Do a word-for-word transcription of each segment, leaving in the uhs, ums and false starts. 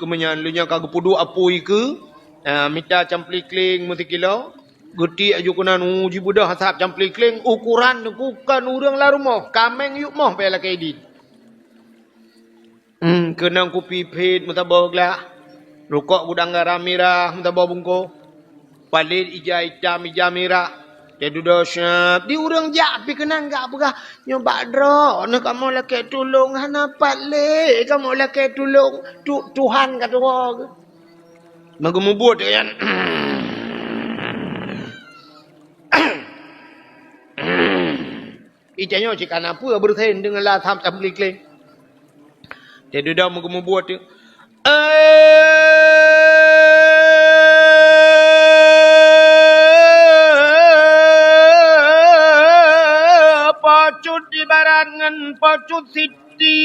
Keumeunyan lheueh nyan ka geupeuduek apui keu, ah, mita camplikling meusikilo, geutiek aju keunan, uh, jibeudoh asab camplikling, ukuran nyan kon ureuëng lam rumoh, kaméng yup moh payah lakée idin. Hmm, keunong kupi phit meusaboh glah, rukok gudang garam mirah meusaboh bungkôh, palét ija itam ija mirah, teududoe syab. Di ureuëng jak pih keunan gak peugah, "Nyoe bak droeneuh kamoe lakée tulông, hana pat lé kamoe lakée tulông, Tu-, Tuhan ka tuwoe." Meugeumubuet nyan. Ija nyoe cit ka na peue beureusen deungon lasam tam klik-klik. Teududoe meugeumubuet tu. Eh, pocut ibarat ngon pocut siti.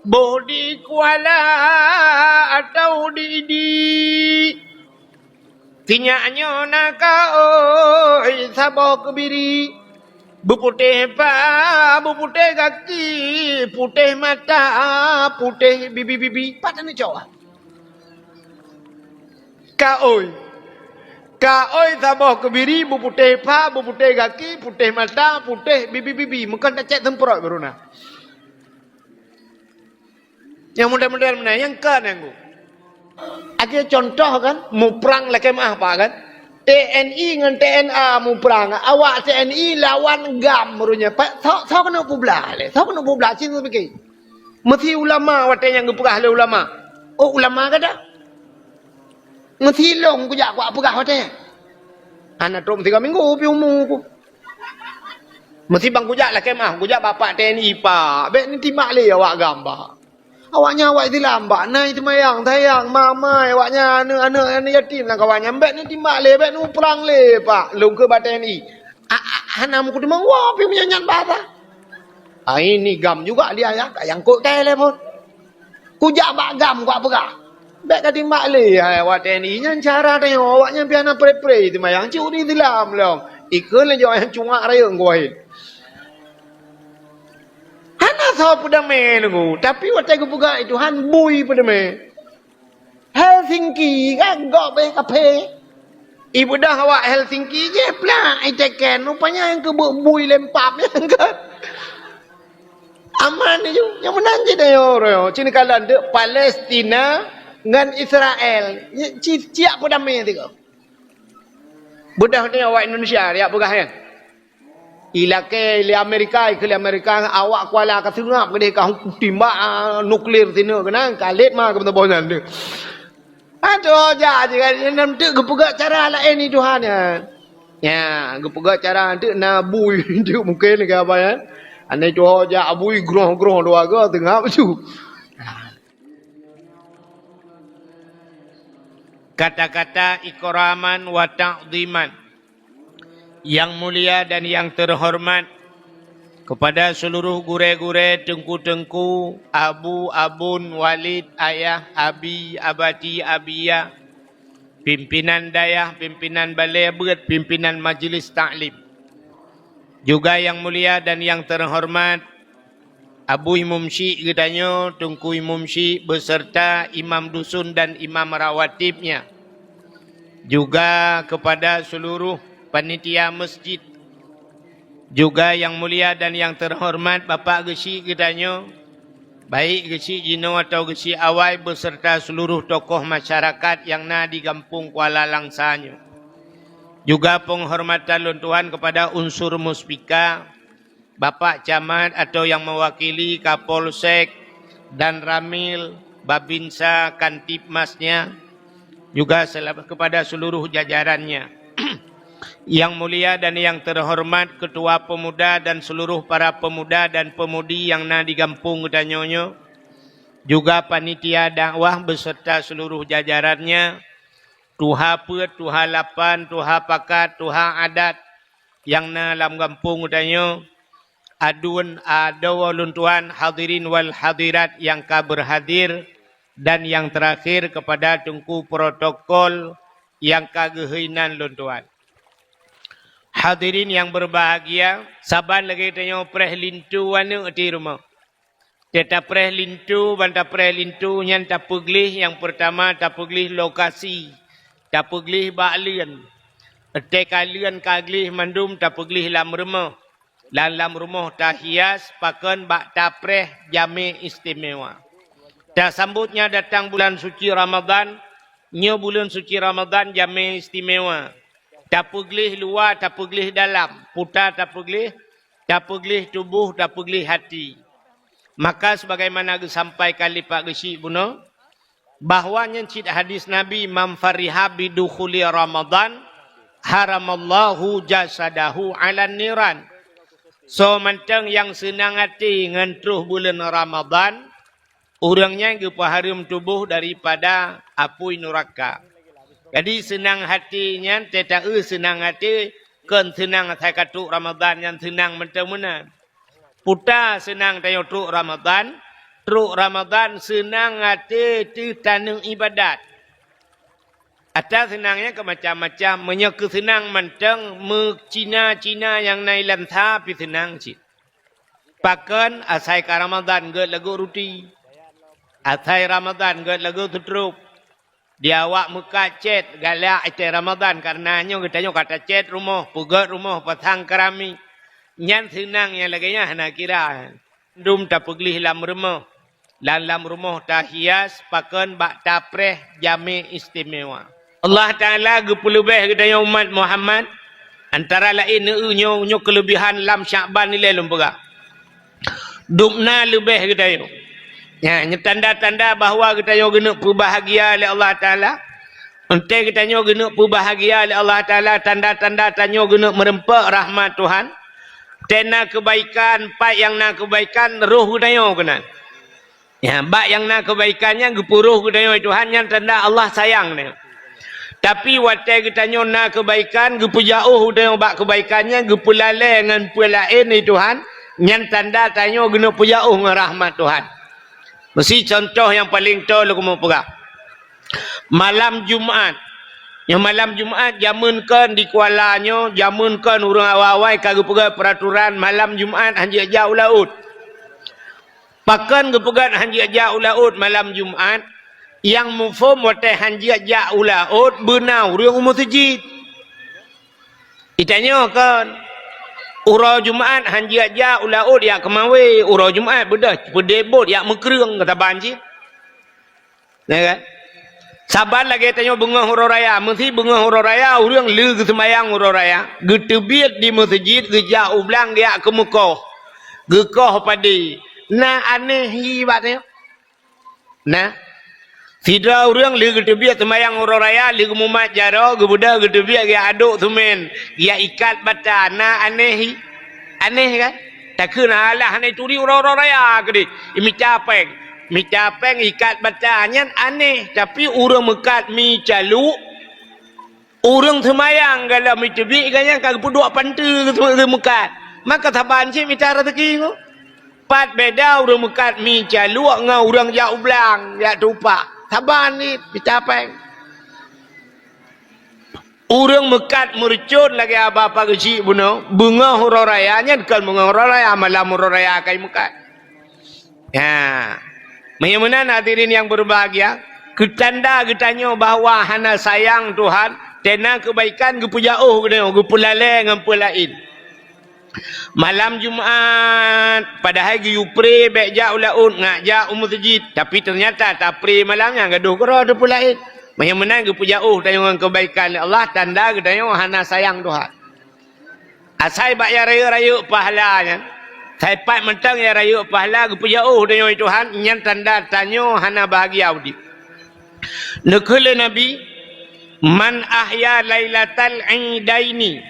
Boh di Kuala atau di Idi. Sinyak nyoe na kaôi saboh keubiri, beuputéh pa, beuputéh gaki, putéh mata, putéh bibi-bibi. Pat aneuk cok? Kaôi. Kaôi saboh keubiri, beuputéh pa, beuputéh gaki, putéh mata, putéh bibi-bibi. Meukan tacek semprot baru na. Nyang model-model meunan, nyang ka nyang gu. Akhé contoh kan, muprang lakée meuah pa kan? T N I ngon T N A muprang. Awak T N I lawan GAM meureunya. Pa, soe, soe keuneuk peublah lé? Soe keuneuk peublah? Cit pike. Meusi ulama watée nyang geupeugah lé ulama. Oh, ulama gata? Meusi lôn kujak kupeugah watée. Hana trok meusigoe minggu pih umu ku. Meusi bang kujak lakée meuah, kujak bapak T N I pak, bék neutimbak lé awak GAM pak. Awaknyan awak Islam pak, na seumayang, sayang, mamai, awaknyan aneuk-aneuk, aneuk yatim lam kawan nyan, bék neutimbak lé, bék neuprang lé pak, lôn keu bak T N I. A, a, hana meukuteumong woe pih meunyan nyan bahasa. Ai ni GAM juga dia ya, ka nyangkot keu lé phon. Kujak bak GAM kupeugah. Bék ka timbak lé, hai awak T N I nyan cara tanyoe, awaknyan pih hana pré-pré teumayang cit ureuëng Islam lom. Ikheun lé jaweueb nyang cungak rayeuk geuwahé. Hana soe peudamé nunggu, tapi watée geupeugah Tuhan bui peudamé. Helsinki ka gob eh kaphé. Ibeudôh awak Helsinki jih plak iteken, rupanya nyang keubeuk bui lempap nyan kan. Aman ju, nyang meunan jih dayô roh. Cit kalon deuk Palestina ngon Israel. Ci-, ciak peudamé tiga. Beudôh ni awak Indonesia, riak peugah nyan. Ilakée lé Amerika, ikeu lé Amerika, awak Kuala ka seungab keudeh ka timbak, ah, nuklir sineuk keunan, ka lét ma keu meusaboh nyan deuh. Adoh, jak je kan, nyan teuk geupeugah cara laén ni Tuhan nyan. Nya, geupeugah cara teuk na bui teuk mungken keu apa nyan. Aneuk tuho jak bui groh-groh dua ga teungab su. Kata-kata ikraman wa ta'dhiman. Yang mulia dan yang terhormat kepada seluruh gurée-gurée, teungku-teungku, abu, abon, walid, ayah, abi, abati, abiyah, pimpinan dayah, pimpinan balée beuet, pimpinan majlis taklim. Juga yang mulia dan yang terhormat Abu Imum Syik geutanyoe, Teungku Imum Syik beserta imam dusun dan imam rawatibnya. Juga kepada seluruh panitia masjid. Juga yang mulia dan yang terhormat Bapak Geuchik geutanyoe, baik Geuchik jinoe atau Geuchik awai beserta seluruh tokoh masyarakat yang na di Gampông Kuala Langsa nyoe. Juga penghormatan lôn tuan kepada unsur muspika, Bapak Camat atau yang mewakili Kapolsek, Danramil, Babinsa, Kantipmasnya, juga sel-, kepada seluruh jajarannya. Yang mulia dan yang terhormat Ketua Pemuda dan seluruh para pemuda dan pemudi yang na di gampông geutanyoe nyoe, juga panitia dakwah beserta seluruh jajarannya, tuha peuet, tuha lapan, tuha pakat, tuha adat nyang na lam gampông geutanyoe, aduen adoe lôn tuan, hadirin wal hadirat nyang ka berhadir, dan yang terakhir kepada teungku protokol nyang ka geuhôi nan lôn tuan. Hadirin yang berbahagia, saban lagée tanyoe preh linto aneuk di rumoh. Teuh tapreh linto, ban tapreh linto nyan tapeugleh, nyang peurtama tapeugleh lokasi, tapeugleh bak leuen. Teuh ka leuen ka gleh mandum tapeugleh lam rumoh. Lam, lam rumoh tahias pakon bak tapreh jamé istimewa. Tasambot nyan datang bulan suci Ramadhan, nyoe buleuen suci Ramadhan jamé istimewa. Tapeugleh luwa, tapeugleh dalam, puta tapeugleh, tapeugleh tuboh, tapeugleh hati. Maka sebagaimana geusampaikan lé Pak Geuchik bunoe, bahwa nyan cit hadis Nabi, "Man fariha bidukhuli Ramadhan, haramallahu jasadahu 'alan niran." Soe mantong nyang seunang até ngon troh buleuen Ramadhan, ureuëng nyan geupeuhareuem tuboh daripada apui nuraka. Jadi seunang até nyan teuh taeu seunang até, kon seunang asai ka trok Ramadhan nyan seunang mantong meunan. Puta seunang tanyoe trok Ramadhan, trok Ramadhan seunang até teuh taneuk iébadat. Ata seunang nyan keu macam-macam, meunyoe keu seunang mantong meucina-cina nyang na ilansa pih seunang cit. Pakon asai ka Ramadhan gét lagoe ruti. Asai Ramadhan gét lagoe seutrop. Di awak meukat cét galak watée Ramadhan, kareuna nyoe geutanyoe ka tacét rumoh, peugét rumoh, pasang keramik. Nyan seunang nyang lagée nyan hana kira. Dum tapeugleh lam rumoh, lam, lam rumoh tahias pakon bak tapreh jamé istimewa. Allah Taala geupeuleubeh geutanyoe umat Muhammad, antara laén nyoe, nyoe keuleubehan lam Syakban ilée lôn peugah. Dubna leubeh geutanyoe. Nyan, nyoe tanda-tanda bahwa geutanyoe geuneuk peubahgia lé Allah Taala. Enté geutanyoe geuneuk peubahgia lé Allah Taala, tanda-tanda tanyoe geuneuk meureumpok rahmat Tuhan. Tena keubaikan, pat nyang na keubaikan, roh geutanyoe keunan. Ya, bak nyang na keubaikan nyan geupeuroh geutanyoe Tuhan, nyan tanda Allah sayang nyan. Tapi watée geutanyoe na keubaikan, geupeujauh geutanyoe bak keubaikan nyan, geupeulalée ngon peue laén di Tuhan, nyan tanda tanyoe geuneuk peujauh ngon rahmat Tuhan. Meusi contoh nyang paleng toe lôn keumeung peugah. Malam Jumat. Nyoe malam Jumat jameun kon di Kuala nyoe, jameun kon ureuëng awai-awai ka geupeugah peuraturan malam Jumat hanjeuet jak u laôt. Pakon geupeugah hanjeuet jak u laôt malam Jumat? Nyang muphom watée hanjeuet jak u laôt beuna ureuëng u meuseujid. Itanyoe kon, uroe Jumat hanjeuet jak u laôt jak keumawe, uroe Jumat beudôh peudeh bot jak meukreueng keu saban cit. Ya kan? Saban lagée tanyoe beungoh uroe raya, meusi beungoh uroe raya ureuëng le geuseumayang uroe raya, geuteubiet di meuseujid, geujak u blang geujak keumeukoh, geukoh padé. Na aneh hi bak tanyoe? Na. Sidroe ureuëng le geuteubiet seumayang uroe raya, le geumumat jaroe, geubeudôh geuteubiet geujak adok seumén, geujak ikat bata, na aneh hi? Aneh kan? Takheun alah hana turi uroe-uroe raya keudeh, mita péng. Mita péng ikat bata nyan aneh, tapi ureuëng meukat mi caluk, ureuëng seumayang galom miteubiet gobnyan ka geupeuduek panteue geumeukat. Maka saban cit mita raseuki nyoe. Pat beda ureuëng meukat mi caluk ngon ureuëng jak u blang, jak tupak. Saban cit mita péng. Ureuëng meukat meureucon lagée haba Pak Geuchik bunoe, beungoh uroe raya nyan kon beungoh uroe raya, malam uroe raya ka jimeukat. Ya. Meunyoe meunan hadirin nyang beubahgia, keutanda geutanyoe bahwa hana sayang Tuhan, tena keubaikan geupeujauh geutanyoe, geupeulalée ngon peue laén. Malam Jumat, padahai geuyue pré bék jak u laôt, ngat jak u meuseujid, tapi teunyata tapré malam nyan gadôh keudroe teupeulaén. Meunyoe meunan geupeujauh tanyoe ngon keubaikan lé Allah, tanda geutanyoe hana sayang Tuhan. Asai bak nyang rayeuk-rayeuk pahala nyan, saipat mantong nyang rayeuk pahala geupeujauh tanyoe Tuhan, nyan tanda tanyoe hana bahagia udeb. Neukheun lé Nabi, "Man ahya lailatal idaini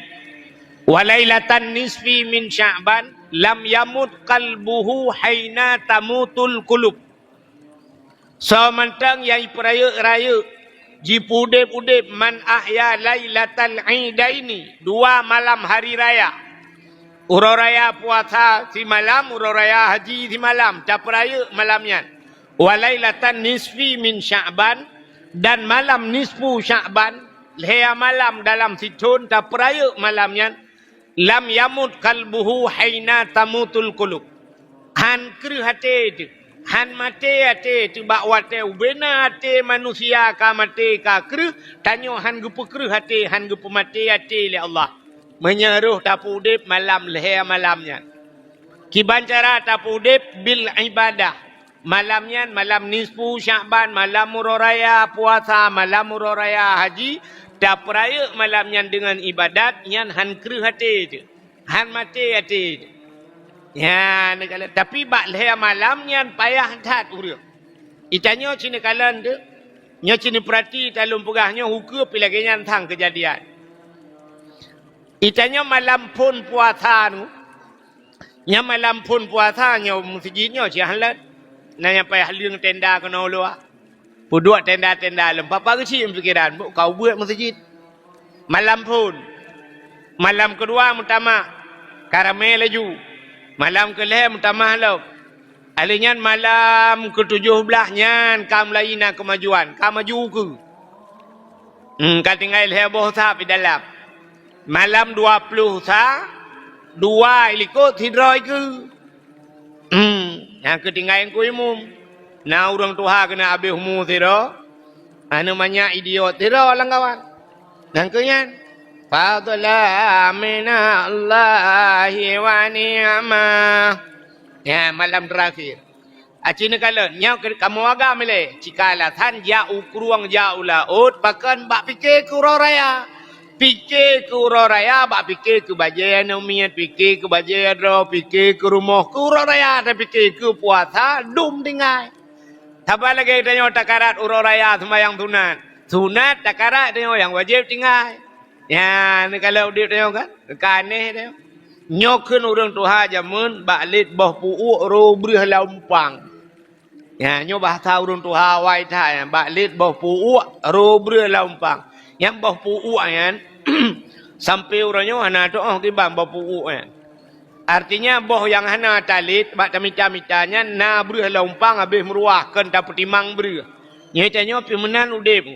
wa lailatan nisfi min Sya'ban, lam yamut qalbuhu haina tamutul qulub." Soe mantong nyang jipeurayeuk-rayeuk, jipeudeb-udeb, man ahya lailatal idaini, dua malam hari raya. Uroe raya puasa simalam, uroe raya haji simalam, tapeurayeuk malam nyan. Wa lailatan nisfi min Sya'ban, dan malam nisfu Sya'ban, lhée malam dalam sithon tapeurayeuk malam nyan, lam yamut qalbuhu haina tamutul qulub. Han kreueh até teuh, han maté até teuh bak watée ubena até manusia ka maté ka kreueh, tanyoe han geupeukreueh até, han geupeumaté até lé Allah. Meunyoe roh tapeuudeb malam lhée malam nyan. Kiban cara tapeuudeb bil ibadah. Malam nyan, malam nisfu Sya'ban, malam uroe raya puasa, malam uroe raya haji, tapeurayeuk malam nyan deungon ibadat, nyan han kreueh até teuh. Han maté até teuh. Nyan, tapi bak lhée malam nyan payah that ureuëng. Itanyoe cit neukalon teuh, nyoe cit neupeurati talôn peugah nyoe hukeu pi lagée nyan thang keujadian. Itanyoe malam phon puasa nu, nyan malam phon puasa nyoe meuseujid nyoe siah lét. Na nyang payah leueng tenda keunoe luwa. Peuduek tenda-tenda lom. Papa geuchik pikiran, buk ka ubeuet meuseujid. Malam phon. Malam keudua meutamah, ka ramé laju. Malam keulhée meutamah lom. Alheuh nyan malam keutujôh blaih nyan ka mulai na keumajuan, ka maju ukeue. Hmm, ka tinggai lhée boh sab di dalam. Malam dua ploh sa, dua ilikot sidroe keue. Hmm, nyang keutinggai Teungku Imum. Na ureuëng tuha keuneuk abéh umu sidroe, aneuk manyak idiot sidroe lam kawan. Nyang keu nyan, fadla minallahi wa ni'mah. Ya, malam terakhir. Aci neukalon, nyoe keu kamoe agam ilée, cika alasan jak u krueng, jak u laôt, pakon bak pike keu uroe raya. Pike keu uroe raya, bak pike keu bajée aneuk miet, pike keu bajée droe, pike keu rumoh, keu uroe raya, tapike keu puasa, dum tinggai. Saban lagée tanyoe takarat uroe raya seumayang sunat. Sunat takarat tanyoe nyang wajéb tinggai. Nyan, neukalon udeb tanyoe kan? Ka aneh tanyoe. Nyoe kheun ureuëng tuha jameun bak lét boh puuek roh breueh lam umpang. Ya, nyoe bahasa ureuëng tuha awai that nyan, bak lét boh puuek roh breueh lam umpang. Nyang boh puuek nyan, sampoe uroe nyoe hana teuoh kiban boh puuek nyan. Artinya, boh nyang hana talét bak tamita-mita nyan na breueh lam umpang habéh meuruah kon tapeutimang breueh. Nyoe tanyoe pih meunan udeb.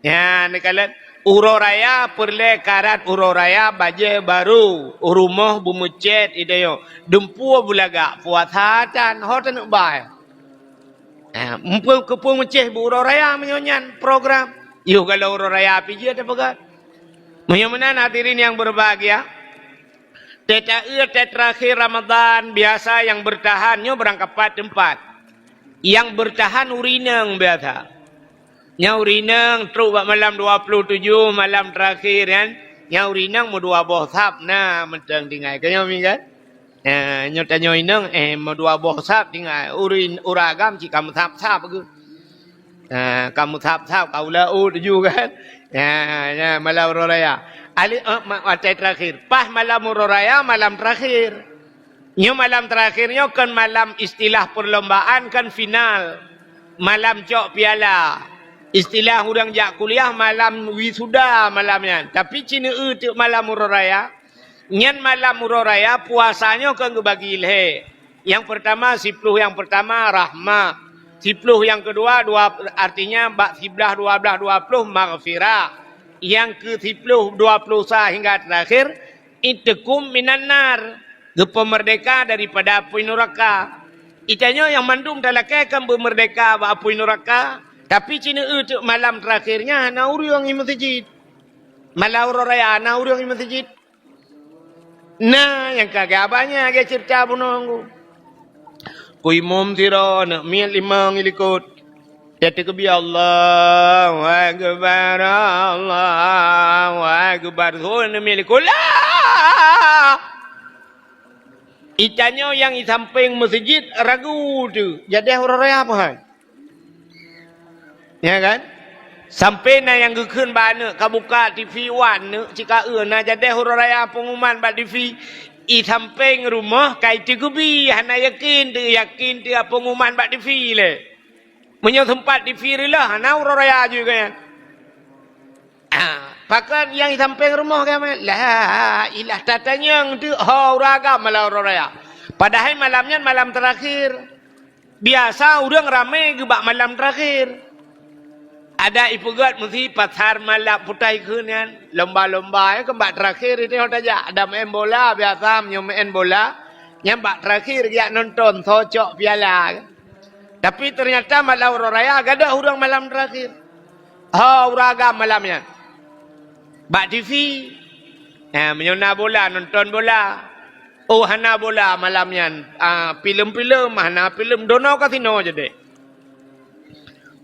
Nyan, neukalon, uroe raya peureulée karat uroe raya bajée barô, u rumoh beumeucét itanyoe, dumpeue beulagak puasa tan ho taneuk bai. Eh, mupeue keupeue meucéh beu uroe raya meunyoe nyan program. Yoh galom uroe raya pih jeuet tapeugah. Meunyoe meunan hadirin yang berbahagia, teuta-eu teuta terakhir Ramadan biasa yang bertahan nyoe beurangkapat teumpat. Yang bertahan ureuëng inong biasa. Nyoe ureuëng inong trok bak malam dua puluh tujuh, malam terakhir nyan, nyoe ureuëng inong meudua boh sab na mantong tinggai. Ka nyoe mi kan? Eh, nyoe tanyoe inong, eh, meudua boh sab tinggai. Ureuëng, ureuëng agam cit ka meusab-sab geuh. Eh, ka meusab-sab, ka u laôt tuju kan? Ya, ya, malam uroe raya. Ali, eh, ma-, watée terakhir. Paih malam uroe raya, malam terakhir. Nyoe malam terakhir nyoe kon malam istilah perlombaan, kon final. Malam cok piala. Istilah ureuëng jak kuliah malam wisuda malam nyan. Tapi ci neu-eu teuk malam uroe raya. Nyan malam uroe raya puasa nyoe kon geubagi lhée. Nyang pertama, siploh nyang pertama rahmah. Siploh nyang keudua, dua, artinya bak siblaih, dua blaih, dua ploh maghfirah. Nyang keu siploh, dua ploh sa hingga terakhir, itkum minan nar, geupeumeurdeka daripada apui nuraka. Itanyoe nyang mandum talakée kon beumeurdeka bak apui nuraka, tapi ci neu-eu teuk malam terakhir nyan hana ureuëng i meuseujid. Malam uroe raya hana ureuëng i meuseujid. Na nyang ka geuba nyan lagée ceurita bunoe nggu. Ku imum sidroe, aneuk miet limong ilikot. Teukeubia, "Allahu Akbar, Allahu Akbar." Seuhôi aneuk miet likot, "La!" Itanyoe nyang i sampéng meuseujid ragu teuh, jadeh uroe raya peue hai? Ya kan? Sampoe na nyang geukheun bak aneuk, ka buka T V wan aneuk, cit ka eu na jadeh uroe raya peungumuman bak T V. I sampéng rumoh ka iteukeubie, hana yakin teuh, yakin teuh peungumuman bak T V lé. Meunyoe seumpat T V reuloh, hana uroe raya jih geuh nyan. Ah, pakon nyang i sampéng rumoh geuh meunan? La ilah tatanyong teuh ho ureuëng agam malam uroe raya. Padahai malam nyan malam terakhir. Biasa ureuëng ramé geuh bak malam terakhir. Adak ipeugét meusi pasar malam putai kheun nyan, lomba-lomba nyan keu bak terakhir itu ho tajak. Ada main bola, biasa meunyoe main bola, Nyan bak terakhir geujak nonton soe cok piala. Tapi ternyata malam uroe raya gadôh ureuëng malam terakhir. Ho ureuëng agam malam nyan. Bak T V. Ha, meunyoe na bola, nonton bola. Oh, hana bola malam nyan. Ah, filem-filem, hana filem, dono kasino jadi.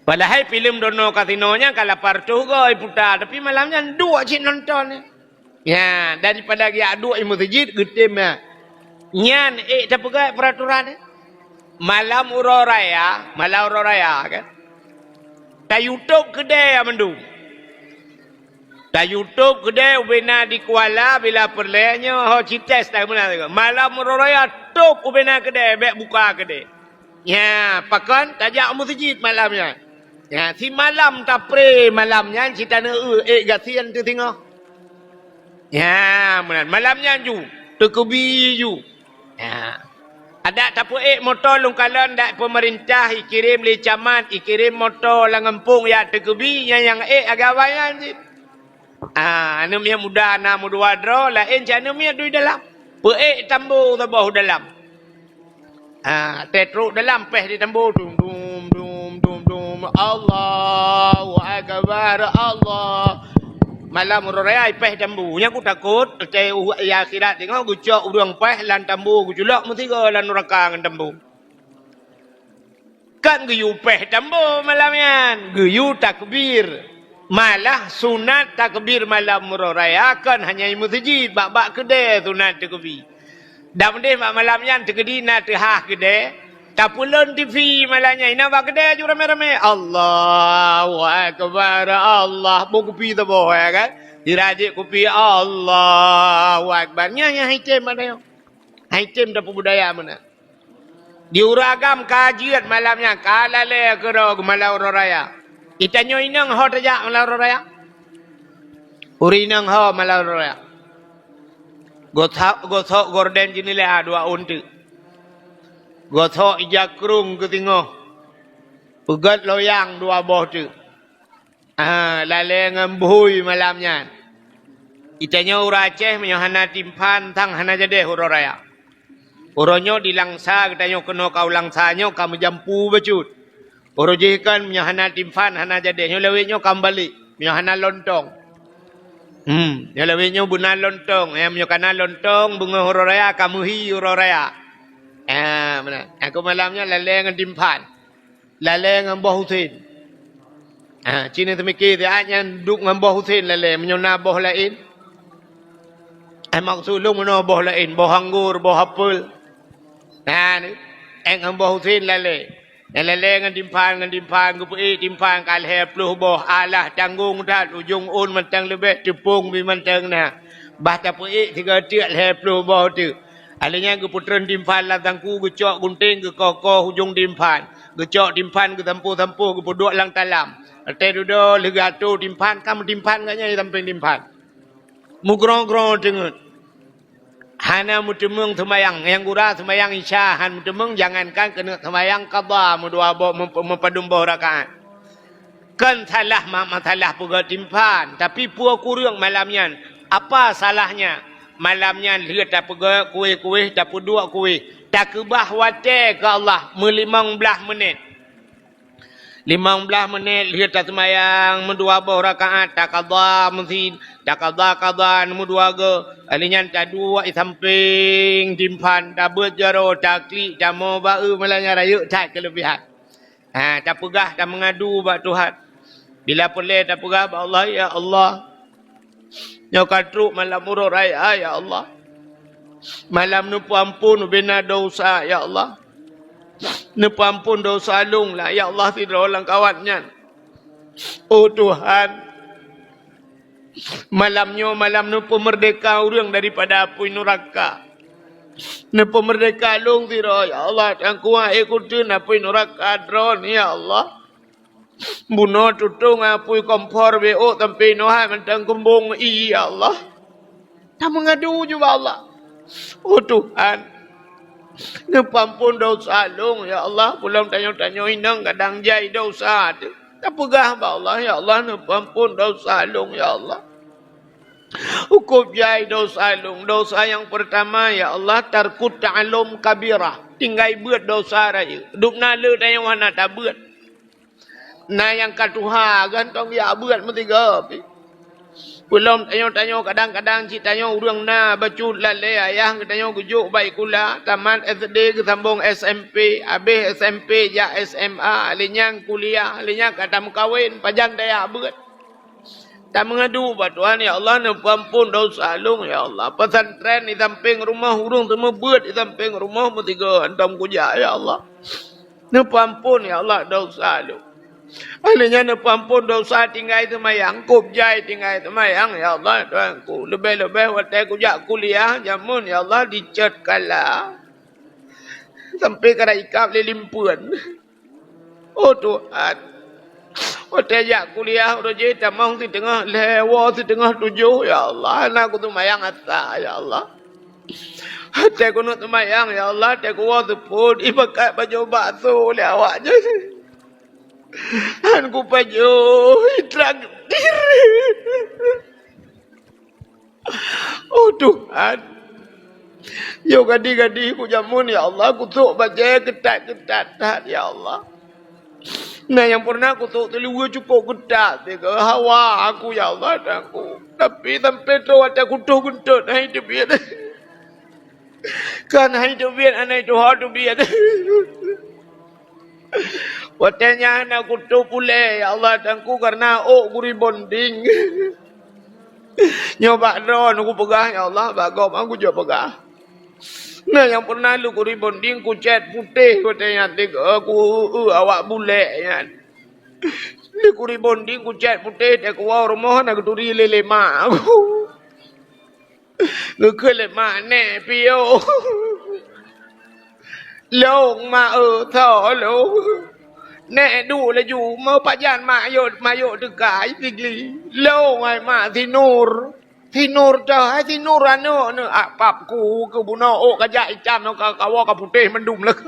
Padahai filem dono kasino nyan ka lapan reutôh go iputa, tapi malam nyan duek cit nonton. Ya, daripada geujak duek i meuseujid, geutem nyan. Nyan ék tapeugah peraturan. Malam uroe raya, malam uroe raya kan. Ta YouTube keudè mandum. Ta YouTube keudè ubena di Kuala bila peureulèe nyoe ho cites ta meunan. Malam uroe raya top ubena keudè, bèk buka keudè. Nya, pakon tajak u meuseujid malam nyan. Nya, simalam tapré malam nyan cit taneuk eu ék gasien teuh singoh. Nya, meunan. Malam nyan ju, teukeubi ju. Nya. Adak tapeuék moto lôn kalon dak peumeurintah ikirém lé camat, ikirém moto lam gampông jak teukeubi, nyan nyang ék agam awai nyan cit. Ah, aneuk miet muda na meudua droe, laén cit aneuk miet dui dalam. Peuék tambo saboh dalam. Ah, teutrok dalam péh di tambo, dum, dum, dum, dum, dum. Allahu Akbar, Allah. Malam uroe raya péh tambo. Nyan ku takot, teuh u-, ya akhirat tengok geucok ureuëng péh lam tambo, geuculok meusigoe lam nuraka ngon tambo. Kan geuyue péh tambo malam nyan, geuyue takbir. Malah sunat takbir malam uroe raya kon hanya i meuseujid, bak-bak keudè sunat takbir. Dan meudeh bak malam nyan teukeudi na teuhah keudè, tapeulon T V malam nyan, inan bak keudè ju ramé-ramé, "Allahu Akbar, Allah." Bôh kupi saboh, ya kan? Sira jép kupi, "Allahu Akbar." Nyan, nyan hai tem ata nyoe. Hai tem tapeubudaya meunan. Di ureuëng agam ka jeuet malam nyan, ka lalée keudroe malam uroe raya. Geutanyoe inong ho tajak malam uroe raya? Ureuëng inong ho malam uroe raya? Gosok, gosok gorden jeuneula dua ôn teuk. Gosok ija krueng keu singoh. Peugét loyang dua boh teuk. Ah, lalée ngon bhôi malam nyan. Geutanyoe ureuëng Aceh meunyoe hana timphan, sang hana jadeh uroe raya. Uroe nyoe di Langsa, geutanyoe keunoe ka u Langsa nyoe ka meujampu bacut. Uroe jih kan meunyoe hana timphan, hana jadeh, nyoe lawét nyoe ka meubalek, meunyoe hana lontong. Hmm, nyoe lawét nyoe beuna lontong, ya, meunyoe kana lontong, beungoh uroe raya ka meuhi uroe raya. Ah, meunan. Aku malam nyoe lalée ngon timphan. Lalée ngon boh usen. Ha, ci neuseumiké siat nyan duek ngon boh usen lalée, meunyoe na boh laén. Eh, maksud lôn meunoe boh laén, boh anggor, boh apel. Na, ék ngon boh usen lalée. Nyang lalée ngon timphan, ngon timphan, geupeuék timphan ka lhée ploh boh, alah tanggong that, ujong ôn mantong leubeh, teupông pih mantong na. Bah tapeuék sigoe teuk lhée ploh boh teuk. Alheuh nyan geupeutreun timphan lam sangku, geucok gunténg, geukoh-koh ujong timphan. Geucok timphan, geusampoh-sampoh, geupeuduek lam talam. Watée dudoe lheueh geuatoe timphan, ka meutimphan gobnyan di sampéng timphan. Meugroe-groe teungeut. Hana meuteumeung seumayang. Nyang gura seumayang Isya han meuteumeung, jangankan keuneuk seumayang qadha meudua boh, meup-, meupadum boh rakaat. Kon salah ma-, masalah peugét timphan, tapi peue kureueng malam nyan? Apa salahnya? Malam nyan lheueh tapeugét kueh-kueh, tapeuduek kueh, takeubah watée keu Allah meulimong blaih meunét. Limong blaih meunét lheueh taseumayang meudua boh rakaat, taqadha meusin, taqadha qadha meudua goe. Alheuh nyan taduek di sampéng timphan, tabeuet jaroe, taklik, tamoe ba-eu, malam nyan rayeuk that keuleubihan. Ha, tapeugah, tameungadu bak Tuhan. Bila peureulée tapeugah bak Allah, "Ya Allah, nyoe ka trok malam uroe raya, ya Allah. Malam neupeuamphon ubena desya, ya Allah. Neupeuamphon desya lôn lah, ya Allah, sidroe lam kawat nyan. Oh Tuhan, malam nyoe malam neupeumeurdeka ureuëng daripada apui nuraka. Neupeumeurdeka lôn sidroe, ya Allah, dan kuat ék kuteun apui nuraka droeneuh, ya Allah. Bunoe tutong apui kompor bék ôk sampoe noe hai mantong keumbong ié, ya Allah." Tameungadu ju bak Allah. Oh Tuhan, neupeuamphon desya lôn, ya Allah. Ulôn tanyoe-tanyoe inong kadang jai desya teuh. Tapeugah bak Allah, "Ya Allah, neupeuamphon desya lôn, ya Allah." Hukôm jai desya lôn. Desya nyang peurtama, ya Allah, tarkut ta'allum kabirah. Tinggai beuet desya rayeuk. Dum na le tanyoe hana tabeuet. Na nyang ka tuha, gantoe geujak beuet meusigoe pih. Peulom tanyoe-tanyoe, kadang-kadang cit tanyoe ureuëng na bacut lalée ayah geutanyoe geujok bak sikula, tamat S D geusambong S M P, habéh S M P jak S M A, lheueh nyan kuliah, lheueh nyan ka tameukawen, pajan tajak beuet. Tameungadu bak Tuhan, "Ya Allah, neupeuamphon desya lôn, ya Allah. Pesantren di sampéng rumoh, ureuëng seumeubeuet di sampéng rumoh meusigoe hantom kujak, ya Allah. Neupeuamphon, ya Allah, desya lôn." Lheueh nyan neupeuamphon desya tinggai seumayang, kôb jai tinggai seumayang, ya Allah, Tuhanku. Leubeh-leubeh watée kujak kuliah, jameun, ya Allah, dicet kala. Sampai ka ikab lé limpeuen. Oh Tuhan, watée jak kuliah uroe jih tamong siteungoh lhée, woe siteungoh tujoh, ya Allah, hana kuseumayang asa, ya Allah. Watée kuneuk seumayang, ya Allah, watée kuwoe seupôt, ipakat pajoh bakso lé awak nyan. Han kupajoh, itraktir. Oh Tuhan, yo gadi-gadi kujameun, ya Allah, kusok bajée keutat-keutat that, ya Allah. Na nyang pernah kusok teuluwa cukôp keutat sigoe hawa aku, ya Allah, dan aku. Tapi sampai troh watée kutoh geuntot, hai teubiet. Kan hai teubiet, anai tuha teubiet. Watée nyan na kutoh puléh, ya Allah, dan aku karena ôk kuribonding. Nyoe bak droeneuh kupeugah, ya Allah, bak gob aku jok peugah. Na nyang pernah lôn kuribonding kucet putéh watée nyan, tiga ku, eu, awak bulek nyan. Lôn kuribonding kucet putéh, watée kuwoe rumoh na geuturi lé lé mak aku. Geukheun lé mak, "Nèk piôh." "Lôn, mak, eu, tho lôn." "Nèk duek laju, meupajan mak yôk, mak yôk teuka, i Sigli." "Lôn, hai mak, si Nur." "Si Nur tho, hai si Nur aneuk neuh." Ah, pap ku keu bunoe ôk kajak itam nyoe ka kawoe ka putéh mandum leuh.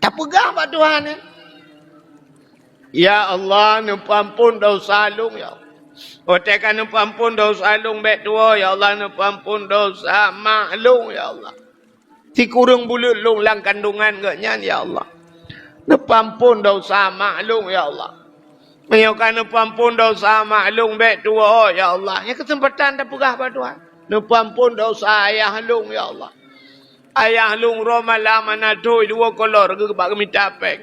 Tapeugah bak Tuhan, eh. Ya Allah, neupeuamphon desya lôn, ya Allah. Watée ka neupeuamphon desya lôn bék tuwoe, ya Allah, neupeuamphon desya mak lôn, ya Allah. Sikureueng buleuen lôn lam kandungan geuh nyan, ya Allah. Neupeuamphon desya mak lôn, ya Allah. Meunyoe ka neupeuamphon desya mak lôn bék tuwoe, ya Allah. Nyan keuseumpatan tapeugah bak Tuhan. Neupeuamphon desya ayah lôn, ya Allah. Ayah lôn uroe malam hana thô, i luwa kolor geuh bak geumita péng.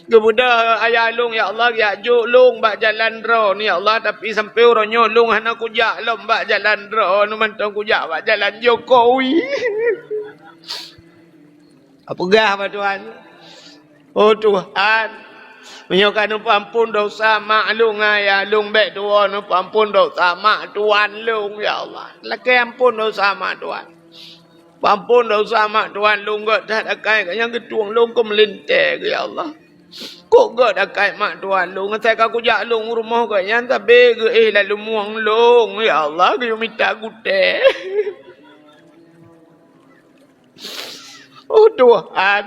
Geubeudôh ayah lôn, ya Allah, geujak jok lôn bak jalan droeneuh, ya Allah, tapi sampoe uroe nyoe lôn hana kujak lom bak jalan droeneuh, mantong kujak bak jalan Jokowi. Peugah bak Tuhan. Oh Tuhan, meunyoe ka neupeuamphon desya mak lôn ngon ayah lôn, bék tuwoe neupeuamphon desya mak tuan lôn, ya Allah. Lakée amphon desya mak tuan. Peuamphon desya mak tuan lôn, gét that akai geuh nyan geutueng lôn keu meulintée geuh, ya Allah. Kok gét akai mak tuan lôn, asai ka kujak lôn u rumoh geuh nyan sabe geuh éh lam lumueng lôn, ya Allah, geuyue mita gutée. Oh Tuhan,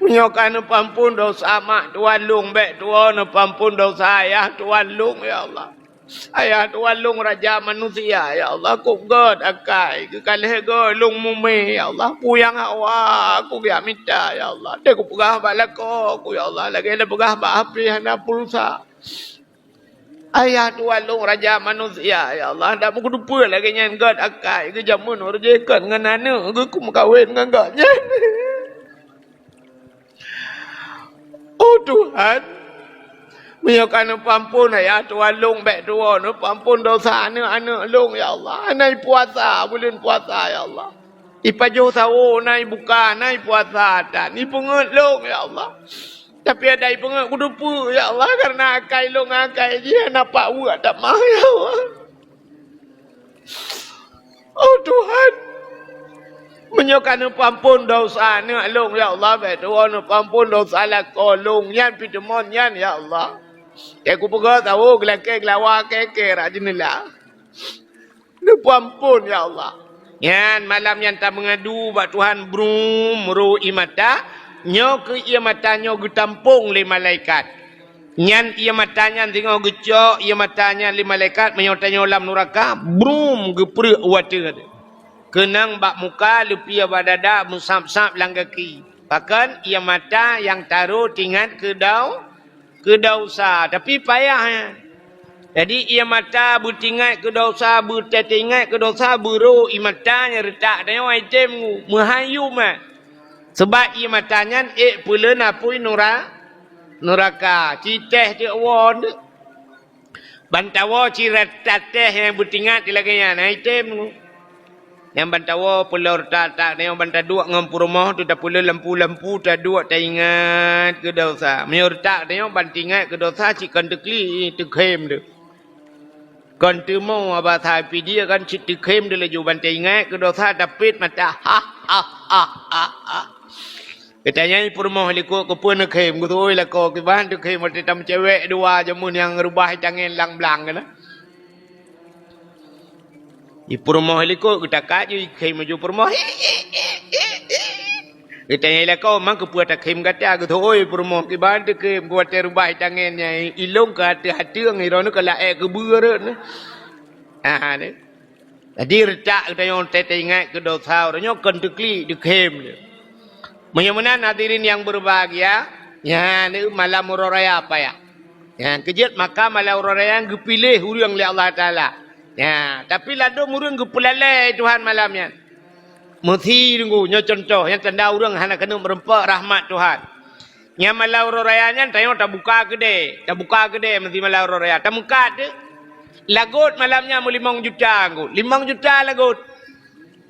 meunyoe ka neupeuamphon desya mak tuan lôn, bék tuwoe neupeuamphon desya ayah tuan lôn, ya Allah. Ayah tuan lôn raja manusia, ya Allah, kok gét akai geuh ka lhée goe lôn mumé, ya Allah, peue nyang hawa aku geujak mita, ya Allah. Deuh kupeugah bak lakoe ku, ya Allah, lagée lôn peugah bak hapé hana pulsa. Ayah tuan lôn raja manusia, ya Allah, dak meukuteupeue lagée nyan gét akai geuh jameun uroe jih kon ngon aneuk geuh kumeukawen ngon gobnyan. Oh Tuhan, meunyoe ka neupeuamphon ayah tuan lôn bék tuwoe neupeuamphon desya aneuk-aneuk lôn, ya Allah. Hana ipuasa buleuen puasa, ya Allah. Ipajoh sawo, hana ibuka, hana ipuasa, dan ipeungét lôn, ya Allah. Tapi adak ipeungét kuteupeue, ya Allah, karena akai lôn ngon akai jih hana pak weuek tamah, ya Allah. Oh Tuhan, meunyoe ka neupeuamphon desya aneuk lôn, ya Allah, bék tuwoe neupeuamphon desya lakoe lôn, nyan pih teumon nyan, ya Allah. Kée kupeugét sawo geulakée geulawa kée-kée rot jeuneula. Neupeuamphon, ya Allah. Nyan malam nyan tameungadu bak Tuhan brum ru ié mata, nyoe keuh ié mata nyoe geutampông lé malaikat. Nyan ié mata nyan singoh geucok ié mata nyan lé malaikat, meunyoe tanyoe lam nuraka, brum, geupreuek u ateueh. Keunong bak muka, leupie bak dada, meusab-sab lam gaki. Pakon? Ié mata nyang tarô teuingat keu dau-, keu desya. Tapi payah nyan. Jadi, ié mata beutingat keu desya, beuteuingat keu desya, beurô ié mata nyang reutak tanyoe, ai tem ngu, meuhayum, eh. Sabab ié mata nyan ék peuleuen apui nura-, nuraka. Ci teh teuk woe teuk. Ban tawoe ci rata teh nyang beutingat lagée nyan, ai tem ngu. Nyang ban tawoe peulor that-that, nyang ban taduek ngon peurumoh teuh tapeuleueh lampu-lampu, taduek taingat keu desya. Meunyoe reutak tanyoe ban teuingat keu desya, cit kon teuklik, teukhém teuk. Kon teumo haba that pidie kan cit teukhém teuk laju ban teuingat keu desya, tapét mata. Ha, ha, ha, ha, ha. Geutanyoe peurumoh likot keupeue neukhém, geuteuôi lakoe kiban teukhém watée tameucewek dua jameun nyang reubah tangen lang blang keunan. Di peurumoh likot geutakat ju ikhém laju peurumoh. Geutanyoe lakoe, "Man keupeue takhém gata?" Geuteuôi peurumoh kiban teukhém, watée reubah tangen nyan, ilong keu ateueh-ateueh, droeneuh ka laék keubeue rot. Ah, ni. Jadi, reutak geutanyoe teuingat keu desya, uroe nyoe kon teuklik, teukhém lé. Meunyoe meunan, hadirin nyang berbahagia, nyan malam uroe raya payah. Nyan keu jeuet maka malam uroe raya nyan geupiléh ureuëng lé Allah Taala. Nyan, tapi ladôm ureuëng geupeulalée Tuhan malam nyan. Meusi deungoe, nyoe cuntoh nyang tanda ureuëng hana keuneuk meureumpok rahmat Tuhan. Nyang malam uroe raya nyan tanyoe tabuka keudè, tabuka keudè meusi malam uroe raya. Tameukat teuh. Lagot malam nyan meulimong juta ngon. Limong juta lagot.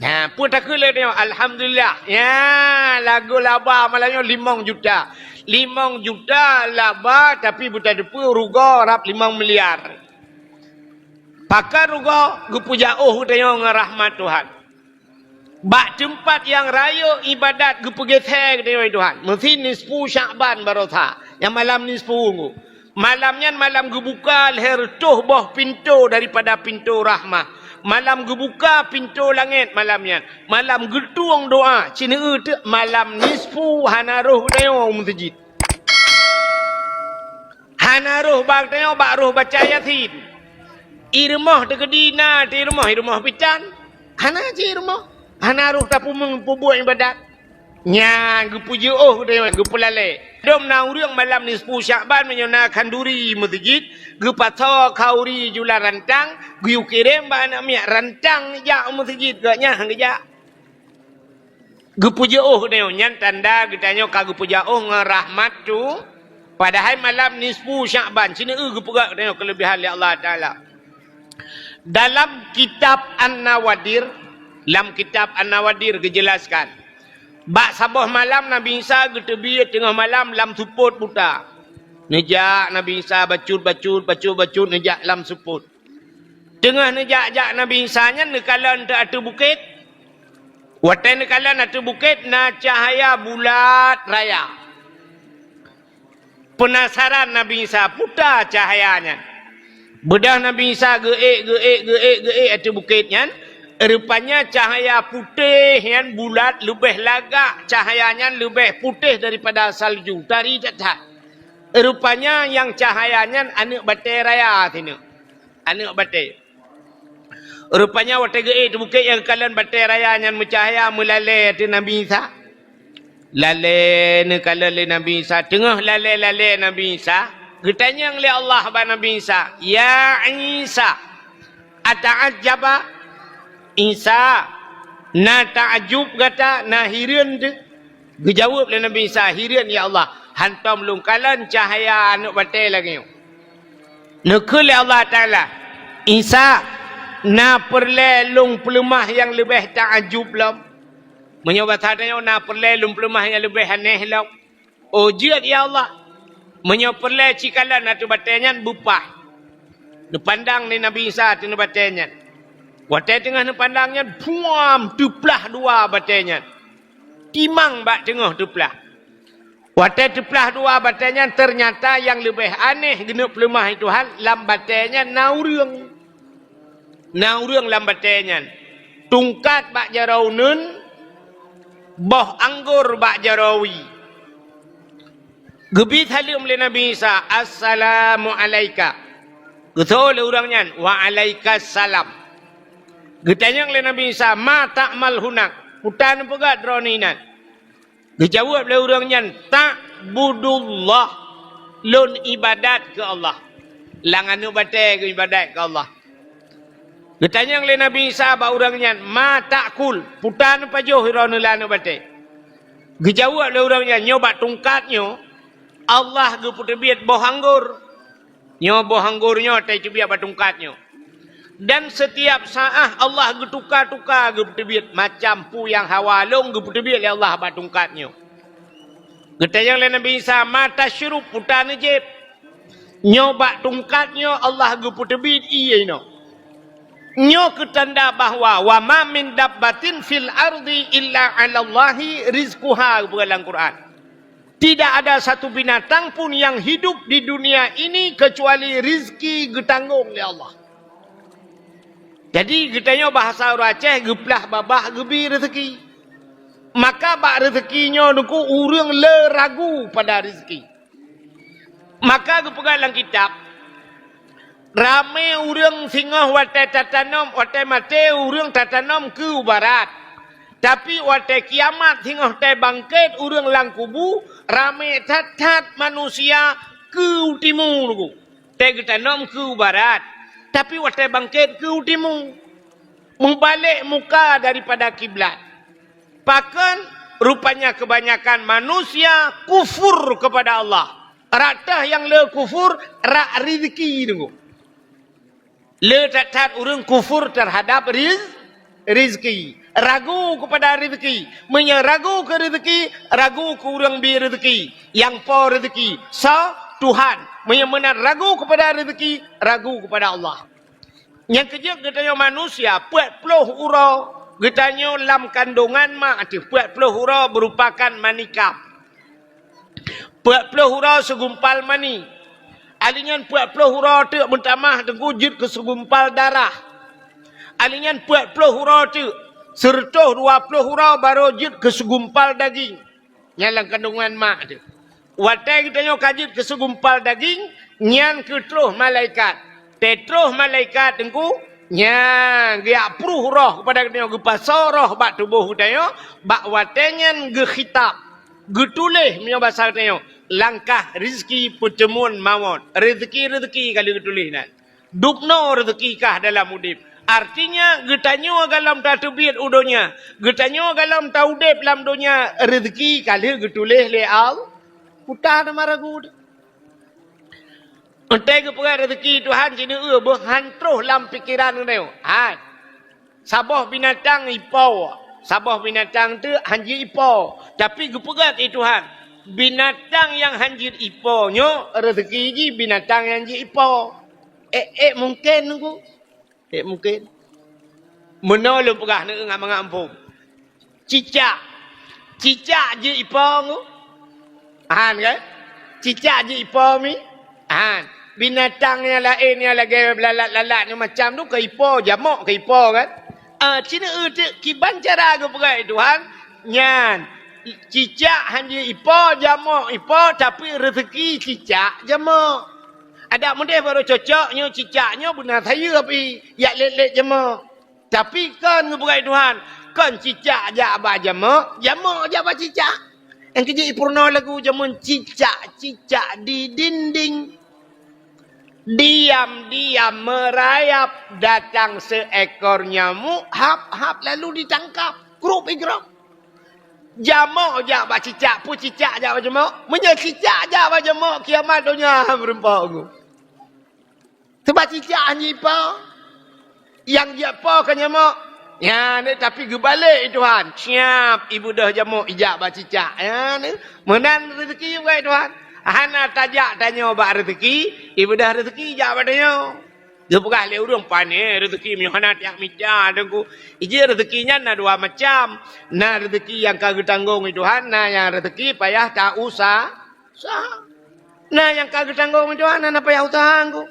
Nah, peue takheun lé tanyoe? Alhamdulillah. Nya, lagot laba malam nyoe limong juta. Limong juta laba, tapi beuteupeue rugoe rab limong miliar. Pakon rugoe? Geupeujak ôh tanyoe ngon rahmat Tuhan. Bak teumpat nyang rayeuk iébadat geupeugeuseue geutanyoe Tuhan. Meusi nisfu Syakban barosa, nyang malam nisfu ngu. Malam nyan malam geubuka lhée reutôh boh pintoe daripada pintoe rahmah. Malam geubuka pintoe langét malam nyan. Malam geutueng doá, ci neueu teuk malam nisfu hana rhoh geutanyoe u meuseujid. Hana rhoh bak tanyoe bak rhoh baca Yasin. I rumoh teukeudi na, i rumoh, i rumoh pitan. Hana cit i rumoh. Hana rhoh tapeubuet iébadat. Nyan geupeujeuôh geutanyoe, geupeulalée. Dum na ureuëng malam nisfu Syakban meunyoe na khanduri meuseujid, geupasoe khanduri julan rantang, geuyue kirém bak aneuëk miet rantang jak u meuseujid, gobnyan han geujak. Geupeujeuôh geutanyoe, nyan tanda geutanyoe ka geupeujak ôh ngon rahmat tu. Padahai malam nisfu Syakban, ci neueu geupeugah geutanyoe keuleubehan lé Allah Taala. Dalam kitab An-Nawadir, lam kitab An-Nawadir geujeulaskan, bak saboh malam Nabi Isa geuteubiet teungoh malam lam seupôt buta. Neujak Nabi Isa bacut-bacut, bacut-bacut neujak lam seupôt. Teungoh neujak-jak Nabi Isa nyan neukalon teuk ateueh bukét. Watée neukalon ateueh bukét na cahya bulat raya. Peunasaran Nabi Isa, peue ta cahya nyan. Beudôh Nabi Isa geuék, geuék, geuék, geuék ateueh bukét nyan, rupanya cahya putéh nyan bulat leubeh lagak, cahya nyan leubeh putéh daripada salju, tari that-that. Rupanya nyang cahya nyan aneuëk batée raya sineuk. Aneuëk batée. Rupanya watée geuék ateueh bukét nyang geukalon batée raya nyan meucahya meulalée ateueh Nabi Isa. Lalée neukalon lé Nabi Isa, teungoh lalée-lalée Nabi Isa, geutanyong lé Allah bak Nabi Isa, "Ya Isa, ata'ajjaba?" Isa, na ta'ajub gata, na hireuen teuh? Geujaweueb lé Nabi Isa, "Hireuen, ya Allah, hántom lôn kalon cahya aneuëk batée lagée nyoe." Neukheun lé Allah Taala, "Isa, na peureulée lôn peuleumah nyang leubeh ta'ajub lom? Meunyoe basa tanyoe, na peureulée lôn peuleumah nyang leubeh aneh lom?" "Oh, jeuet, ya Allah." Meunyoe peureulée ci kalon ateueh batée nyan, beupaih. Neupandang lé Nabi Isa ateueh batée nyan. Watée teungoh neupandang nyan, puam, teuplah dua batée nyan. Timang bak teungoh teuplah. Watée teuplah dua batée nyan, teunyata nyang leubeh aneh geuneuk peuleumah Tuhan, lam batée nyan na ureuëng. Na ureuëng lam batée nyan. Tungkat bak jaroe uneuen, boh anggor bak jaroe wie. Geubi saleuem lé Nabi Isa, "Assalamu alaika." Geutho lé ureuëng nyan, "Wa alaikas salam." Geutanyong lé Nabi Isa, "Ma ta'mal hunak?" Peue tapeugah droeneuh inan? Geujaweueb lé ureuëng nyan, "Ta'budullah." Lôn ibadat keu Allah. Lam aneuëk batée geuibadat keu Allah. Geutanyong lé Nabi Isa bak ureuëng nyan, "Ma ta'kul?" Peue tapajoh droeneuh lam aneuëk batée? Geujaweueb lé ureuëng nyan, "Nyoe bak tungkat nyoe, Allah geupeuteubiet boh anggor. Nyoe boh anggor nyoe watée teubiet bak tungkat nyoe. Dan seutiab saát Allah geutuka-tuka geupeuteubiet macam peue nyang hawa lôn geupeuteubiet lé Allah bak tungkat nyoe." Geutanyong lé Nabi Isa, "Ma tasyrub?" Peue tajieb? "Nyoe bak tungkat nyoe Allah geupeuteubiet ié inoe." Nyoe keu tanda bahwa, "Wa ma min dabbatin fil ardi illa 'alallahi rizquha," geupeugah lam Quran. Tidak ada satu binatang pun yang hidup di dunia ini kecuali rizki geutanggong lé Allah. Jadi, geutanyoe bahasa ureuëng Aceh geuplah babah geubi rezeki. Maka bak rezeki nyoe Teungku ureuëng le ragu pada rezeki. Maka geupeugah lam kitab, ramé ureuëng singoh watée tatanom, watée maté ureuëng tatanom keu barat. Tapi watée kiamat singoh watée bangkét ureuëng lam kubu, ramé that-that manusia keu timu Teungku. Watée geutanom keu barat, tapi watée bangkét keu timu. Meubalek muka daripada kiblat. Pakon? Rupanya kebanyakan manusia kufur kepada Allah. Rata nyang le kufur rak rizki Teungku. Le that-that ureuëng kufur terhadap riz-, rizki. Ragu kepada rizki. Meunyoe ragu keu rizki, ragu keu ureuëng bi rizki. Nyang po rizki, soe? Tuhan. Meunyoe meunan ragu kepada rizki, ragu kepada Allah. Nyang keujeuet geutanyoe manusia, peuet ploh uroe geutanyoe lam kandongan mak teuh, peuet ploh uroe meurupakan manikam. Peuet ploh uroe seugumpal mani. Ali nyan peuet ploh uroe teuk meutamah Teungku jeuet keu seugumpal darah. Ali nyan peuet ploh uroe teuk, seureutôh dua ploh uroe barô jeuet keu seugumpal daging. Nyan lam kandongan mak teuh. Watée geutanyoe ka jeuet keu seugumpal daging, nyan keuh troh malaikat. Teutroh malaikat Teungku, nyan geujak pruh roh keupada geutanyoe, geupasoe roh bak tuboh geutanyoe, bak watée nyan geukhitab, geutuléh meunyoe basa geutanyoe, langkah rizki peuteumuan mawöt. Rezeki-rezeki ka lheueh geutuléh nan. Dubnoe rezeki kah dalam udeb. Artinya, geutanyoe gohlom tateubiet u donya, geutanyoe gohlom taudeb lam donya, rezeki ka lheueh geutuléh lé Allah. Peue tateuma ragu. Entée geupeugah rezeki Tuhan sineuk eu beuh han troh lam pikeran geutanyoe. Han. Saboh binatang ipo, saboh binatang teuk han jeuet ipo, tapi geupeugah lé Tuhan, binatang nyang han jeuet ipo nyoe rezeki jih binatang nyang jeuet ipo. Ék-ék mungken Teungku. Ék mungken. Meunoe lôn peugah ngon mangat muphom. Cicak. Cicak jeuet ipo Teungku? Han kan? Cicak jeuet ipo mi? Han. Binatang nyang laén nyang lagée lalat-lalat nyang macam tu ka ipo, jamok ka ipo kan? Ah, sineuk eu teuk kiban cara geupeugah lé Tuhan, nyan cicak han jeuet ipo, jamok ipo, tapi rezeki cicak jamok. Adak meudeh barô cocok nyoe cicak nyoe beuna sayeuep i, jak lét-lét jamok. Tapi kon geupeugah lé Tuhan, kon cicak jak bak jamok, jamok jak bak cicak. Nyang keujeuet ipeurunoe lagu jameun cicak-cicak di dinding. Diam-diam merayap, datang seekor nyamuk, hap-hap lalu ditangkap. Krup igrop. Jamok jak bak cicak, peue cicak jak bak jamok? Meunyoe cicak jak bak jamok, kiamat donya meureumpok Teungku. Sabab cicak han jeuet ipo. Nyang jeuet ipo ka nyamok. Nyan, tapi geubalek lé Tuhan. Siap, ibeudôh jamok ijak bak cicak. Nyan, meunan rezeki bukai Tuhan. Hana tajak tanyoe bak rezeki, ibeudôh rezeki ijak bak tanyoe. Geupeugah lé ureuëng pané rezeki meunyoe hana tajak mita Teungku. Ijeuet rezeki nyan na dua macam. Na rezeki nyang ka geutanggong lé Tuhan, na nyang rezeki payah ta-usa-, usaha. Na nyang ka geutanggong lé Tuhan, hana payah useuha Teungku.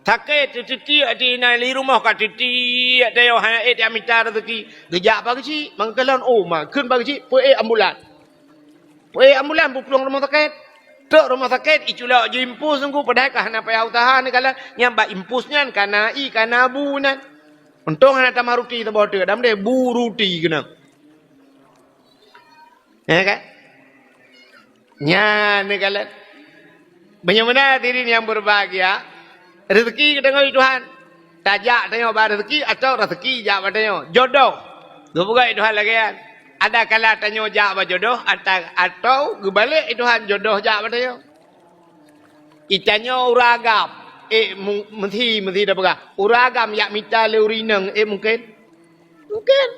Sakét teutiek di na di rumoh ka teutiek, tanyoe hana ék tajak mita rezeki. Geujak bak geuchik, mangkalon, oh, ma, kheun bak geuchik, peuék ambulan. Peuék ambulan peuplueng rumoh sakét. Trok rumoh sakét, iculok ju impus teungku, padahai ka hana payah useuha neukalon. Nyang bak impus nyan ka na ie, ka na bu nyan. Untông hana tamah ruti saboh teuk, dam deh bu ruti keunan. Ya kan? Nyan neukalon. Meunyoe meunan hadirin nyang berbahagia, rezeki geutanyoe Tuhan. Tajak tanyoe bak rezeki atau rezeki jak bak tanyoe. Jodoh. Geupeugah Tuhan lagèe nyan. Ada kala tanyoe jak bak jodoh ata-, atau geubalek Tuhan jodoh jak bak tanyoe. Itanyoe ureueng agam, eh, mu-, meusi, meusi tapeugah. Ureueng agam jak mita lé ureueng inong, eh, mungken? Mungken.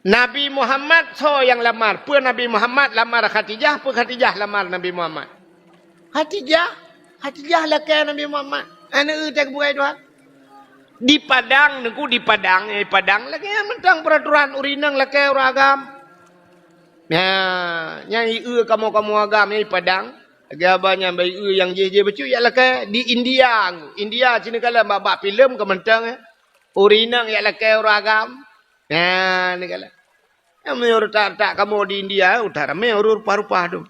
Nabi Muhammad soe nyang lamar? Peue Nabi Muhammad lamar Khadijah, peue Khadijah lamar Nabi Muhammad? Khadijah, Khadijah lakèe Nabi Muhammad. Aneuk eu teuh geupeugah Tuhan. Di Padang, teungku, di Padang, eh, Padang lagèe nyan mantong peuraturan ureueng inong lakèe ureueng agam. Nyan, nyan ie kamoe-kamoe agam nyan di Padang. Lagèe haba nyan bak ie nyang jéh-jéh bacut jak lakèe. Di India, India sinoe kalon bak, bak filem ka mantong, eh. Ureueng inong jak lakèe ureueng agam. Nyan, neukalon. Nyan meunyoe retak-retak kamoe di India, udah ramé ureueng rupa-rupa tu.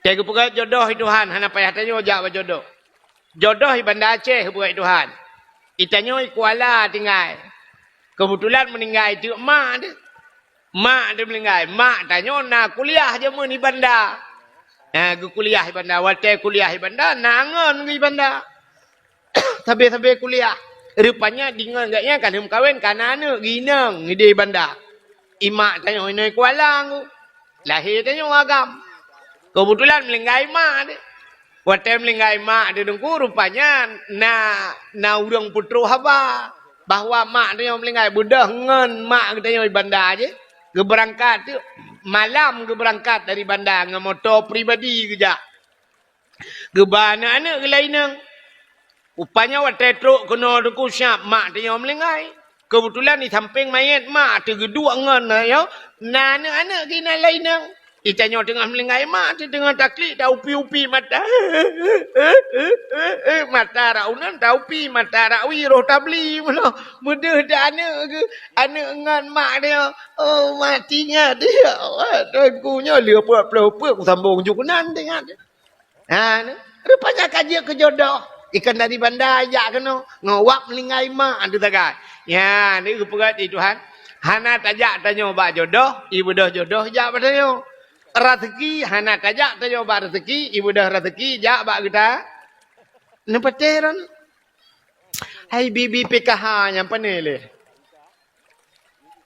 Teuh geupeugah jodoh Tuhan, hana payah tanyoe jak bak jodoh. Jodoh i Banda Aceh geupeugah Tuhan. Itanyoe i Kuala tinggai. Keubeutulan meuninggai teuk mak teuh. Mak teuh meuninggai. Mak tanyoe na kuliah jameun i Banda. Na geukuliah i Banda. Watèe kuliah i Banda, na ngon geuh i Banda. Sabe-sabe kuliah. Rupanya deungon gobnyan ka lheueh meukawen, ka na aneuk geuh inong idéh Banda. I mak tanyoe inong Kuala ngku. Lahé tanyoe agam. Keubeutulan meuninggai mak deh. Watèe meuninggai mak deh teungku, rupanya na, na ureueng peutrok haba bahwa mak tanyoe meuninggai, beudôh ngon mak geutanyoe i Banda jih. Geubeurangkat teuk, malam geubeurangkat dari Banda ngon moto pribadi geujak. Geuba aneuk-aneuk geuh lam inong. Rupanya watèe trok keunoe teungku siap mak tanyoe meuninggai. Keubeutulan di sampéng manyét mak teuh geuduek ngon, ayo, na aneuk-aneuk geuh inan lam inong. Itanyoe teungoh meuninggai mak teuh teungoh taklik, taupi-upi mata. Mata rot uneun taupi, mata rot wie roh tabli meunoe. Beudôh dak aneuk geuh, aneuk ngon mak tanyoe. Oh, mati nyan, ya Allah, teungku nyoe lheueh peuet ploh peuet kusambông ju keunan teuh nyan. Ha, ni. Rupanya ka jeuet keu jodoh. Ikan dari Banda jak keunoe. Ngon wak meuninggai mak tu sagai. Ya, ni geupeugah di Tuhan. Hana tajak tanyoe bak jodoh, i beudôh jodoh jak bak tanyoe. Raseuki, hana tajak tanyoe bak raseuki, i beudôh raseuki jak bak geuta. Neupatéh ron. Hai bibi P K H nyang pané lé.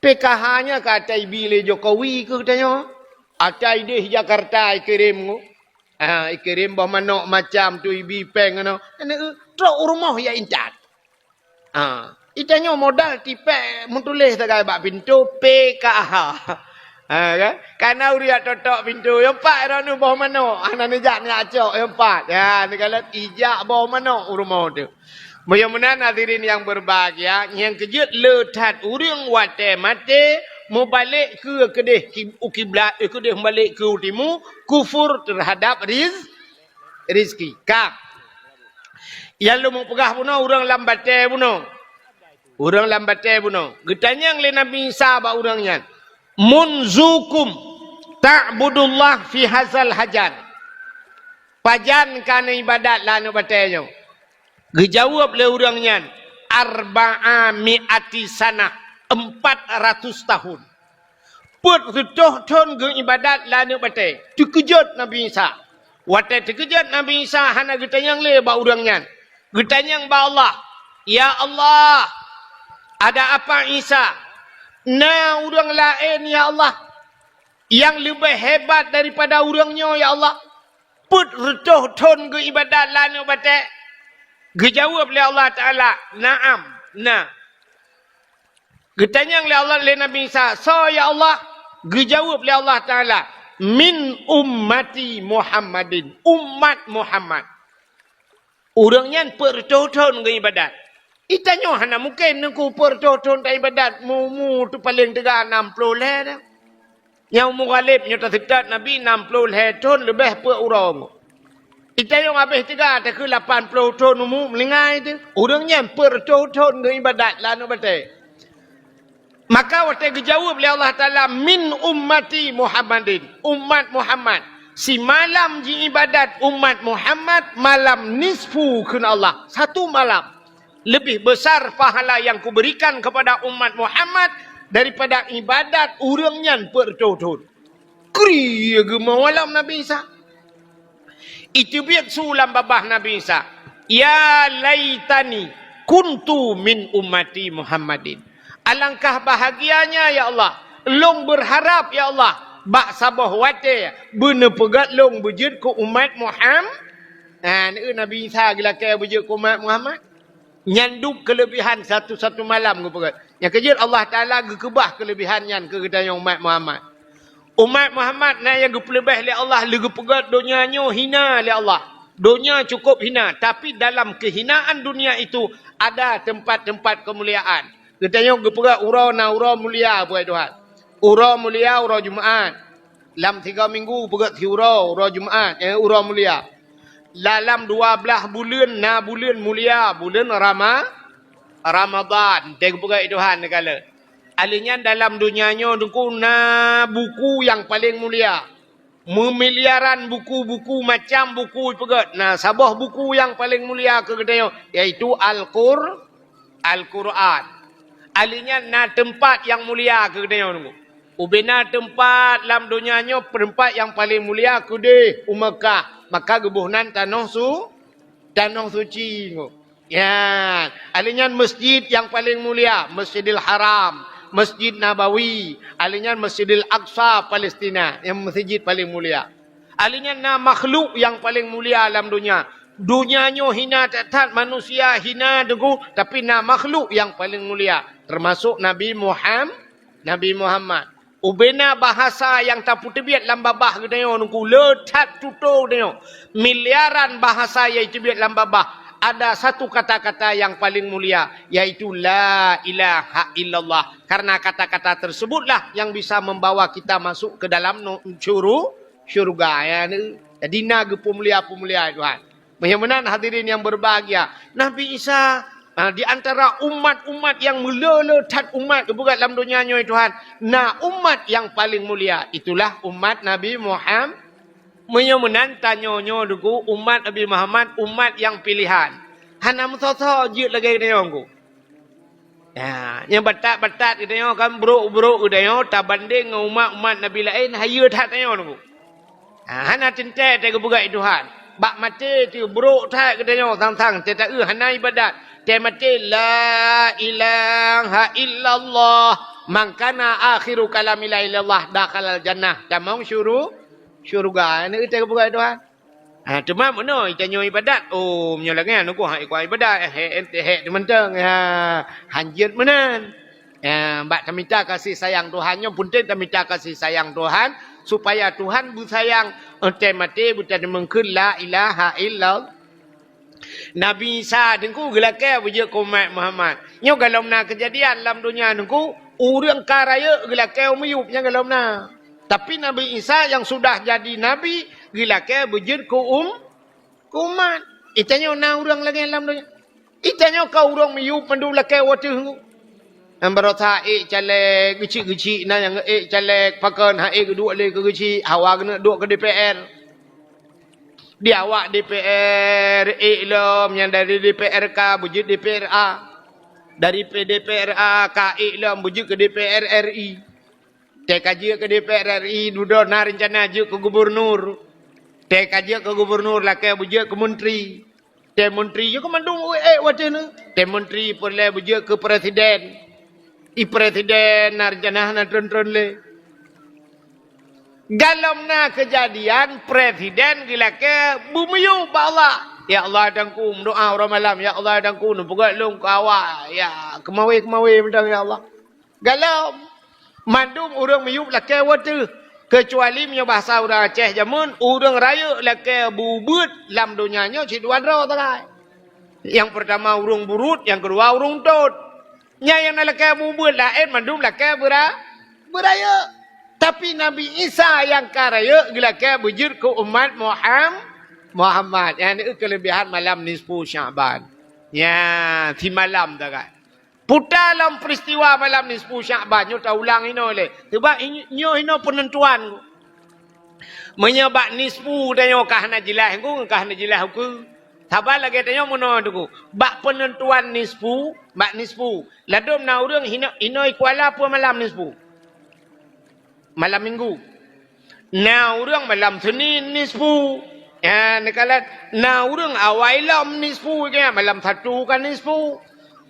P K H nyan ka ata ibi lé Jokowi keu tanyoe. Ata idéh Jakarta ikirém ngu. Ha, ikirém boh manok macam tu ibi péng nyoe. Aneuk eu, trok u rumoh ya intat. Ha, itanyoe modal tipék meutuléh sagai bak pintoe P K H. Ha, kan? Kana ureueng jak totok pintoe, nyang pat droeneuh boh manok, hana neujak neujak cok, nyang pat. Ya, neukalon ijak boh manok u rumoh tu. Meunyoe meunan hadirin nyang berbahagia, nyang keujeuet le that ureueng watèe maté, mubalek keue keudeh ki-, u kiblat, eh, keudeh mubalek keue u timu, kufur terhadap riz-, rizki. Ka. Nyang lôn peugah bunoe ureueng lam batèe bunoe. Ureueng lam batèe bunoe. Geutanyong lé Nabi Isa bak ureueng nyan, "Munzukum ta'budullah fi hazal hajar?" Pajan ka neuibadat lam aneuk batèe nyoe? Geujaweueb lé ureueng nyan, "Arba'a mi'ati sanah," empat ratus tahun. Peuet reutôh thon geuibadat lam aneuk batèe. Teukeujot Nabi Isa. Watèe teukeujot Nabi Isa hana geutanyong lé bak ureueng nyan. Geutanyong bak Allah, "Ya Allah, ada apa Isa? Na ureueng laén, ya Allah, nyang leubeh hebat daripada ureueng nyoe, ya Allah?" Peuet reutôh thon geuibadat lam aneuk batèe. Geujaweueb lé Allah Taala, "Na'am, na." Geutanyong lé Allah, lé Nabi Isa, "Soe ya Allah?" Geujaweueb lé Allah Taala, "Min ummati Muhammadin," umat Muhammad. Ureueng nyan peuet reutôh thon geuibadat. Itanyoe hana mungken teungku peuet reutôh thon taibadat, mu-, mu tu paleng teuga nam ploh lhèe dah. Nyang umu ghaleb nyoe taseutôt Nabi nam ploh lhèe thon leubeh peuet uroe. Itanyoe habéh teuga takheun lapan ploh thon umu meuninggai teuh. Ureueng nyan peuet reutôh thon geuibadat lam aneuk batèe. Maka watée geujaweueb lé Allah Taala, "Min ummati Muhammadin," umat Muhammad. Simalam jiibadat umat Muhammad, malam nisfu kheun Allah. Satu malam. Lebih besar pahala yang kuberikan kepada umat Muhammad daripada ibadat ureuëng nyan peuet reutôh thon. Kri geumeuwalam Nabi Isa. Iteubiet su lam babah Nabi Isa, "Ya laitani kuntu min ummati Muhammadin." Alangkah bahagianya, ya Allah, lôn beurharap, ya Allah, bak saboh watée beuneupeugét lôn beujeuet keu umat Muham-, ha, Nabi Isa geulakée beujeuet keu umat Muhammad. Nyan dum keuleubihan satu-satu malam geupeugét. Nyang keujeuet Allah Taala geukeubah keuleubihan nyan keu geutanyoe umat Muhammad. Umat Muhammad na nyang geupeuleubeh lé Allah, lé geupeugét donya nyoe hina lé Allah. Donya cukup hina, tapi dalam kehinaan dunia itu ada tempat-tempat kemuliaan. Geutanyoe geupeugét uroe na uroe mulia, buet Tuhan. Uroe mulia, uroe Jumaat. Lam tiga minggu peugét siuroe, uroe Jumaat, eh, uroe mulia. Dalam dua blaih buleuen na buleuen mulia, buleuen Rama-, Ramadan. Teupeugét Tuhan neugala. Aleuh nyan dalam donya nyoe Teungku na buku nyang paleng mulia. Meumiliaran buku-buku, macam buku peugét. Na saboh buku nyang paleng mulia keu geutanyoe, yaitu Al-Qur-, Al-Quran. Aleuh nyan na teumpat nyang mulia keu geutanyoe Teungku. Ubena teumpat lam donya nyoe, teumpat nyang paleng mulia keudeh u Meukah. Maka geuboh nan tanoh su-, tanoh suci Teungku. Ya, aleuh nyan masjid nyang paleng mulia, Masjidil Haram, Masjid Nabawi, aleuh nyan Masjidil Aqsa Palestina, nyang masjid paleng mulia. Aleuh nyan na makhluk nyang paleng mulia lam donya. Donya nyoe hina that-that, manusia hina Teungku, tapi na makhluk nyang paleng mulia, teumasok Nabi Muham-, Nabi Muhammad. Ubena bahasa nyang tapeuteubiet lam babah geutanyoe Teungku, le that tutoe geutanyoe. Miliaran bahasa nyang teubiet lam babah, ada satu kata-kata nyang paleng mulia, yaitu la ilaha illallah. Karena kata-kata tersebutlah yang bisa membawa kita masuk ke dalam nu-, syuru-, syurga. Ya, ni. Jadi na geupeumulia-peumulia Tuhan. Meunyoe meunan hadirin yang berbahagia, Nabi Isa, ah, di antara umat-umat nyang meulé-lé that umat geupeugét lam donya nyoe Tuhan, na umat nyang paleng mulia, itulah umat Nabi Muham-, meunyoe meunan tanyoe nyoe Teungku, umat Nabi Muhammad, umat nyang pilihan. Hana meusoe-soe jeuet lagée geutanyoe Teungku. Ya, nyang batat-batat geutanyoe kan brok-brok geutanyoe tabandeng ngon umat-umat Nabi laén, hayeue that tanyoe Teungku. Ha, hana teuntée teugeubeugat Tuhan. Bak maté teuh brok that geutanyoe sang-sang teuta-eu hana ibadat. Teumaté la ilaha illallah, man kana akhiru kalami la ilaha illallah dakhalal jannah. Tamong syuru-, syurga. Hana teugeubeugat Tuhan. Ha, teuma meunoe tanyoe ibadat. Oh, meunyoe lagée nyan Teungku hana ikuat ibadat, eh, hek, hek, hek teumantong. Ha, hanjeuet meunan. Ya, bak tamita kasih sayang Tuhan nyoe, peunteng tamita kasih sayang Tuhan, supaya Tuhan beusayang, eh, teumaté beuteumeung kheun la ilaha illallah. Nabi Isa Teungku geulakée beujeuet keu umat Muhammad. Nyoe galom na keujadian lam donya Teungku, ureuëng ka rayeuk geulakée u miyueb nyang galom na. Tapi Nabi Isa nyang sudah jadi nabi geulakée beujeuet keu um-, keu umat. Itanyoe na ureuëng lagée lam donya. Itanyoe ka ureuëng miyueb mandum lakée wateuh. Nyang barosa ék caleg geuchik-geuchik, na nyang ék caleg pakon, ha ék geuduek lé keu geuchik, hawa geuneuk duek keu D P R. Di awak D P R ék lom nyang dari D P R K beujeuet D P R A. Dari P D P R A ka ék lom beujeuet keu D P R R I. Teuka jeuet keu D P R R I, dudoe na reuncana jeuet keu gubunur. Teuka jeuet keu gubunur lakée beujeuet keu menteri. Teuh menteri jeuet keu mandum ék watée nyoe. Teuh menteri peureulée beujeuet keu presiden. I presiden na reuncana hana tron-tron lé. Galom na keujadian presiden geulakée beumiyueb bak Allah. Ya Allah, Teungku, meudoá uroe malam. Ya Allah, Teungku, neupeugét lôn keu awak. Ya, keumawé-keumawé mantong, ya Allah. Galom. Mandum ureuëng miyueb lakée wateuh. Keucuali meunyoe bahasa ureuëng Aceh jameun, ureuëng rayeuk lakée beubeuet lam donya nyoe cit dua droe sagai. Nyang peurtama ureuëng buruet, nyang keudua ureuëng tot. Nyan nyang na lakée beubeuet laén mandum lakée beura-, beurayeuk. Tapi Nabi Isa nyang ka rayeuk geulakée beujeuet keu umat Muham-, Muhammad. Nyan keulebihan malam nisfu Sya'ban. Nyan, simalam sagai. Puta lom peristiwa malam nisfu Syakban nyoe taulang inoe lé. Sebab i-, nyoe inoe peunentuan. Meunyoe bak nisfu tanyoe ka hana jeulaih, engko ka hana jeulaih ukeue. Saban lagée tanyoe meunoe teungku. Bak peunentuan nisfu, bak nisfu. Ladôm na ureuëng hino-, inoe i Kuala peue malam nisfu. Malam Minggu. Na ureuëng malam Senin nisfu. Ya, neukalon na ureuëng awai lom nisfu, ya, malam Sabtu ka nisfu.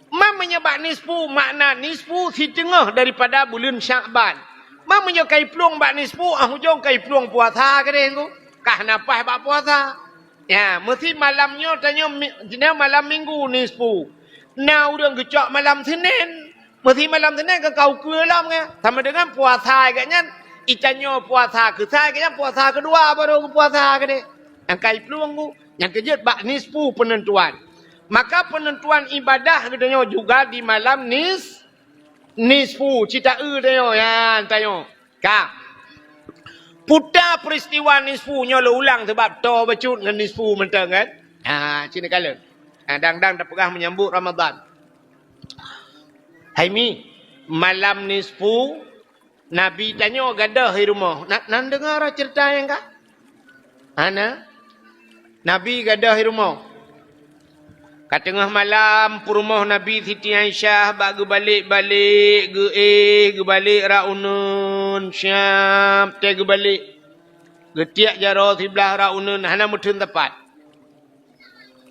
Ma meunyoe bak nisfu, makna nisfu siteungoh daripada buleuen Syakban. Ma meunyoe ka iplueng bak nisfu, ah ujong ka iplueng puasa keudeh tu. Ka hana paih bak puasa. Ya, meusi malam nyoe tanyoe mi-, jinoe malam Minggu nisfu. Na ureuëng geucok malam Senin. Meusi malam Senin ka kau keue lom nyan. Sama dengan puasa geuh nyan, itanyoe puasa keusai geuh nyan, puasa keudua baru geupuasa keudeh. Nyang ka iplueng tu, nyang keujeuet bak nisfu peunentuan. Maka peunentuan ibadah geutanyoe juga di malam nis-, nisfu. Cit taeu tanyoe, nyan tanyoe. Ka. Puta peristiwa nisfu nyoe lôn ulang sebab toe bacut ngon nisfu mantong kan. Ha, cit neukalon. Ha, dang-dang tapeugah menyambut Ramadan. Hai mi, malam nisfu, Nabi tanyoe gadôh i rumoh. Na, na neudeungoe ceurita nyang ka? Hana? Nabi gadôh i rumoh. Ka teungoh malam, peurumoh Nabi Siti Aisyah bak geubalek-balek, geuéh, geubalek rak uneuen, siab tée geubalek. Geutiek jaroe siblaih rak uneuen, hana meutheun teumpat.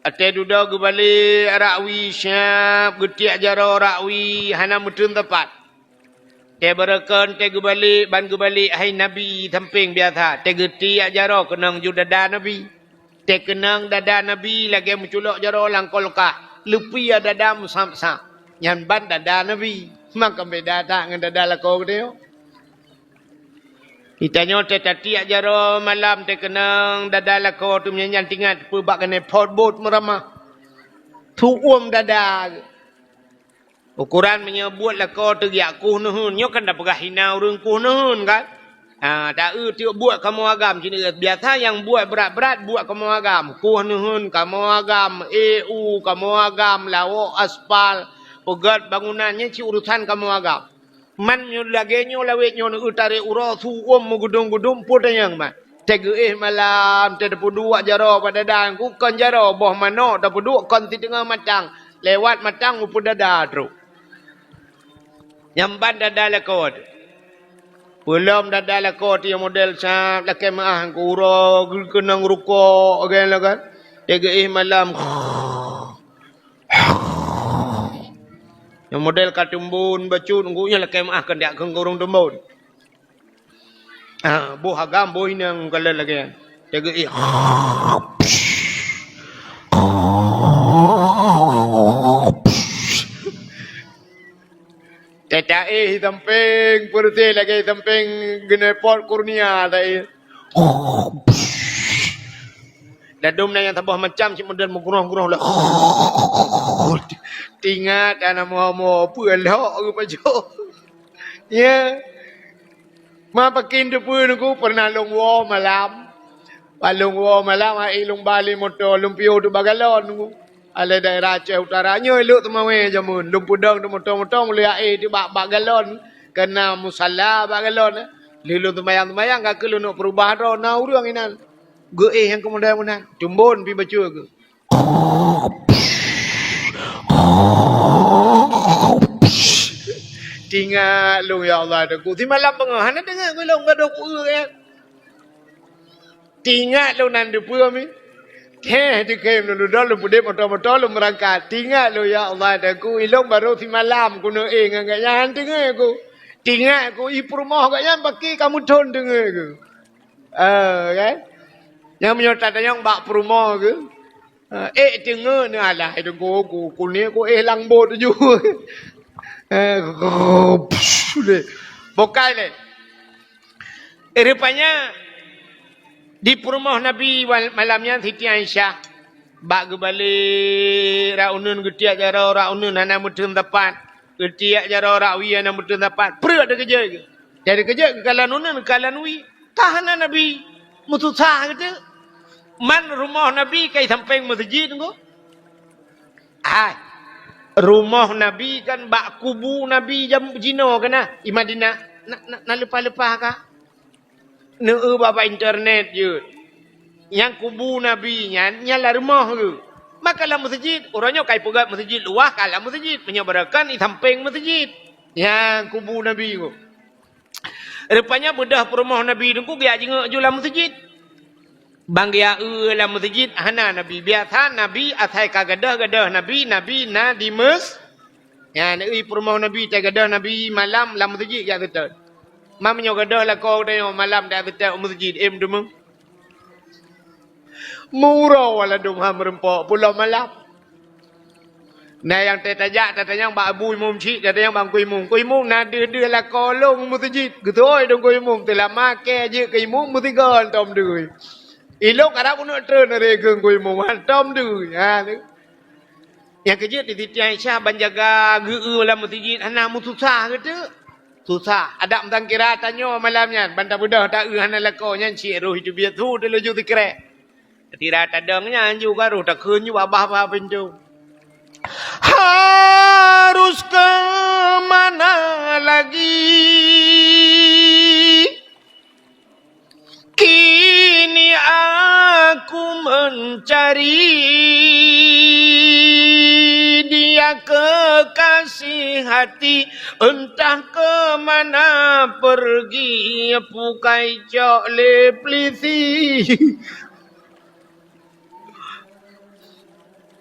Watée dudoe geubalek rak wie, siab geutiek jaroe rak wie, hana meutheun teumpat. Tée beureukeun, tée geubalek, ban geubalek hai Nabi sampéng biasa. Tée geutiek jaroe keunong ju dada Nabi. Tée keunong dada Nabi lagée meuculok jaroe lam kulkah. Leupie dada meusab-sab. Nyan ban dada Nabi. Maka beda that ngon dada lakoe geutanyoe. Geutanyoe tée tatiek jaroe malam tée keunong dada lakoe tu meunyan tingat peue bak keuneuk phot bot meuramah. Tuom dada. Ukoran meunyoe buet lakoe teugiak kuh neuheun, nyoe kan tapeugah hina ureuëng kuh neuheun kan? Ha, taeu tiek buet kamoe agam cit, biasa nyang buet brat-brat buet kamoe agam. Kuh neuheun kamoe agam, éh u kamoe agam, lawok aspal, peugét bangunan, nyan cit urusan kamoe agam. Man nyoe lagée nyoe lawét nyoe neueu tarek uroe su uem meugudum-gudum peue tanyong man. Tée geuéh malam, tée tapeuduek jaroe bak dada, kon jaroe boh manok tapeuduek kon siteungoh matang, lewat matang u peue dada trok. Nyang ban dada lakoe. Peulom dada lakoe teuh model sab lakée meuáh keu uroe geukeunong rukok, gen lakoe. Tée geuéh malam. Nyang model ka teumbon bacut, nyan lakée meuáh keuneuk keu ureuëng teumbon. Ah, boh agam, boh inong kalon lagée nyan. Teugeue ih. Teuta éh sampéng, peureute lagée sampéng geunepot kurnia ta éh. Ladôm na nyang saboh macam cit model meugroh-groh lé. Tingat ana moe-moe peue lhok geupajoh. Ya. Ma pakin teupeue nuku pernah lôn woe malam. Ba lôn woe malam, ai lôn ba lé moto, lôn piôh teuh bak galon nuku. Alai daerah Aceh Utara nyoe lhok teumawé jameun. Lôn peudong teuh moto-moto, lôn aé teuh bak, bak galon. Keuna musala bak galon. Lheuh lôn seumayang-seumayang, ka keuh lôn peurubah droe, na ureuëng inan. Geuéh nyang keumudian meunan, tumbon pi bacut geuh. Tingat lôn, ya Allah, Teungku. Simalam beungoh hana deungoe lôn gadôh kueu, ya. Tingat lôn nan deupeue mi. Heh, dikhem lôn dudoe, lôn peudeh moto-moto, lôn meurangkat. Tingat lôn, ya Allah, Teungku. Ilôn barô simalam keuneuk éh ngon gobnyan, deungoe ku. Tingat ku, i peurumoh gobnyan paki ka meuthon, deungoe ku. Eh, kan? Nyang meunyoe tatanyong bak peurumoh geuh. Eh, ék teungeut neuh alah, ai teungku ku, keuneuk ku éh lam bot ju. Eh, lé. Bokai lé. Eh, rupanya di peurumoh Nabi wal-, malam nyan Siti Aisyah. Bak geubalek rak uneuen, geutiek jaroe rak uneuen hana meutheun sapat. Geutiek jaroe rak wie hana meutheun sapat. Preuek teukeujot geuh. Jadi keujot geukalon uneuen, kalon wie. Ka hana Nabi meususah geuteuk. Man rumoh Nabi kai sampéng meuseujid nyoe. Hai. Rumoh Nabi kan bak kubu Nabi jam jinoe kan na, i Madinah. Na, na, na leupah-leupah ka? Neu bak, bak internet jeuet. Nyang kubu Nabi nyan, nyan lam rumoh geuh. Maka lam meuseujid, uroe nyoe ka ipeugöt meuseujid luwah ka lam meuseujid, meunyoe barokon i sampéng meuseujid. Nyang kubu Nabi geuh. Rupanya beudöh peurumoh Nabi teungku geujak jingieng ju lam meuseujid. Ban geujak eu lam meuseujid hana Nabi. Biasa Nabi asai ka gadöh, gadöh Nabi, Nabi na di meus-, nyan, eu peurumoh Nabi, tai gadöh Nabi malam lam meuseujid jak seutôt. Ma meunyoe gadöh lakoe tanyoe malam jak seutôt u meuseujid, eh, meuteumé. Meuuroe ladôm ha meureumpok pulo malam. Na nyang teutajak tatanyong bak abu imum chik, tatanyong bak ku imum. Ku imum na deuh-deuh lakoe lôn u meuseujid. Geutôi dong ku imum, teulama kée jeuet keu imum meusigoe hantom deuh. Ilôn karab uneuk treun lé keu ku imum hantom deuh. Ha, tu. Nyang keujeuet di Siti Aisyah ban jaga geu-eu lam meuseujid hana meususah geuteuk. Susah. Adak meusangkira tanyoe malam nyan, ban tabeudôh ta-eu hana lakoe nyan cit roh teubiet su teulaju sikrek. Tira tadong nyan ju ka roh takheun ju babah-babah pintoe. Harus ke mana lagi? Kini aku mencari dia kekasih hati, entah ke mana pergi, pukai cok lé pelisi.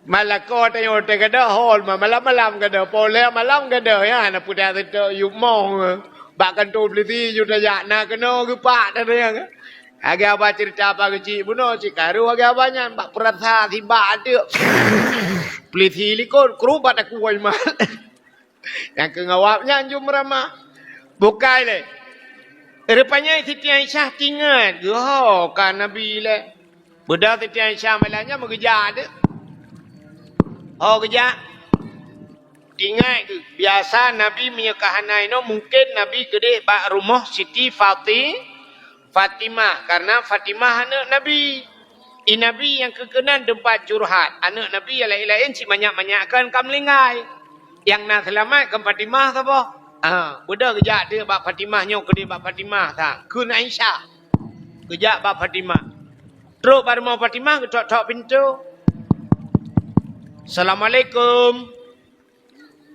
Malako tanyoe teuh gadôh hol, ma-, malam-malam gadôh, polé malam gadôh, ya, na pudah teutôk yub moh, bak kantô polisi ju tajak, na keunoe geupak, na teuh, ya. Lagèe haba cerita apa keuchik bunoe, cit karu lagèe haba nyan, bak peurasa sibak ateuk. Polisi likot, krubat aku wai mat. Nyang keu ngawab nyan ju meuramah. Bukai lé. Rupanya Siti Aisyah tingat, "Ho, ka Nabi lé." Beudôh Siti Aisyah malam nyan meugeujak deuh. Ho geujak. Tingat keu, biasa Nabi meunyoe ka hana inoe, mungken Nabi keudeh bak rumoh Siti Fati-, Fatimah, karena Fatimah aneuk Nabi. I Nabi nyang keu keunan teumpat curhat. Aneuk Nabi nyang laén-laén cit manyak-manyak kheun ka meuninggai. Nyang na seulamat kheun Fatimah saboh. Ha, beudôh geujak teuk bak Fatimah nyoe keudeh bak Fatimah sang. Kheun Aisyah. Geujak bak Fatimah. Trok bak rumoh Fatimah geutok-tok pintoe. "Assalamualaikum."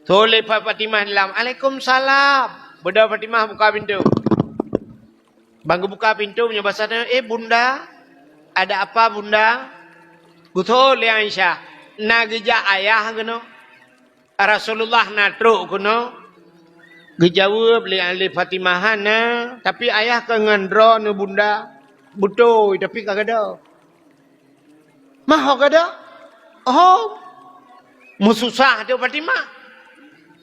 Thon lé Fa-, Fatimah dalam, "Alaikumsalam." Beudôh Fatimah buka pintoe. Ban geubuka pintoe meunyoe basa tanyoe, "Eh, Bunda, ada apa, Bunda?" Geuthon lé Aisyah, "Na geujak ayah keunoe? Rasulullah na trok keunoe?" Geujaweueb lé, lé Fatimah, "Hana, tapi ayah ka ngon droeneuh, Bunda." "Beutôi, tapi ka gadôh." "Ma ho gadôh?" "Oh." Meususah teuk Fatimah.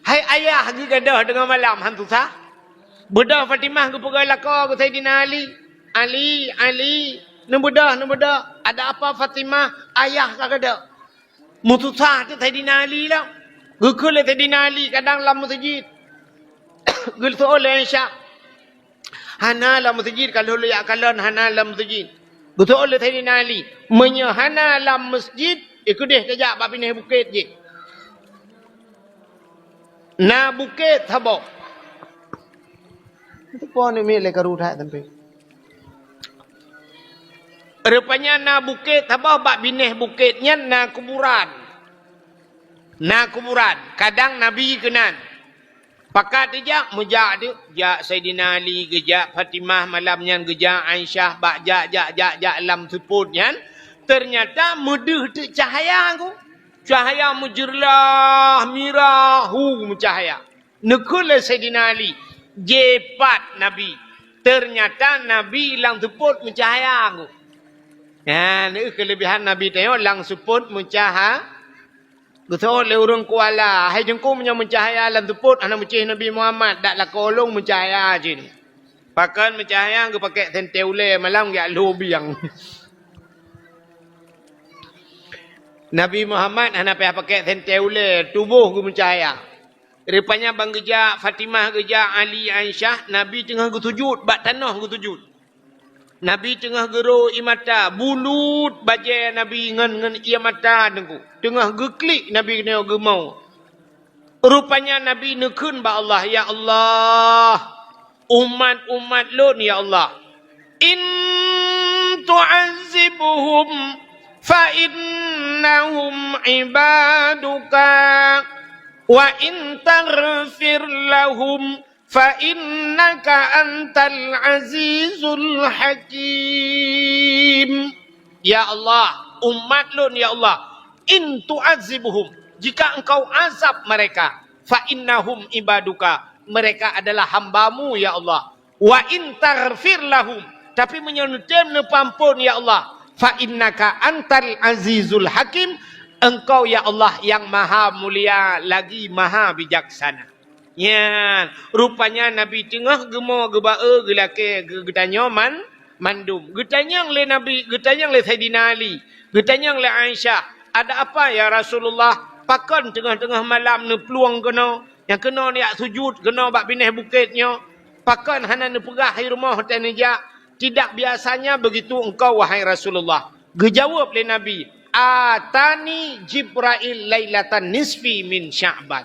Hai ayah geugadôh teungoh malam han susah. Beudôh Fatimah geupeugah lakoe keu Saidina Ali, "Ali, Ali, neubeudôh, neubeudôh. Ada apa Fatimah? Ayah ka gadôh." Meususah teuk Saidina Ali lom. Geukheun lé Saidina Ali kadang lam meuseujid. Geuseuôt lé Aisyah. Hana lam meuseujid, ka lheueh jak kalon hana lam meuseujid. Geuseuôt lé Saidina Ali, "Meunyoe hana lam meuseujid, i keudeh tajak bak binéh bukét jih. Na bukét saboh." Teupon miet lé karu that sampoe. Rupanya na bukét saboh, bak binéh bukét nyan na kuburan. Na kuburan, kadang Nabi keunan. Pakat dijak, meujak teuk, jak Saidina Ali, geujak Fatimah malam nyan, geujak Aisyah, bak jak, jak, jak, jak lam seupôt nyan, teunyata meudeuh teuk cahya ku. Cahya meujeurlah, mirah, hu meucahya. Neukheun lé Saidina Ali, jipat Nabi. Teunyata Nabi lam seupôt meucahya ku. Nyan, neu keulebihan Nabi tanyoe lam seupôt meucahya. Geuseuôt lé ureuëng Kuala, "Hai Teungku, meunyoe meucahya lam seupôt hana meucéh Nabi Muhammad, dak lakoe lôn meucahya cit." Pakon meucahya, geupakèk sentée ulée malam geujak lhôh biang. Nabi Muhammad hana payah pakèk sentée ulée, tuboh geumeucahya. Rupanya ban geujak Fatimah, geujak Ali, Aisyah, Nabi teungoh geusujut, bak tanoh geusujut. Nabi teungoh geuro ié mata, bulut bajée Nabi ngon, ngon ié mata teungku. Teungoh geuklik Nabi keunoe geumoe. Rupanya Nabi neukheun bak Allah, "Ya Allah, umat-umat lôn, ya Allah, in tu'azzibhum fa innahum ibaduka, wa in taghfir lahum fa innaka antal azizul hakim." Ya Allah, umat lôn, ya Allah, in tu'azzibhum, jika Engkau azab mereka, fa innahum ibaduka, mereka adalah hamba-Mu, ya Allah. Wa in taghfir lahum, tapi meunyoe neutem neupeuampôn, ya Allah, fa innaka antal azizul hakim, Engkau, ya Allah, yang maha mulia lagi maha bijaksana. Nyan, rupanya Nabi teungoh geumo geuba-e geulakée geu-, geutanyoe man-, mandum. Geutanyong lé Nabi, geutanyong lé Saidina Ali, geutanyong lé Aisyah, "Ada apa, ya Rasulullah? Pakon teungoh-teungoh malam neuplueng keunoe, nyang keunoe neujak sujut keunoe bak binéh bukét nyoe? Pakon hana neupeugah di rumoh watée neujak? Tidak biasanya begitu Engkau, wahai Rasulullah." Geujaweueb lé Nabi, "Atani Jibrail lailatan nisfi min Sya'ban."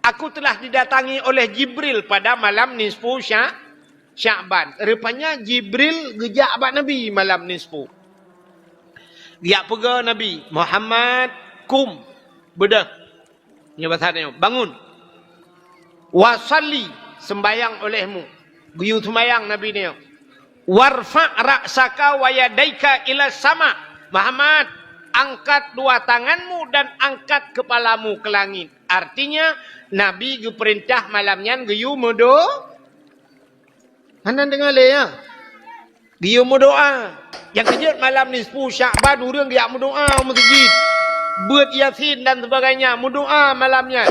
Aku telah didatangi oleh Jibril pada malam nisfu Sya-, Sya'ban. Rupanya Jibril geujak bak Nabi malam nisfu. Geujak peugah Nabi, "Muhammad, kum, beudôh." Nyoe bahasa nyoe, "Bangun. Wa shalli, seumbahyang olehmu." Geuyue seumbahyang Nabi nyoe. "Warfa' ra'saka wa yadaika ila sama." Muhammad, angkat dua tanganmu dan angkat kepalamu ke langit. Artinya, Nabi geupeurintah malam nyan geuyue meudo-, hana deungoe lé, ya? Geuyue meudoa. Nyang keujeuet malam nisfu Sya'ban ureuëng geujak meudoa u meuseujid. Beuet Yasin dan sebagainya, meudoa malam nyan.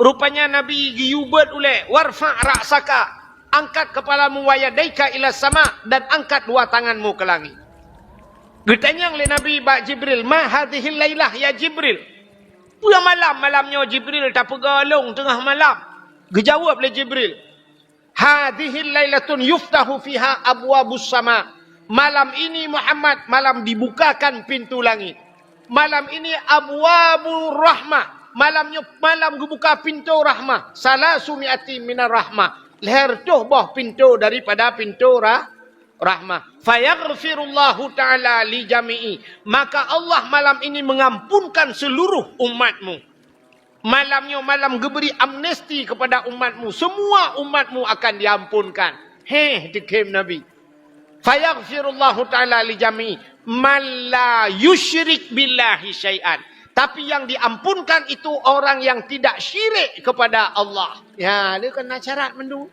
Rupanya Nabi geuyue beuet ulée, "Warfa' ra'saka, angkat kepalamu, wa yadaika ila sama, dan angkat dua tanganmu ke langit." Geutanyong lé Nabi bak Jibril, "Ma hadhihil lailah, ya Jibril?" Peue malam, malam nyoe Jibril tapeugah lôn teungoh malam? Geujaweueb lé Jibril, "Hadhihil lailatun yuftahu fiha abwabus sama." Malam ini, Muhammad, malam dibukakan pintu langit. Malam ini abwabur rahmah. Malam nyoe malam geubuka pintu rahmah. Salasu mi'ati minar rahmah. Lhèe reutôh boh pintu daripada pintu rah-, rahmah. Fayaghfirullahu ta'ala li jami'i. Maka Allah malam ini mengampunkan seluruh umatmu. Malam nyoe malam geubri amnesti kepada umatmu. Semua umatmu akan diampunkan. Heh, dikhém Nabi. Fayaghfirullahu ta'ala li jami man la yusyrik billahi syai'an. Tapi yang diampunkan itu orang yang tidak syirik kepada Allah. Ya, dia kena syarat mandum.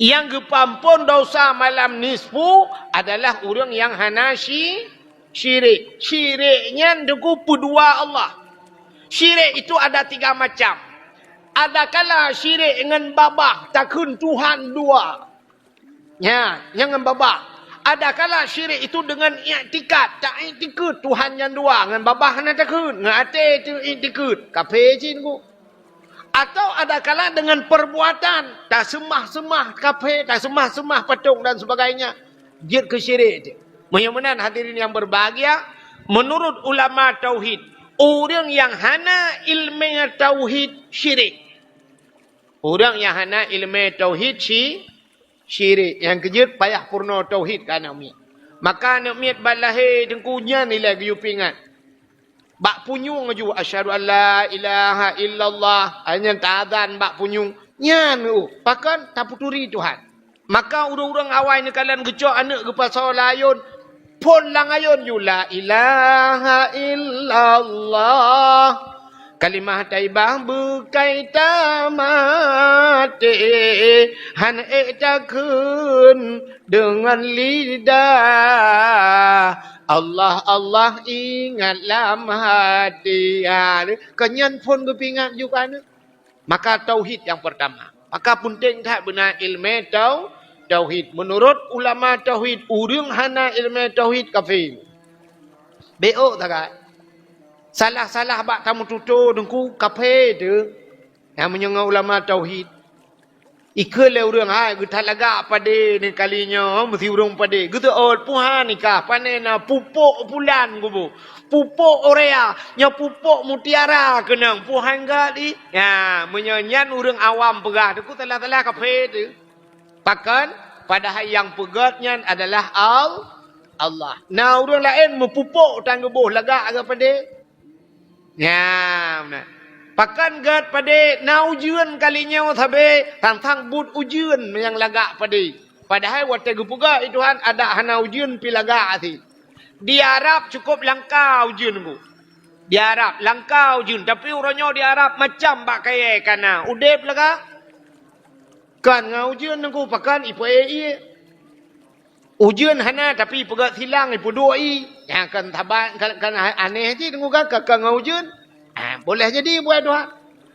Nyang geupeuampôn dosa malam nisfu adalah ureuëng nyang hana syi-, syirik. Syirik nyan teungku peudua Allah. Syirik itu ada tiga macam. Adakala syirik ngon babah takheun Tuhan dua. Nya, nyang ngon babah. Adakala syirik itu dengan iktikad, taiktikad Tuhan nyan dua, ngon babah hana takheun, ngon até itu iktikad. Kafé cit teungku. Atau adakala dengan perbuatan, taseumah-seumah kafé, taseumah-seumah patong dan sebagainya, jeuet keu syirik. Meunyoe meunan hadirin yang berbahagia, menurut ulama tauhid, ureuëng nyang hana ileumé tauhid syirik. Ureuëng nyang hana ileumé tauhid syi-, syirik. Nyang keujeuet payah peurunoe tauhid keu aneuk miet. Maka aneuk miet ban lahé teungku nyan ilée geuyue peuingat. Bak punyueng aju, "Asyhadu an la ilaha illallah." Nyan taazan bak punyueng. Nyan, uh, pakon tapeuturi Tuhan. Maka ureuëng-ureuëng awai neukalon geucok aneuk geupasoe lam ayôn, phon lam ayôn ju, "La ilaha illallah, kalimah thaibah beukai tamaté, han ék takheun deungon lidah, Allah, Allah ingat lam haté." Ha, kon nyan phon geupeuingat ju keu aneuk. Maka tauhid nyang peurtama. Maka peunteng that beuna ileumé tau-, tauhid. Meunurot ulama tauhid, ureuëng hana ileumé tauhid kafé. Bék ôk sagai. Salah-salah bak tameututoe teungku kafé teuh. Nyang meunyoe ngon ulama tauhid. Ikheun lé ureuëng, "Hai, geuthat lagak padé ni kali nyoe, meusi ureuëng padé." Geuseuôt, "Puhan nikah, pané na pupuk pulan kubu, pupuk urea, nyoe pupuk mutiara keunong, puhan gét i." Ya, meunyoe nyan ureuëng awam peugah, teungku salah-salah kaphé teuh. Pakon? Padahai nyang peugét nyan adalah Al-, Allah. Na ureuëng laén meupupuk tan geuboh lagak gét padé. Nyan, nah. Pakon gét padé na ujeuen kali nyoe sabe, sang-sang buet ujeuen nyang lagak padé. Padahai watée geupeugah i Tuhan adak hana ujeuen pi lagak até. Di Arab cukup langka ujeuen ku. Di Arab langka ujeuen, tapi uroe nyoe di Arab macam bak kayée kana. Udeb lagak. Kan ngon ujeuen ku pakon ipe ié. Ujeuen hana, tapi peugét silang ipeuduek i. Nyang kan saban, kan, kan aneh cit, deungoe ka, ka, ka ngon ujeuen. Ah, boleh jadi buet Tuhan.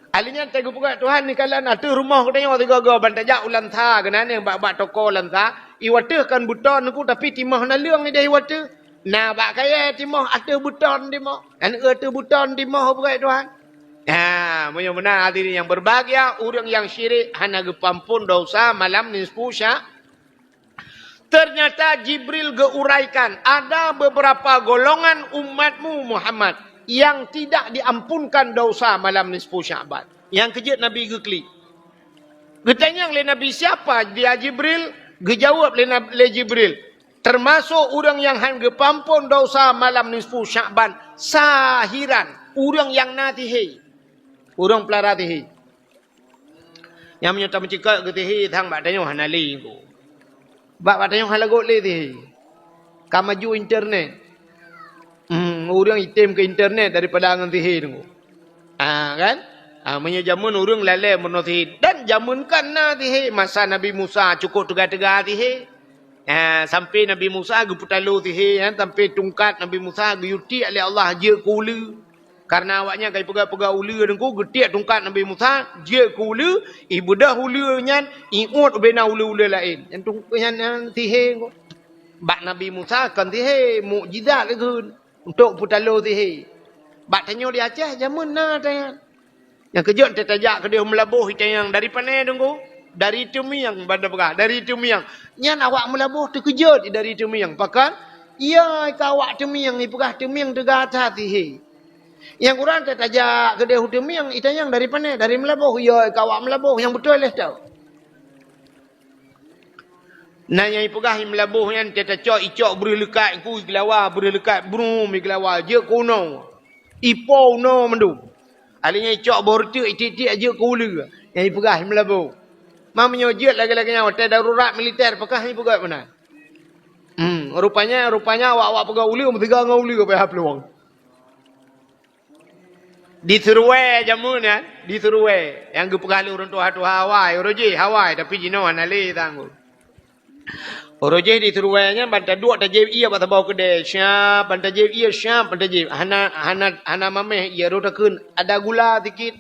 Ahli nyan teupeugét Tuhan ni kalan ateueh rumoh geutanyoe tiga-tiga ban tajak u Lansa, keunan bak, bak toko Lansa. I wateueh kan beuton ku, tapi timoh naleueng ideh i wateueh. Na bak kayée timoh ateueh beuton timoh. Kan ateueh beuton timoh peugét Tuhan. Ha, meunyoe meunan hadirin yang berbahagia, ureuëng nyang syirik hana geupampon dosa malam nisfu Sya-, Ternyata Jibril geuraikan, ada beberapa golongan umatmu Muhammad yang tidak diampunkan dosa malam nisfu Sya'ban. Nyang keujeuet Nabi geuklik. Geutanyong lé Nabi, "Siapa dia Jibril?" Geujaweueb lé Nab-, lé Jibril, "Termasuk ureuëng nyang han geupampon dosa malam nisfu Sya'ban, sahiran, ureuëng nyang na sihé." Ureuëng peulara sihé. Nyang meunyoe tameucikak geusihé sang bak tanyoe hana lé ko. Bak, bak tanyoe hana lagot lé sihé. Ka maju internet. Hmm, ureuëng item keu internet daripada ngon sihé teungku. Ah, kan? Ah, meunyoe jameun ureuëng lalée meurunoe sihé. Dan jameun kan na sihé. Masa Nabi Musa cukup teuga-teuga sihé. Ah, sampai Nabi Musa geupeutalo sihé, kan? Sampai tungkat Nabi Musa geuyue tiek lé Allah jeuet keu uleue. Karena awaknyan ka ipeugah-peugah uleue teungku, geutiek tungkat Nabi Musa, jeuet keu uleue, ibeudoh uleue nyan, iuet ubena uleue-uleue laén. Nyan tung-, nyan, nyan sihé teungku. Bak Nabi Musa kon sihé, mukjizat lagée untuk peutalo sihé. Bak tanyoe di Aceh, jameun na tanyan. Nyang keujeuet teutajak keudeh Meulaboh itanyong dari pane teungku? Dari Teumieng, ban tapeugah, dari Teumieng. Nyan awak Meulaboh teukeujot dari Teumieng. Pakon? Iya ka awak Teumieng, ipeugah Teumieng teuga that sihé. Nyang kurang teutajak keudeh u Teumieng, itanyong dari pane? Dari Meulaboh. Iya ka awak Meulaboh, nyang beutôi lé tau. Na nyang ipeugah i Meulaboh nyan teuka cok, icok breuh leukat ku i geulawa, breuh leukat brum i geulawa, jeuet keu unoe. Ipo unoe mandum. Ahli nyan icok boh reuteuek itiek-tiek jeuet keu uleue. Nyang ipeugah i Meulaboh. Ma meunyoe jeuet lagée-lagée nyan watée darurat militer, pakon han ipeugah meunan. Hmm, rupanya, rupanya awak-awak peugah uleue meuseuga ngon uleue payah plueng. Di Seruwe jameun nyan, di Seruwe. Nyang geupeugah lé ureuëng tuha-tuha awai, uroe jih awai, tapi jinoe hana lé tanggong. Uroe jih di Seruwe nyan ban taduek tajép ié bak saboh keudè, syap, ban tajép ié, syap, ban tajép. Hana, hana, hana mameh ié, rot takheun, ada gula sikit.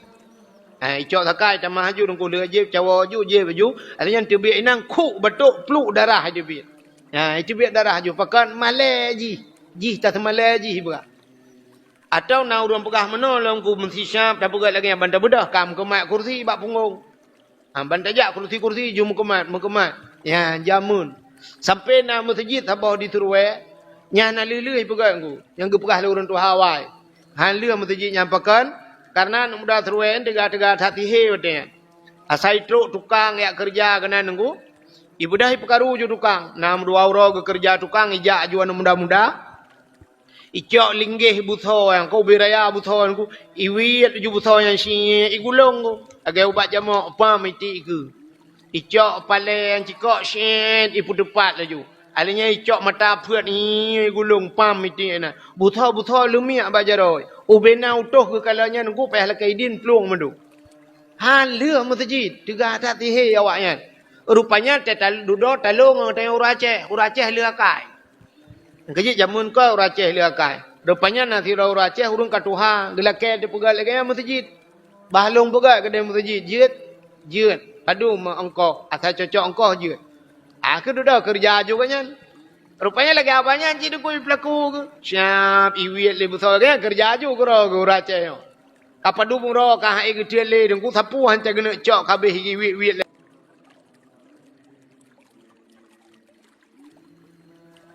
Ha, icok sakai tamah aju, teungku lheueh jép, cawoe aju, jép aju. Ada nyan teubiet inang, khuk batok, pluk darah aju biet. Ha, iteubiet darah aju, pakon malée jih. Jih taseumalée jih ipeugah. Atawa na ureuëng peugah meunoe lom ku meusisyap, tapeugah lagée nyan ban tabeudoh ka meukeumat kursi bak punggong. Ha, ban tajak kursi-kursi ju meukeumat, meukeumat. Ya, jameun. Sampai na meuseujid saboh di Seruwe, nyan na lheueh-lheueh ipeugah ku, nyang geupeugah lé ureuëng tuha awai. Han lheueh meuseujid nyan pakon, kareuna aneuk muda Seruwe nyan teuga-teuga that sihé watée nyan. Asai trok tukang jak keureuja keunan teungku, ibeudoh ipeukaru ju tukang. Na meudua uroe geukeureuja tukang, ijak aju aneuk muda-muda. Icok linggéh butho nyang ka ubé raya butho nyang ku, iwiet laju butho nyang syiek igulong ku. Lagée ubat jamok pam itiek ikeue. Icok palée nyang cikok syiek ipeuteupat laju. Ahli nyan icok mata peuet igulong pam itiek na. Butho-butho leumiek bak jaroe. Ubé na utoh geukalon nyan ku payah lakée idin plueng mandum. Han lheueh meuseujid, teuga that sihé awaknyan. Rupanya teutal-, dudoe talong ngon ureuëng Aceh, ureuëng Aceh lheueh akai. Keujeuet jameun ka ureuëng Aceh lheueh akai. Rupanya na sidroe ureuëng Aceh ureuëng ka tuha, geulakée teupeugah lagée nyan meuseujid. Bah lôn peugah keudeh meuseujid, jeuet, jeuet. Padum ongkoh, asai cocok ongkoh jeuet. Akhé dudoe keureuja aju gobnyan. Rupanya lagée abah nyan cit teungku peulaku geuh. Siap iwiet lé beusoe geuh, keureuja aju keudroe geuh ureuëng Aceh nyoe. Ka padum uroe ka hai geutiet lé teungku sapeue hanca geuneuk cok ka abéh iwiet-wiet lé.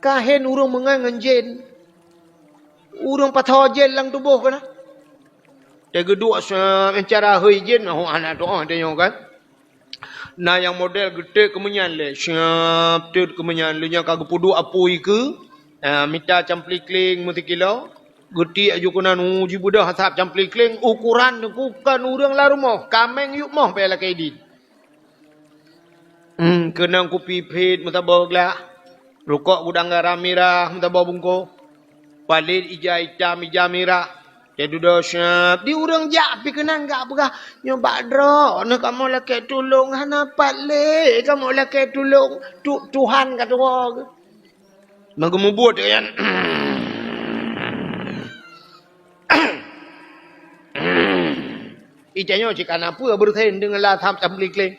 Ka hen ureuëng meungai ngon jén. Ureuëng patho jén lam tuboh keunan. Teugeuduk se-, cara hôi jén, oh, hana tuoh tanyoe kan. Na nyang model geutek keumeunyan lé, siap teut keumeunyan, lheueh nyan ka geupeuduek apui keu, ah, mita camplikling meusikilo, geutiek aju keunan, uh, jibeudôh asab camplikling, ukuran teungku kon ureuëng lam rumoh, kaméng yup moh bèk lakée idin. Hmm, keunong kupi phet meusaboh glah, rukok gudang garam mirah meusaboh bungkôh, palét ija itam ija mirah, teududoe siap. Di ureuëng jak pih keunan gak peugah, "Nyoe bak droeneuh kamoe lakée tulông, hana pat lé kamoe lakée tulông, tu-, Tuhan ka tuwoe." Meugeumubuet nyan. Ija nyoe cit kana peue beureusen deungon lam asab camplikling.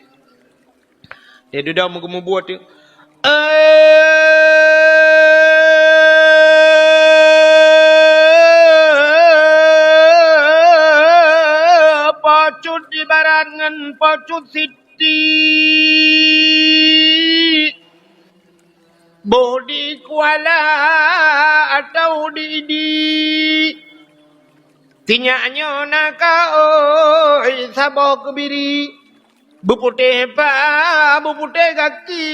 Dia dudoe meugeumubuet tu. Eh, Po Cut ibarat ngon Po Cut Siti. Boh di Kuala atau di Idi. Sinyak nyoe na kaôi saboh keubiri. Beuputéh pa, beuputéh gaki,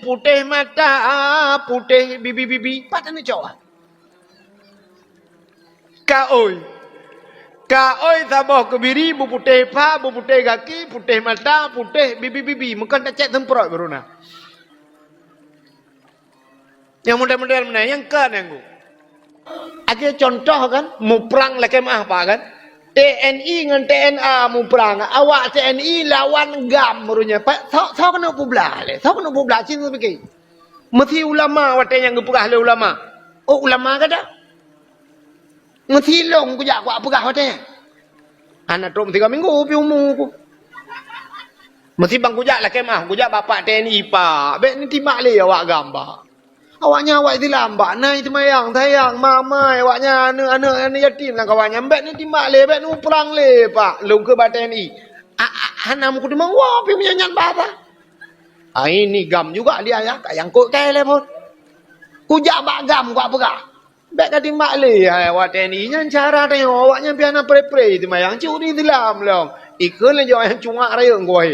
putéh mata, putéh bibi-bibi. Pat teuneuk cok? Kaôi. Kaôi saboh keubiri, beuputéh pa, beuputéh gaki, putéh mata, putéh bibi-bibi. Meukeun tacék seumprot baru na. Nyang model-model meunan, nyang ka nyang gu. Lagée contoh kan, muprang lakée meuah pak kan. T N I ngon T N A muprang. Awak T N I lawan gam meureunya. Pak, soe, soe keuneuk peublah lé? Soe keuneuk peublah? Cit pike. Meusi ulama watée nyang geupeugah lé ulama. Oh, ulama gata? Meusi lôn kujak kupeugah watée nyan. Hana trok meusigoe minggu pih umu ku. Meusi ban kujak lakée meuah, kujak bapak T N I pak. Bék neutimbak lé awak gam pak. Awaknyan awak Islam pak, na seumayang, sayang, mamai, awaknyan aneuk-aneuk, aneuk yatim lam kawan nyan. Bék neutimbak lé, bék neuprang lé pak. Lôn keu bak T N I. A, a, hana meukuteumang wa pih meunyan nyan bahasa. Ai ni gam juga dia ya, ka nyangkot kai lé phon. Kujak bak gam kupeugah. Bék ka timbak lé, hai, awak T N I nyan cara tanyoe, awaknyan pih hana pre-pre seumayang, curi Islam lom. Ikheun lé jaweueb nyang cungak rayeuk goh.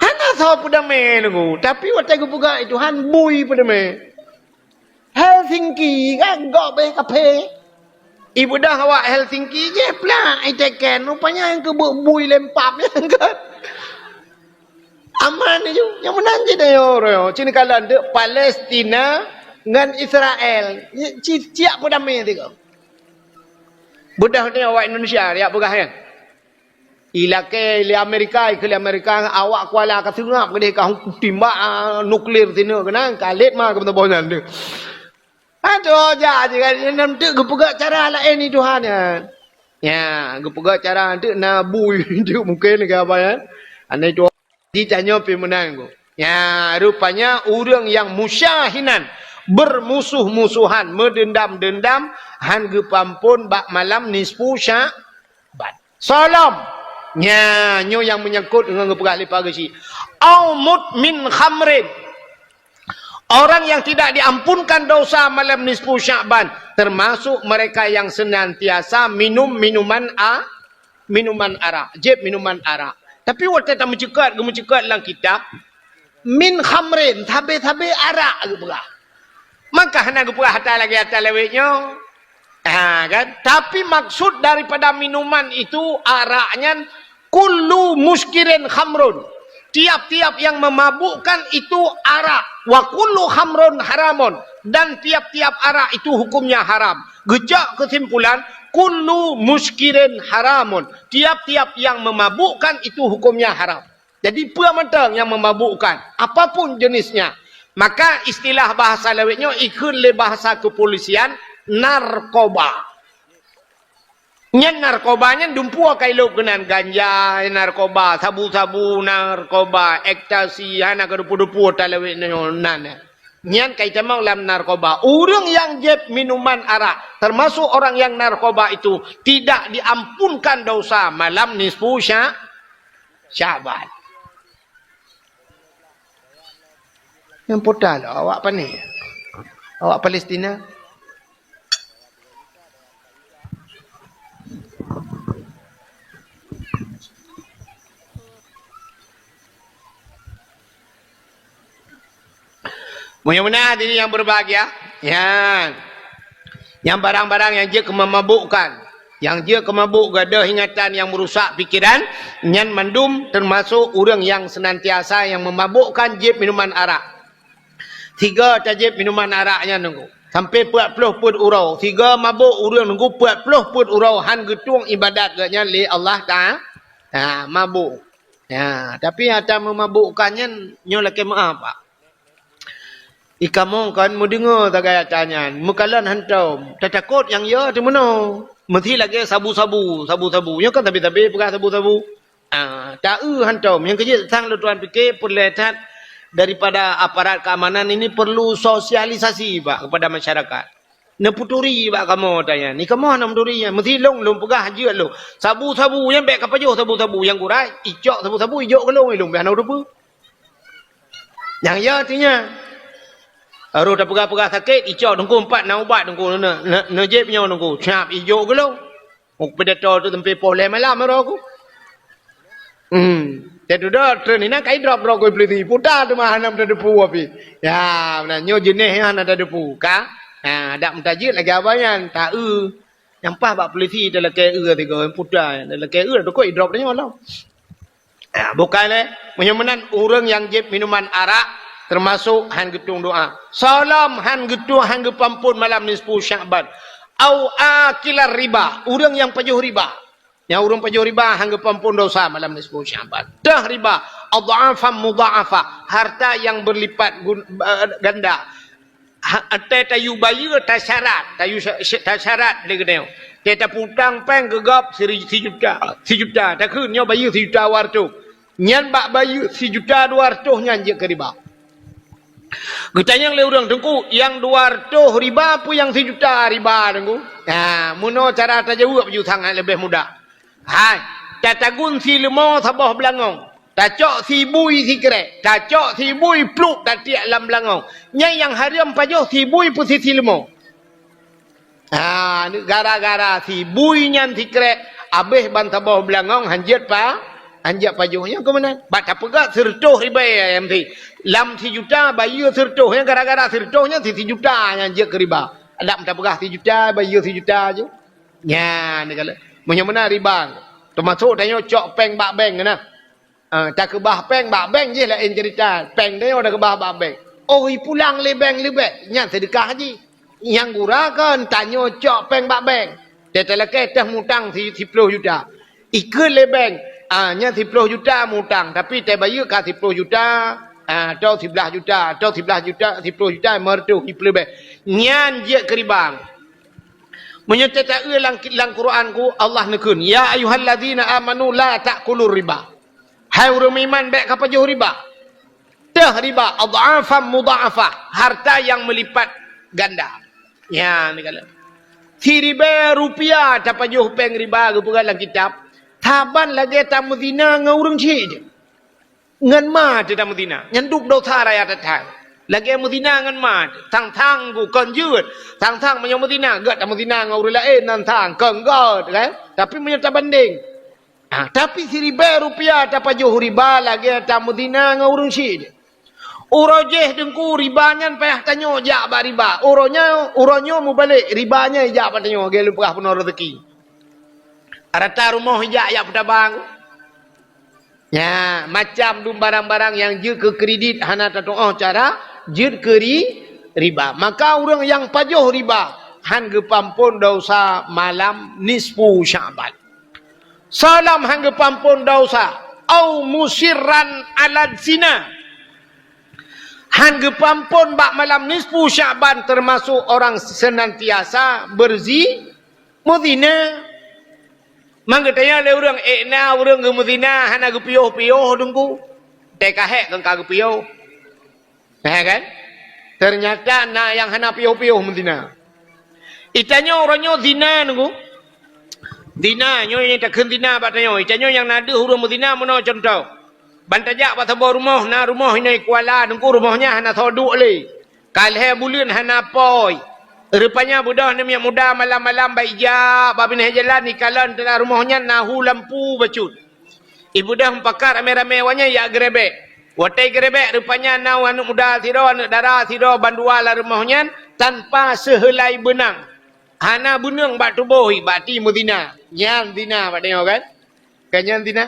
Hana soe peudamé nunggu, tapi watée geupeugah Tuhan bui peudamé. Helsinki kan gob eh kaphé. Ibeudôh awak Helsinki jih plak iteken, rupanya nyang keubeuk bui lempap nyan kan. Aman ju, nyang meunan jih dayah uroe. Cit neukalon teuk Palestina ngon Israel. Ci-, ciak peudamé tiga. Beudôh ni awak Indonesia, riak peugah nyan. Ilakée lé Amerika, ikeu lé Amerika, awak Kuala ka seungab keudeh ka timbak, ah, nuklir sineuk keunan, ka lét ma keu meutuboh nyan tu. Adoh, jak je kan, nyan teuk geupeugah cara laén ni Tuhan nyan. Ya, geupeugah cara teuk na bui teuk mungken keu apa nyan. Anai Tuhan. Di tanyoe pih meunan ku. Ya, rupanya ureuëng nyang musyahinan, bermusuh-musuhan, meudendam-dendam, han geupeuampon bak malam nisfu Sya'ban. Soe lom. Nya, nyoe nyang meunyangkot ngon geupeugah lé Pak Geuchik. Au mudmin khamrin. Orang yang tidak diampunkan dosa malam nisfu Sya'ban, termasuk mereka yang senantiasa minum minuman a-, minuman arak, jieb minuman arak. Tapi watée tameuceukat, geumeuceukat lam kitab, min khamrin, sabe-sabe arak geupeugah. Maka hana geupeugah ata lagée ata lawét nyoe. Ha, kan? Tapi maksud daripada minuman itu, arak nyan, kullu muskirin khamrun. Tiap-tiap yang memabukkan itu arak. Wa kullu khamrun haramun. Dan tiap-tiap arak itu hukumnya haram. Geucok kesimpulan, kullu muskirin haramun. Tiap-tiap yang memabukkan itu hukumnya haram. Jadi, peue mantong nyang memabukkan, apapun jenisnya, maka istilah bahasa lawét nyoe ikheun lé bahasa kepolisian narkoba. Nyan narkoba nyan dumpeue ka ilop keunan, ganja narkoba, sabu-sabu narkoba, ekstasi, hana keudeupu-deupu talawét nyoe nan. Nyan ka itamong lam narkoba. Ureuëng nyang jieb minuman arak, termasuk orang yang narkoba itu, tidak diampunkan dosa malam nisfu Sya-, Sya'ban. Nyang puta lom awak pané. Awak Palestina. Meunyoe meunan hadirin yang berbahagia, ya. Nyang barang-barang nyang jeuet keu meumabukkan, nyang jeuet keu mabuk, gadôh ingatan nyang meurusak pikeran, nyan mandum teumasok ureuëng nyang seunantiasa nyang meumabukkan jieb minuman arak. Sigoe tajieb minuman arak nyan nunggu, sampoe peuet ploh peuet uroe. Sigoe mabuk ureuëng nunggu peuet ploh peuet uroe, han geutueng iébadat geuh nyan lé Allah Taala. Ha, mabuk. Ha, tapi ata meumabukkan nyan nyoe lakée meu'ah, Pak. Ikamoe kon meudeungoe sagai ata nyan, meukalon hantom. Tatakot nyang yo teumeunoe. Meusi lagée sabu-sabu, sabu-sabu. Nyoe kan sabe-sabe peugah sabu-sabu. Ah, ta-eu hantom. Nyang keujeuet sang lôn tuan pike peureulée that daripada aparat keamanan ini perlu sosialisasi, Pak, kepada masyarakat. Neupeuturi bak kamoe ata nyan. Ni kamoe hana meuturi nyan. Meusi lôn, lôn peugah jeuet lôn. Sabu-sabu nyan bék kapajoh sabu-sabu nyang geurai, icok sabu-sabu ijok keu lôn, lôn bék hana teupeue. Nyang ya artinya, roh tapeugah-peugah sakét, icok teungku empat na ubat teungku, ne-, ne-, neujép nyoe teungku, siap ijok keu lôn. Muk pidato tu sampai poh lhée malam roh ku. Hmm. Teududoe treun inan kai drop droe ku polisi. Puta teuma hana teudepu api. Ya, meunan nyoe jeuneh nyan hana teudepu ka. Ha, dak meutajeuet lagée abah nyan, ta-eu. Nyang paih bak polisi talakée eu tiga puta. Talakée eu teuka idrop tanyoe lom. Ya, bukai lé. Meunyoe meunan ureuëng nyang jieb minuman arak teumasok han geutueng doa. Soe lom han geutueng, han geupampon malam nisfu Sya'ban. Au akilar riba, ureuëng nyang pajoh riba. Nyang ureuëng pajoh riba han geupampon dosa malam nisfu Sya'ban. Teuh riba, adh'afan mudha'afah, harta yang berlipat gun-, eh, ganda. Ha, watée tayue bayeue tasyarat, tayue sya-, sya-, tasyarat lé geutanyoe. Watée tapeutang péng keu gob siri-, sijuta, sijuta, takheun nyoe bayeue sijuta dua reutôh. Nyan bak bayeue sijuta dua reutôh nyan jeuet keu riba. Geutanyong lé ureuëng, "Teungku, nyang dua reutôh riba peue nyang sijuta riba, Teungku?" Ha, meunoe cara tajaweueb ju sangat leubeh mudah. Hai, tatagun sileumô saboh beulangong, tacok sibui sikrék, tacok sibui pluek tatiek lam beulangong. Nyan nyang hareuem pajoh sibui peue si sileumô. Ha, gara-gara sibui nyan sikrék, abéh ban saboh beulangong han jeuet pa-, han jeuet pajoh. Nyan keuh meunan. Bak tapeugah sireutôh ribée M C. Lam sijuta bayeue sireutôh. Nyan gara-gara sireutôh nyan si sijuta nyan jeuet keu riba. Dak tapeugah sijuta, bayeue sijuta ju. Nyan, meunyoe meunan riba. Teumasok tanyoe cok péng bak bank na. Ah, takeubah péng bak bank jih laén ceurita. Péng tanyoe takeubah bak bank. Oh, ipulang lé bank leubeh, nyan seudeukah jih. Nyang gura kon tanyoe cok péng bak bank. Teutalakée teuh mutang si-, siploh juta. Ikheun lé bank, ah, nyan siploh juta mutang, tapi tabayeue ka siploh juta, ah, atau siblaih juta, atau siblaih juta, siploh juta, lima reutôh, ipeuleubeh. Nyan jeuet keu riba. Meunyoe tata-eu lam, lam Quran ku, Allah neukheun, "Ya ayyuhallazina amanu la ta'kulur riba." Hai ureuëng meuiman, bék kapajoh riba. Teuh riba, adh'afan mudha'afah, harta yang meulipat ganda. Nyan, ni kala. Siribée rupiah tapajoh péng riba geupeugah lam kitab, saban lagée tameuzina ngon ureuëng chik. Ngon ma teuh tameuzina, nyan duek dosa raya that-that. Lagée meuzina ngon ma teuh, sang-sang gu kon jeuet, sang-sang meunyoe meuzina, gét tameuzina ngon ureuëng laén nan sang, kon gét, kan? Tapi meunyoe tabandeng, ah, tapi siribée rupiah tapajoh riba lagée tameuzina ngon ureuëng chik. Uroe jéh teungku riba nyan payah tanyoe jak bak riba. Uroe nyoe, uroe nyoe mubalek, riba nyan ijak bak tanyoe, lagée lôn peugah peunoh rezeki. Rata rumoh ijak jak peutabang. Nya, macam dum barang-barang nyang jeuet keu kredit hana tatuoh cara, jeuet keu ri-, riba. Maka ureuëng nyang pajoh riba, han geupampon dosa malam nisfu Sya'ban. Soe lom han geupampon dosa, au musirran ala zina. Han geupampon bak malam nisfu Sya'ban teumasok orang seunantiasa beurzi-, meuzina. Mang geutanyong lé ureuëng, "Ék na ureuëng geumeuzina hana geupiôh-piôh teungku?" Teuka hék kon ka geupiôh. Nah, kan? Teunyata na nyang hana piôh-piôh meuzina. Itanyong uroe nyoe zina teungku. Zina, nyoe nyang takheun zina bak tanyoe. Itanyong nyang na deuh ureuëng meuzina meunoe cuntoh. Ban tajak bak saboh rumoh, na rumoh inong Kuala Teungku, rumoh nyan hana soe duek lé. Ka lhèe buleuen hana apui. Rupanya beudôh aneuk muda malam-malam bak ijak, bak binéh jalan ikalon teulah rumoh nyan na hu lampu bacut. Ibeudôh meupakat ramé-ramé awak nyan jak geurebek. Watèe geurebek rupanya na aneuk muda sidroe, aneuk dara sidroe bandua lam rumoh nyan tanpa seuheulai beunang. Hana beunang bak tuboh, bak ti meuzina. Nyan zina bak tanyoe kan? Kan nyan zina?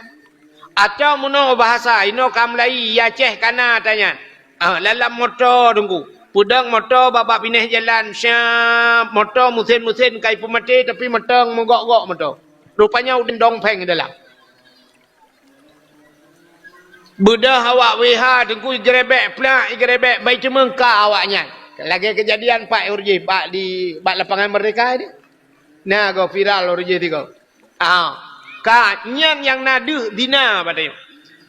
Atawa meunoe bahasa, inoe ka mulai, i Aceh ka na ata nyan. Ah, lam moto Teungku. Peudong moto bak, bak binéh jalan, syap, moto meusén-meusén ka ipeumaté, tapi mantong meugok-gok moto. Rupanya udeb dong phèng dalam. Beudôh awak W H Teungku, igeurebek plak, igeurebek bai teumeung ka awak nyan. Lagèe keujadian pat ureueng jih bak di, bak Lapangan Merdeka di. Na goe viral ureueng jih tiga. Ah, ka nyan nyang na deuh zina bak tanyoe.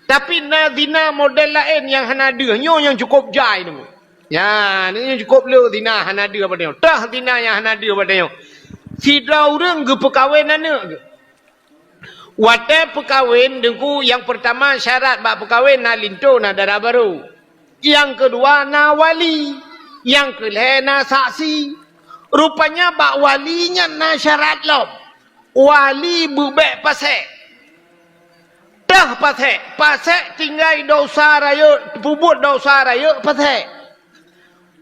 Tapi na zina model laén nyang hana deuh, nyoe nyang cukôp jai Teungku. Nyan, nyoe nyang cukôp le zina hana deuh bak tanyoe. Toh zina nyang hana deuh bak tanyoe. Sidroe ureueng geupeukawen aneuk geuh. Watèe peukawen Teungku, nyang peurtama syarat bak peukawen na linto, na dara barô. Nyang keudua na wali. Nyang keulhèe na saksi. Rupanya bak wali nyan na syarat lom. Wali beubèk pasék. Toh pasék, pasék tinggai desya rayeuk, peubuet desya rayeuk pasék.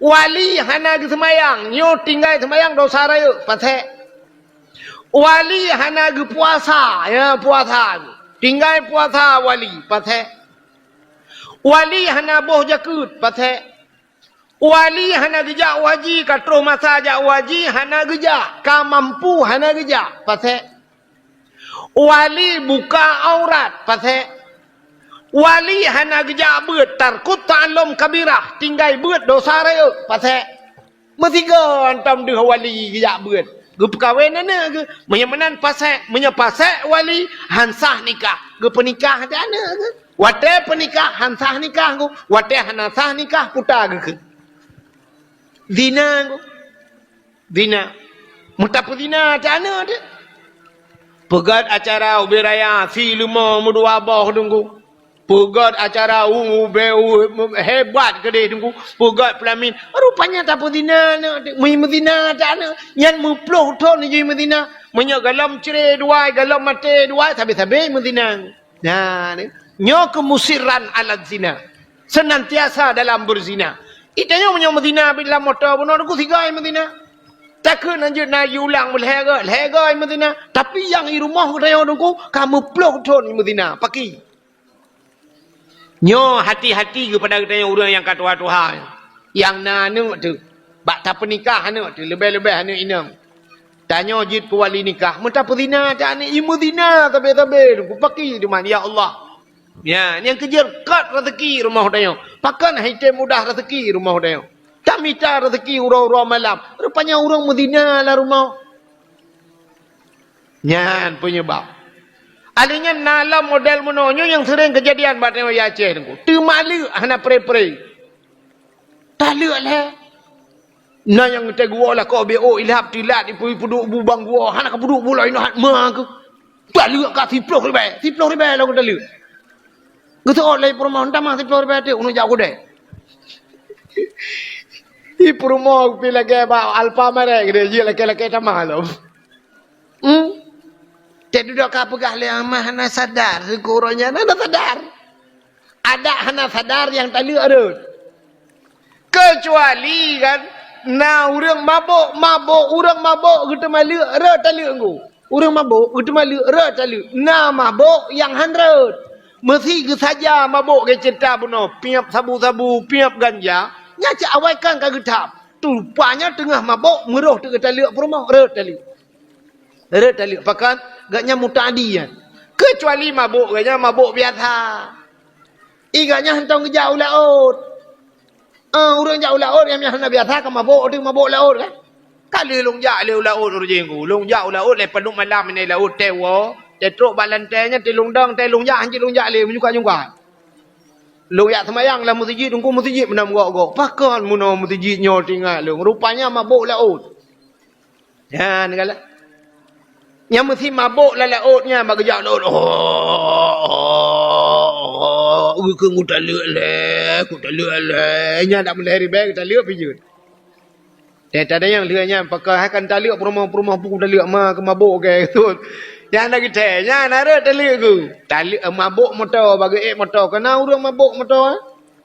Wali hana geuseumayang, nyoe tinggai seumayang desya rayeuk, pasék. Wali hana geupuasa, ya puasa. Tinggai puasa wali, pasék. Wali hana boh jakeuet, pasék. Wali hana geujak u haji, ka troh masa jak u haji, hana geujak, ka mampu hana geujak, pasék. Wali buka aurat, pasék. Wali hana geujak beuet, tarkut ta'allum kabirah, tinggai beuet desya rayeuk, pasék. Meusigoe hantom deuh wali geujak beuet. Geupeukawen aneuk geuh, meunyoe meunan pasék, meunyoe pasék wali, han sah nikah, geupeunikah até aneuk geuh. Watèe peunikah han sah nikah geuh, watèe hana sah nikah puta geukheun. Zina geuh. Zina. Meutapeuzina até aneuk teuh. Peugöt acara ubé raya, si leumo meudua boh Teungku. Peugöt acara u-, ubé u-, hebat keudeh Teungku. Peugöt peulamin. Rupanya tapeuzina aneuk teuh. Meu-, meuzina até aneuk. Nyan meuploh thon jih meuzina. Meunyoe golom cre dua, golom maté dua, sabe-sabe meuzina. Nah, ni. Nyoe keuh musirran ala zina. Senantiasa dalam beuzina. Itanyoe meunyoe meuzina bit lam moto bunoe Teungku sigoe meuzina. Takheun hanjeuet na jiulang meulhèe goe, lhèe goe meuzina. Tapi nyang i rumoh geutanyoe Teungku ka meuploh thon meuzina. Pakri. Nyoe hati-hati keupada geutanyoe ureueng nyang ka tuha-tuha. Nyang na aneuk teuh. Bak tapeunikah aneuk teuh, leubeh-leubeh aneuk inong. Tanyoe jeuet keu wali nikah, meutapeuzina até aneuk, i meuzina sabe-sabe, kupaki teuma, ya Allah. Ya, nyang keujeuet kat raseuki rumoh tanyoe. Pakon han item mudah raseuki rumoh tanyoe. Tamita raseuki uroe-uroe malam. Rupanya ureueng meuzina lam rumoh. Nyan peunyeubab. Alèh nyan na lom model meunoe nyoe nyang seuring keujadian bak tanyoe i Aceh Teungku. Teumaleuek hana pre-pre. Taleuek lhèe. Na nyang teuguoh lakoe B O ilhab teulat ipeu-, ipeuduek bu bang guoh, hana kapeuduek bu laén hat ma keuh. Taleuek ka siploh ribèe, siploh ribèe lom taleuek. Geuseuôt lé peurumoh, "Tamah siploh ribèe teuk, uneuk jak u keudè." Ih, peurumoh pi lagèe bak Alfamart keudè, jeuet lakèe-lakèe tamah lom. Hmm? Teuduek ka peugah lé amah hana sadar, sikureueng nyan hana sadar. Adak hana sadar nyang taleuek rhot. Keucuali kan, na ureueng mabök, mabök, ureueng mabök geuteumaleuek rhot taleuek ngon. Ureueng mabök geuteumaleuek rhot taleuek. Na mabök nyang han rhot. Meusi geusaja mabök geuceuta bunoe, piep sabu-sabu, piep ganja, nyan cit awai kan ka geuthab. Rupanya teungoh mabök, meuroh teuk taleuek peurumoh, rhot taleuek. Rhot taleuek, pakon gobnyan muta'adi nyan. Keucuali mabök gobnyan mabök biasa. Ih, gobnyan hantom geujak u laôt. Ah, ureueng jak u laôt, nyang hana biasa ka mabök, teuk mabök laôt kan. Ka lheueh lôn jak lé u laôt ureueng jih Teungku. Lôn jak u laôt lé padub malam inan laôt teuwoe, teutrok bak lantèe nyan teulông dong, teulông jak, hanjeuet lôn jak lé, meunyoe ka nyungka. Lôn jak seumayang lam meuseujid, Teungku, meuseujid meunan gok-gok. Pakon meunoe meuseujid nyoe teuingat lôn. Rupanya mabök laôt. Nyan galak. Nyang meusi mabök lam laôt nyan bak geujak laôt. Oh, oh, oh, oh. Geukheun kutaleuek lé, kutaleuek lé. Nyan dak meulahé ribée kutaleuek pih jeuet. Teuh tadayang lheueh nyan, pakon hai kan taleuek peurumoh-peurumoh pun kutaleuek ma keumabok keu. Nyan na geutée, nyan na rhot taleuek ku. Taleuek, eh, mabok moto, bagi ék moto. Keu na ureuëng mabok moto, eh?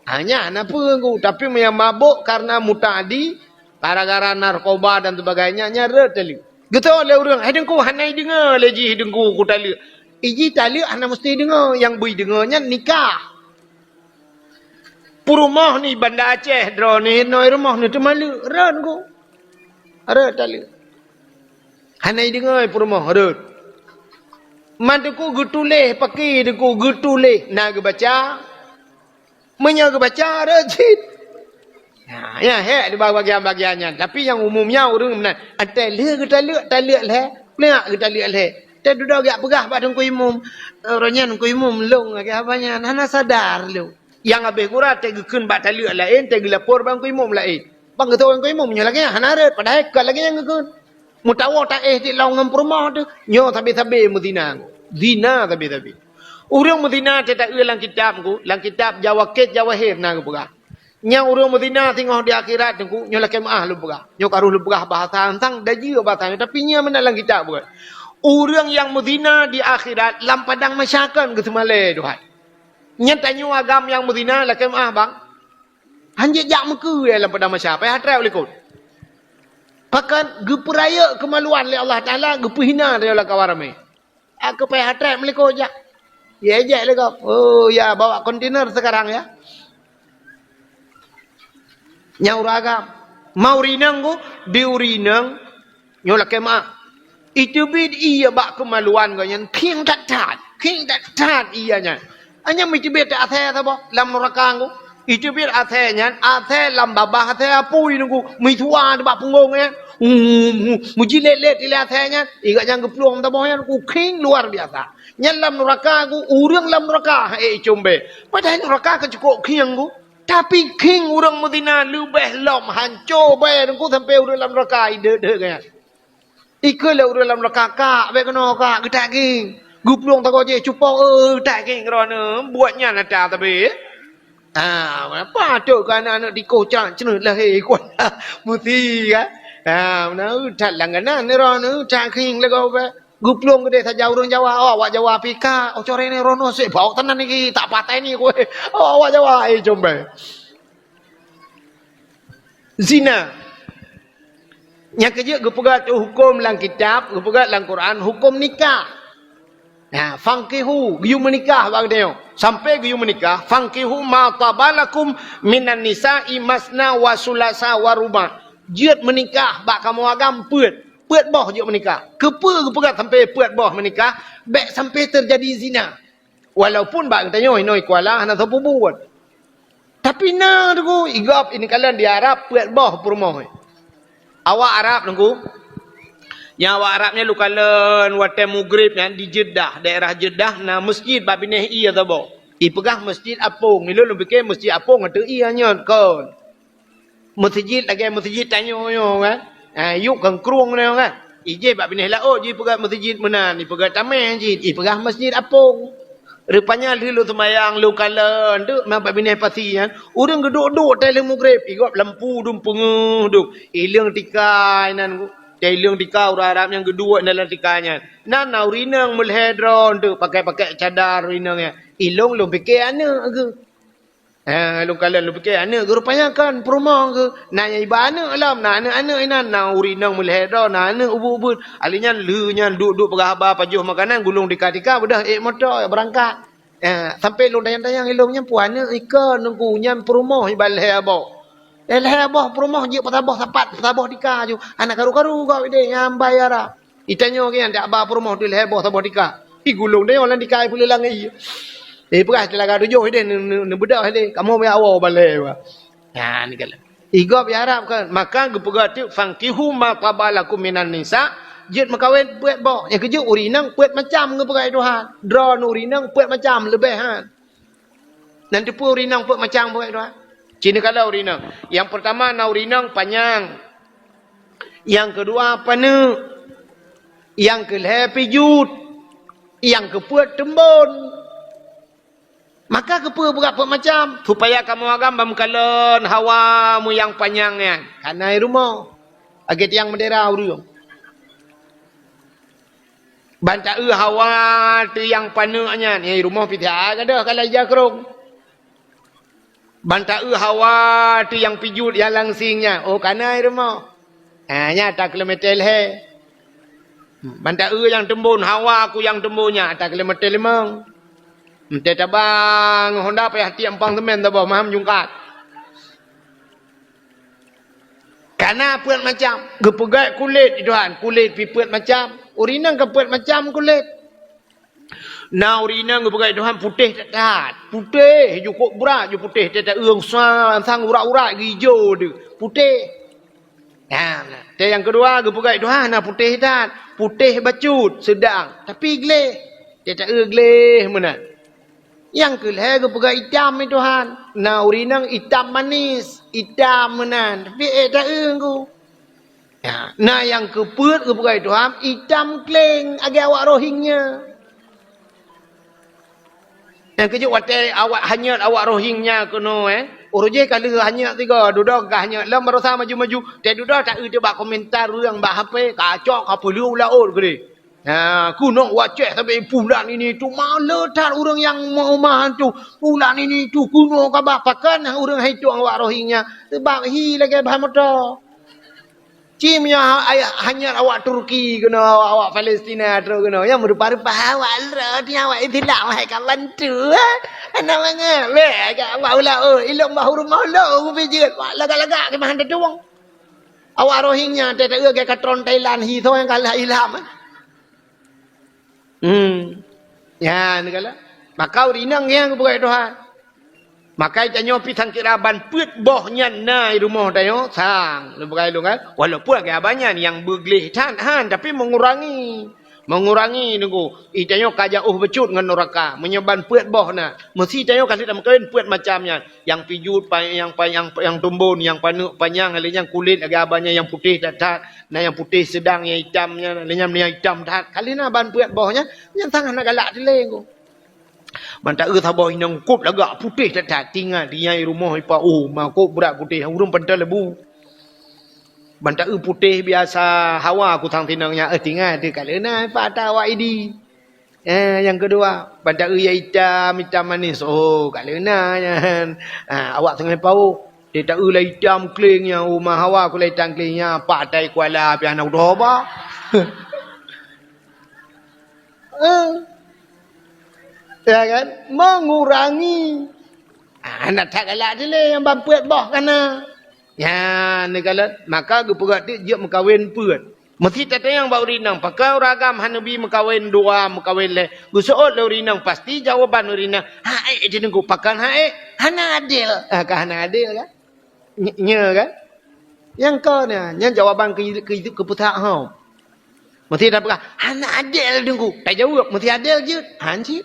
Ha, nyan na peue ku. Tapi meunyo mabok karena muta'addi, gara-gara narkoba dan sebagainya, nyan rhot taleuek. Geutôi lé ureuëng, hai deungku hana ideungoe lé jih deungku kutaleuek. Iji taleuek hana meusti ideungoe, nyang beu ideungoe nyan nikah. Peurumoh ni Banda Aceh droeneuh, inoe rumoh neuh teuma leuek, rhot ku. Rhot taleuek. Hana ideungoe peurumoh, rhot. Man teungku geutuléh, pakri teungku geutuléh, na geubaca. Meunyoe geubaca, rhot cit. Nah, nyan hék di bagian-bagian nyan. Tapi nyang umum nyan ureuëng meunan. Watée lheueh geutaleuek, taleuek lhée. Neuk geutaleuek lhée. Teuh dudoe geujak peugah bak teungku imum. Uroe nyan teungku imum lôn lagée haba nyan. Hana sadar lôn. Nyang habéh gura teuh geukheun bak taleuek laén, teuh geulapor bak teungku imum laén. Bang geutôi teungku imum nyoe lagée nyan hana rhot. Padahai kon lagée nyan geukheun. Meutawoe taéh di lôn ngon peurumoh teuh, nyoe sabe-sabe meuzina. Zina sabe-sabe. Ureuëng meuzina teuh taeu lam kitab ku, lam kitab Jawakit Jawahir na geupeugah. Nyang ureuëng meuzina singoh di akhirat teungku, nyoe lakée meuáh lôn peugah. Nyoe ka rhoh lôn peugah bahasa ansang, dajeu bahasa nyoe, tapi nyan meunan lam kitab bukan. Ureuëng nyang meuzina di akhirat lam padang mahsyar kon geuseumalée Tuhan. Nyan tanyoe agam nyang meuzina lakée meuáh bang. Hanjeuet jak meukeue lam padang mahsyar, payah trép likot. Pakon geupeurayeuk keumaluan lé Allah Taala, geupeuhina lé lam kawan ramé. Aku payah trép meulikot jak. Ya ejek lé gob. Oh ya, bawa kontainer sekarang ya. Nyang ureuëng agam. Ma ureuëng inong ku, di ureuëng inong nyoe lakée meuáh. Iteubiet ié bak keumaluan geuh nyan, khieng that-that, khieng that-that ié nyan. Hanya meuteubiet asée saboh lam nuraka ku. Iteubiet asée nyan, asée lam babah asée apui nunggu, meusua bak punggong nyan. Hum, hum, meujilet-let ilée asée nyan, igat nyan geuplueng saboh nyan, ku khieng luar biasa. Nyan lam nuraka ku, ureuëng lam nuraka, eh, icombée. Padahai nuraka ka cukôp khieng ku. Tapi khieng ureuëng meuzina leubeh lom hanco bée teungku sampoe ureuëng lam nuraka ideuek-deuek geuh nyan. Ikeu lé ureuëng lam nuraka kak, bék keunoe kak, geutak khieng. Geuplueng sagoe jih cupok, eh, geutak khieng droeneuh, buet nyan ata sabe. Ah, patôt keu aneuëk-aneuëk tikoh cak ceuneut lahé kuat. Meusi kan? Ah, meunan that langganan droeneuh, that khieng lagoe bée. Geuplueng keudeh saja ureuëng Jawa, oh, awak Jawa pih kak, oh, corée nyoe droeneuh sép bawok teunan niki, tak patéh ni kueh. Oh, awak Jawa, eh, combée. Zina. Nyang keujeuet geupeugah teuh huköm lam kitab, geupeugah lam Quran, huköm nikah. Nah, fankihu, geuyue meunikah bak geutanyoe. Sampoe geuyue meunikah, fankihu ma taba lakum minan nisa'i masna wa sulasa wa ruba'. Jeuet meunikah bak kamoe agam peuet. Peuet boh jeuet meunikah. Keupeue geupeugah sampoe peuet boh meunikah? Bék sampoe teujadi zina. Walaupun bak geutanyoe inoe i Kuala hana sapeue buet. Tapi na teungku, i gob ineuk kalon di Arab peuet boh peurumoh. Awak Arab teungku, nyang awak Arab nyan lôn kalon watée mugreb nyan di Jeddah, daerah Jeddah na meuseujid bak binéh ié saboh. Ipeugah Meuseujid Apong, ilôn lôn pike Meuseujid Apong ateueh ié nyan kon. Meuseujid lagée meuseujid tanyoe nyoe kan. Ha, yup kangkrueng nyoe kan. Ijih bak binéh laôt jipeugah meuseujid meunan, ipeugah tameh jih, ipeugah Meuseujid Apong. Rupanya lheueh lôn seumayang, lôn kalon, teuk ma bak binéh pasi nyan, ureuëng geuduek-duek tée lheueh mugreb, i gob lampu dum peungeuh dum, ileueng tika inan, tée ileueng tika ureuëng Arab nyang geuduek dalam tika nyan. Nan na ureuëng inong meulhée droe teuk pakai-pakai cadar ureuëng inong nyan. Ilôn lôn pike aneuëk geuh. Eh, lôn kalon lôn pike aneuëk geuh rupanya kon peurumoh geuh. Na nyang iba aneuëk lom, na aneuëk-aneuëk inan, na ureuëng inong meulhée droe, na aneuëk ubeut-ubeut. Ali nyan lheueh nyan duek-duek peugah haba pajoh makanan, gulong tika-tika, beudôh ék moto, beurangkat. Eh, sampoe lôn tanyong-tanyong ilôn nyan peue aneuëk ikon teungku nyan peurumoh iba lhée boh. Eh, lhée boh peurumoh jeuet peusaboh sapat, peusaboh tika ju. Hana karu-karu gob ideh nyang bai Arab. Itanyoe geuh nyan dak ba peurumoh teuh lhée boh saboh tika. Igulong tanyoe lam tika ipeuleulang ié. Ipeugah teulaga tujoh ideh neu-, neu-, neubeudôh ideh. Kamoe meuawoe balée ba. Nyan kalon. I gob i Arab kan, maka geupeugah teuk, "Fankihu ma taba lakum minan nisa," jeuet meukawen peuet boh. Nyang keujeuet ureuëng inong peuet macam geupeugah Tuhan. Droeneuh ureuëng inong peuet macam leubeh han. Nan teupeue ureuëng inong peuet macam buet dua? Ci neukalon ureuëng inong. Nyang peurtama na ureuëng inong panyang. Nyang keudua paneuk. Nyang keulhée pijut. Nyang keupeuet teumbon. Maka keupeue beurak peuet macam? Supaya kamoe agam ban meukalon hawa meuyang panyang nyan. Kana i rumoh. Lagèe tiang bendera ureueng. Ban taeu hawa teuh nyang paneuk nyan, nyang i rumoh pih that gadôh ka lheueh ija krông. Ban taeu hawa teuh nyang pijuet nyang langsing nyan, oh, kana i rumoh. Ha, nyan ata kilometer lhèe. Ban taeu nyang teumbon, hawa ku nyang teumbon nyan ata kilometer limong. Meuntée taba ngon honda payah tiek empang seumén saboh, maham jungkat. Kana peuet macam. Geupeugèt kulét, Tuhan. Kulét pih peuet macam. Ureueng inong ka peuet macam kulét. Na ureueng inong geupeugèt, Tuhan, putéh that-that. Putéh, jukôb brat, ju putéh. Teuh taeu sang, sang urat-urat geuijo deuh. Putéh. Nah, nah. Teuh nyang keudua geupeugèt, Tuhan, na putéh that. Putéh bacut, seudang. Tapi gleh. Teuh taeu gleh meunan. Nyang keu lhèe geupeugah itam, "Hai Tuhan." Na ureueng inong itam manis, itam meunan, tapi ék taeu ku. Ya, na nyang keu peuet geupeugah, "Hai Tuhan, itam kleng lagèe awak Rohingya." Nyang keujeuet watèe awak hanyot awak Rohingya keunoe, eh, uroe jéh ka lheueh hanyot sigoe, dudoe ka hanyot, lom barosa maju-maju, teuh dudoe taeu teuh bak komentar ureueng bak H P, kacok ka peuleueh u laôt keudeh. Ha, keunoe wacéh sabe pulan ini tu, maleuh that ureueng nyang meuumah tu. Pulan ini tu keunoe kaba pakan ureueng hai tueng awak Rohingya, seubab hi lagèe ban moto. Ci meunyoe ha-, ayah hanyot awak Turki keunoe, awak, awak Palestina troh keunoe, nyang meurupa-rupa awak lôn, awak Islam hai ka bantu, ha? Hana mangat, bèk ka awak ula, oh, ilong bahu rumoh lôn, ubé jeuet, wak lagak-lagak keumahan tatueng. Awak Rohingya teuh taeu lagèe katron Thailand, hi soe nyang kalah Islam, eh? Hmm. Nyan kala. Maka ureueng inong nyang geupeugah Tuhan. Maka tanyoe pih sangkira ban peuet boh nyan na i rumoh tanyoe sang. Lôn peugah lôn kan. Walaupun lagèe abah nyan nyang beugleh that han, tapi mengurangi. Mengurangi nunggu. I tanyoe ka jauh bacut ngon nuraka. Meunyoe ban peuet boh na. Meusi tanyoe ka lheueh tameukawen peuet macam nyan. Nyang pijuet, pa-, nyang pa-, nyang, nyang tumbon, nyang paneuk panyang, lheueh nyan kulét lagèe abah nyan nyang putéh that-that, na nyang putéh seudang, nyang itam nyan, lheueh nyan nyang itam that. Ka lheueh na ban peuet boh nyan, nyan sang hana galak dilèe ku. Ban taeu saboh inong kôb lagak putéh that-that, tinggai di nyang i rumoh ipa, oh, ma kôb brat putéh, ureueng pantoe leubeh. Ban taeu putéh biasa hawa ku sang sinong nyan, eh, tinggai teuh ka lheueh na ipa ata awak Idi. Eh, nyang keudua, ban taeu nyang itam, itam manis. Oh, ka lheueh na nyan. Ha, awak teungoh paôh. Teuh taeu lam itam kleng nyan, uma hawa ku lam itam kleng nyan, patai kuala pih hana kutoba. Eh. Ya kan? Mengurangi. Ah, hana that galak dilèe nyang ban peuet boh kana. Nyan, neukalon, maka geupeugah teuk jeuet meukawen peuet. Meusi tatanyong bak ureueng inong, pakon ureueng agam hana bi meukawen dua, meukawen lhèe? Geuseuôt lé ureueng inong, pasti jawaban ureueng inong, "Hak ék, Teungku, pakon hak ék? Hana adil." Ah, ka hana adil kan? Nye-, nyoe kan? Nyang kon nyan, nyan jawaban keu, keu, keu peusahom. Meusi tapeugah, "Hana adil, Teungku." Tajaweueb, "Meusi adil jeuet." Han cit.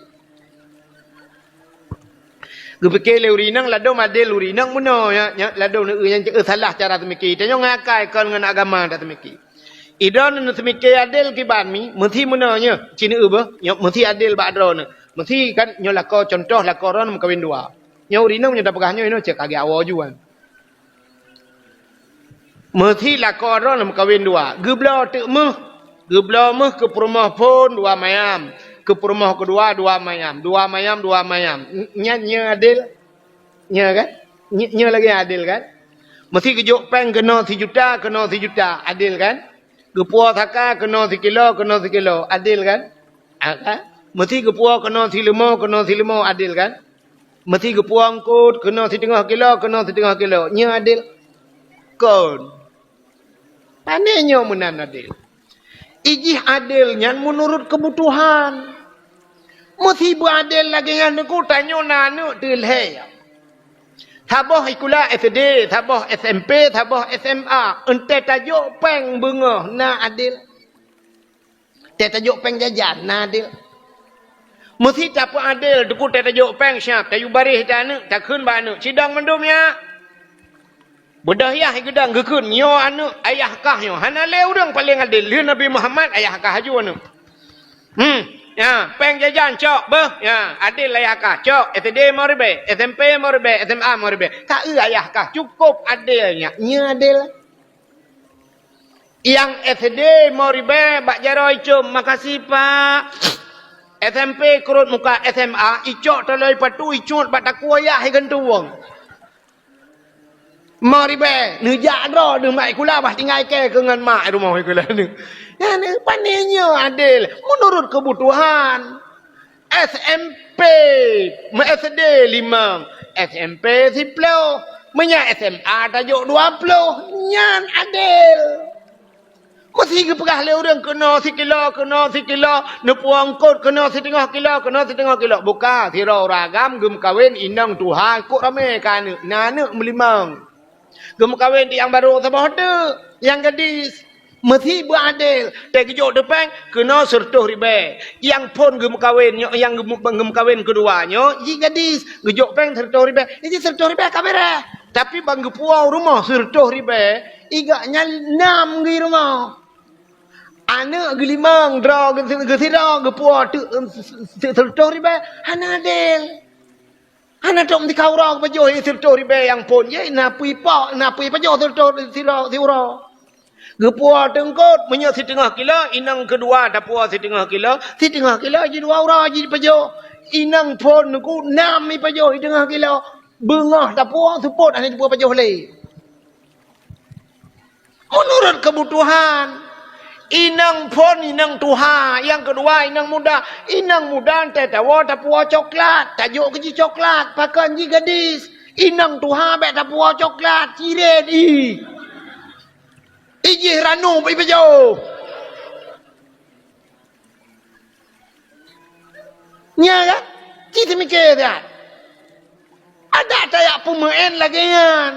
Geupike lé ureueng inong, ladôm adil ureueng inong bunoe, ya, ya, ladôm neu-eu nyang ceuet salah cara seumike. Tanyoe ngon akai kon ngon agama taseumike. Idroeneuh seumike adil kiban mi, meusi bunoe nyoe, ci neu-eu beuh, nyoe meusi adil bak droeneuh. Meusi kan nyoe lakoe, contoh lakoe droeneuh meukawen dua. Nyoe ureueng inong nyoe tapeugah nyoe, nyoe cit ka geuawoe juan. Meusi lakoe droeneuh meukawen dua. Geubloe teuk méuh. Geubloe méuh keu peurumoh phôn dua mayam. Keu peurumoh keudua dua mayam. Dua mayam, dua mayam. N-, nyan nyoe adil? Nyoe kan? Nyoe, nyoe lagèe adil kan? Meusi geujok péng keunoe sijuta, keunoe sijuta. Adil kan? Geupuwoe saka keunoe sikilo, keunoe sikilo. Adil kan? Ah, kan? Meusi geupuwoe keunoe sileumo, keunoe sileumo. Adil kan? Meusi geupuwoe eungkôt keunoe siteungoh kilo, keunoe siteungoh kilo. Nyoe adil? Kon. Pane nyoe meunan adil? Ijih adil nyan meunurot keubutuhan. Meusi beuadil lagèe nyan Teungku, tanyoe na aneuk teuh lhèe. Saboh sikula S D, saboh S M P, saboh S M A. Eunteuk tajok péng beungoh na adil? Teuh tajok péng jajan, na adil? Meusi tapeuadil, Teungku, teuh tajok péng siap, tayue baréh ata aneuk, takheun bak aneuk, "Sidang mandum nyak." Beudôh yah geudong geukheun, "Nyoe aneuk, ayah kah nyoe." Hana lé ureueng paleng adil, lheueh Nabi Muhammad, ayah kah aju aneuk. Hmm. Ya, péng jajan cok beuh. Ya, adil ayah kah cok. S D lima ribèe, S M P lima ribèe, S M A lima ribèe. Ka eu ayah kah, cukup adil nyan. Nyan adil. Nyang S D lima ribèe bak jaroe icôm, "Makasih, Pak." S M P keurot muka S M A, icok taloe patu, icut bak takue ayah, igantung. Lima ribèe, neujak droe, neumat sikula, bah tinggai kèe keu ngon mak rumoh sikula neu. Nyan pane nyoe adil, meunurot keubutuhan. S M P, S D limong, S M P siploh, meunyo S M A tajok dua ploh, nyan adil. Meusé geupeugah lé ureuëng keunoe sikilo, keunoe sikilo, neupuwoe eungkôt keunoe siteungoh kilo, keunoe siteungoh kilo. Buka, sidroe ureuëng agam geumeukawen inong tuha, kok ramé ka aneuëk, na aneuëk meulimong. Geumeukawen di nyang barô saboh teuk, nyang gadis. Meusé beuadil, teugeujok teupeng keunoe sireutôh ribèe. Nyang phon geumeukawen nyoe, nyang geumeu-, geumeukawen keudua nyoe, jih gadis, geujok péng sireutôh ribèe. Jih sireutôh ribèe ka beureh. Tapi ban geupuwoe rumoh sireutôh ribèe, igak nyan nam geuh rumoh. Aneuëk geulimong, droe geusi-, geusidroe, geupuwoe teuk, em, se-, se-, sireutôh ribèe, hana adil. Hana tom sikau uroe geupajoh sireutôh ribèe nyang phon, jih na pui pok, na pui pajoh sireutôh sidroe, siuroe. Geupuwoe teungkôt, meunyoe siteungoh kilo, inong keudua tapuwoe siteungoh kilo, siteungoh kilo jih dua uroe jih jipajoh. Inong phon neuku nam jipajoh siteungoh kilo, beungoh tapuwoe seupôt hana jipajoh lé. Meunurot keubutuhan, inong phon, inong tuha, nyang keudua inong muda. Inong muda teuh tawoe tapuwoe coklat, tajok keu jih coklat, pakon jih gadis. Inong tuha bèk tapuwoe coklat, cirét ih. Ijih ranup ipajoh. Nya kan? Ci teumike that. Adak tajak peumeu'en lagèe nyan.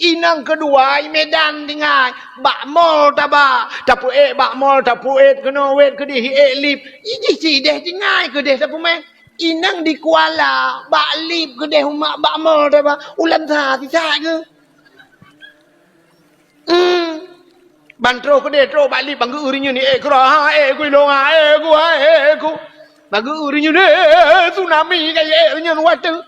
Inong keudua i Medan tinggai, bak mall taba, tapeu'et bak mall, tapeu'et keunoe wet keudeh, ék lip. Ijih ci deh tinggai keudeh tapeumeu'en. Inong di Kuala, bak lip keudeh umat bak mall taba, ulan sa sisak geuh. Hmm. Ban troh keudeh, troh bak lip, ban geu-eu rinyueng, "Eh, keudroe, ha, eh, ku ilong, ha, eh, ku, ha, eh, ku." Ban geu-eu rinyueng, eh, tsunami ka, eh, rinyueng watèe.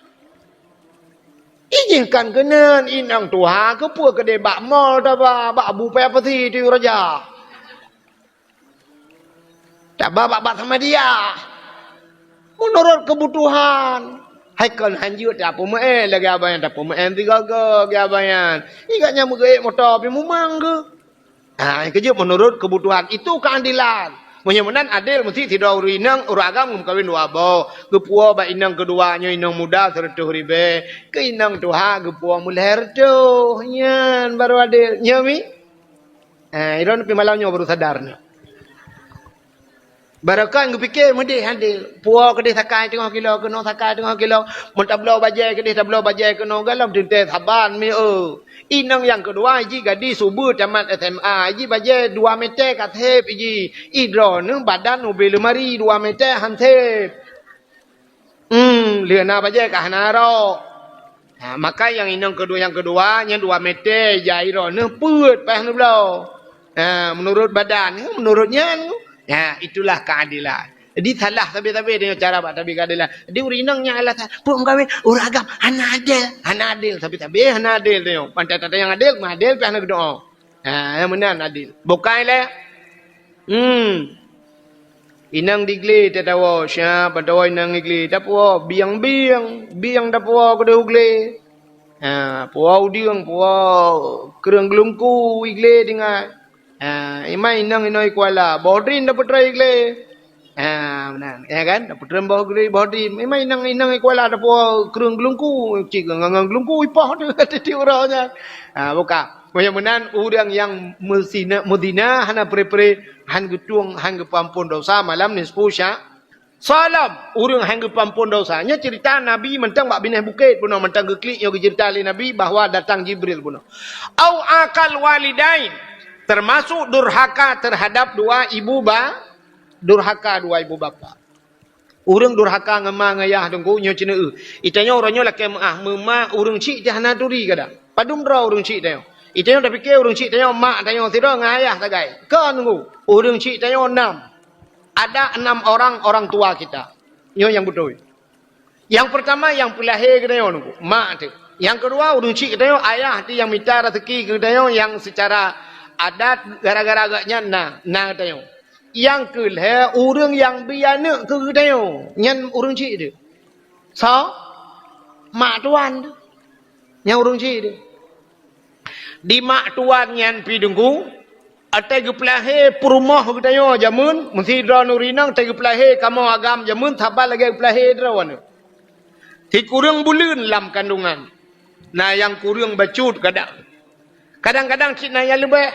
Ijih kan keunan inong tuha, keupeue keudeh bak mall taba, bak bu paya pasi tu raja. Taba bak, bak Samadiyah. Meunurot keubutuhan. Hai kon hanjeuet tapeumeu'en lagèe abang nyan, tapeumeu'en sigoe-goe lagèe abang nyan. Igak nyan meugeu'et moto pih mumang geuh. Ha, nyang keujeuet meunurot keubutuhan. Itu keuadilan. Meunyoe meunan adil, meusti sidroe ureueng inong, ureueng agam geumeukawen dua boh. Geupuwoe bak inong keudua nyoe inong muda sireutôh ribèe. Keu inong tuha geupuwoe meulhèe reutôh. Nyan baru adil. Nyoe mi? Eh, droeneuh pih malam nyoe baru sadar nyoe. Barokon geupike meudeh adil. Puwoe keudeh sakai teungoh kilo, keunoe sakai teungoh kilo. Meunyo tabloe bajèe keudeh, tabloe bajèe keunoe, galom teuntèe saban mi eu. Inong nyang keudua jih gadis ubeut tamat S M A, jih bajèe dua mètè ka sép jih. Ih droeneuh badan ubé leumari dua mètè han sép. Hmm, lheueh na bajèe ka hana rok. Ha, maka nyang inong keudua, nyang keudua, nyan dua mètè jai droeneuh peuet paih neubloe. Ha, meunurot badan, meunurot nyan. Ha, itulah keadilan. Jadi salah sabe-sabe deungon cara bak tabi keadilan. Jadi ureueng inong nyan alasan, "Peue meukawen, ureueng agam hana adil." Hana adil, sabe-sabe hana adil deungon. Pantai tata nyang adil, meuadil pih hana geudoe. Ha, nyang meunan adil. Bukai lé. Hmm. Inong di glé tatawoe, siap tatawoe inong di glé, tapuwoe bieng-bieng, bieng tapuwoe keudeh u glé. Ha, puwoe udeueng, puwoe kreueng geulungku i glé tinggai. Ha, iman inong inoe i Kuala, boh drin tapeutrön i glé. Ha, meunan. Ya kan? Tapeutrön boh drin, boh drin. Iman inong, inong i Kuala tapuwoe kreueng geulungku, cit ngon, ngon geulungku ipoh tu, tiep-tiep uroe nyan. Ha, buka. Meunyoe meunan, ureueng nyang meuzina, meuzina hana pre-pre, han geutueng, han geupeuampon dosa malam nisfu Sya-, Syaban. Ureueng han geupeuampon dosa. Nyoe cerita Nabi mantong bak binéh bukét bunoe, mantong geuklik nyoe geucerita lé Nabi bahwa datang Jibril bunoe. Au aqal walidain, termasuk durhaka terhadap dua ibu ba-, durhaka dua ibu bapa. Ureueng durhaka ngon ma ngon yah teungku nyoe ceuneuk eu. Itanyoe uroe nyoe lakèe meu'ah, meuma ureueng chik teuh hana turi kadang. Padum droe ureueng chik tanyoe. Itanyoe tapike ureueng chik tanyoe mak tanyoe sidroe ngon ayah sagai. Kon teungku, ureueng chik tanyoe nam. Ada enam orang orang tua kita. Nyoe nyang beutôi. Nyang peurtama nyang peulahé geutanyoe nunggu, mak teuh. Nyang keudua ureuëng chik geutanyoe, ayah teuh nyang mita raseuki keu geutanyoe nyang seucara adat gara-gara geuhnyan na, na geutanyoe. Nyang keulhée ureuëng nyang bri aneuëk keu geutanyoe, nyan ureuëng chik teuh. Soe? Mak tuan teuh. Nyang ureuëng chik teuh. Di mak tuan nyan pih teungku, watée geupeulahé peurumoh geutanyoe jameun, meusidroe nuri inong watée geupeulahé kamoe agam jameun saban lagée geupeulahé droeneuh. Sikureueng buleuen lam kandungan, na nyang kureueng bacut kadang. Kadang-kadang cit na nyang leubeh.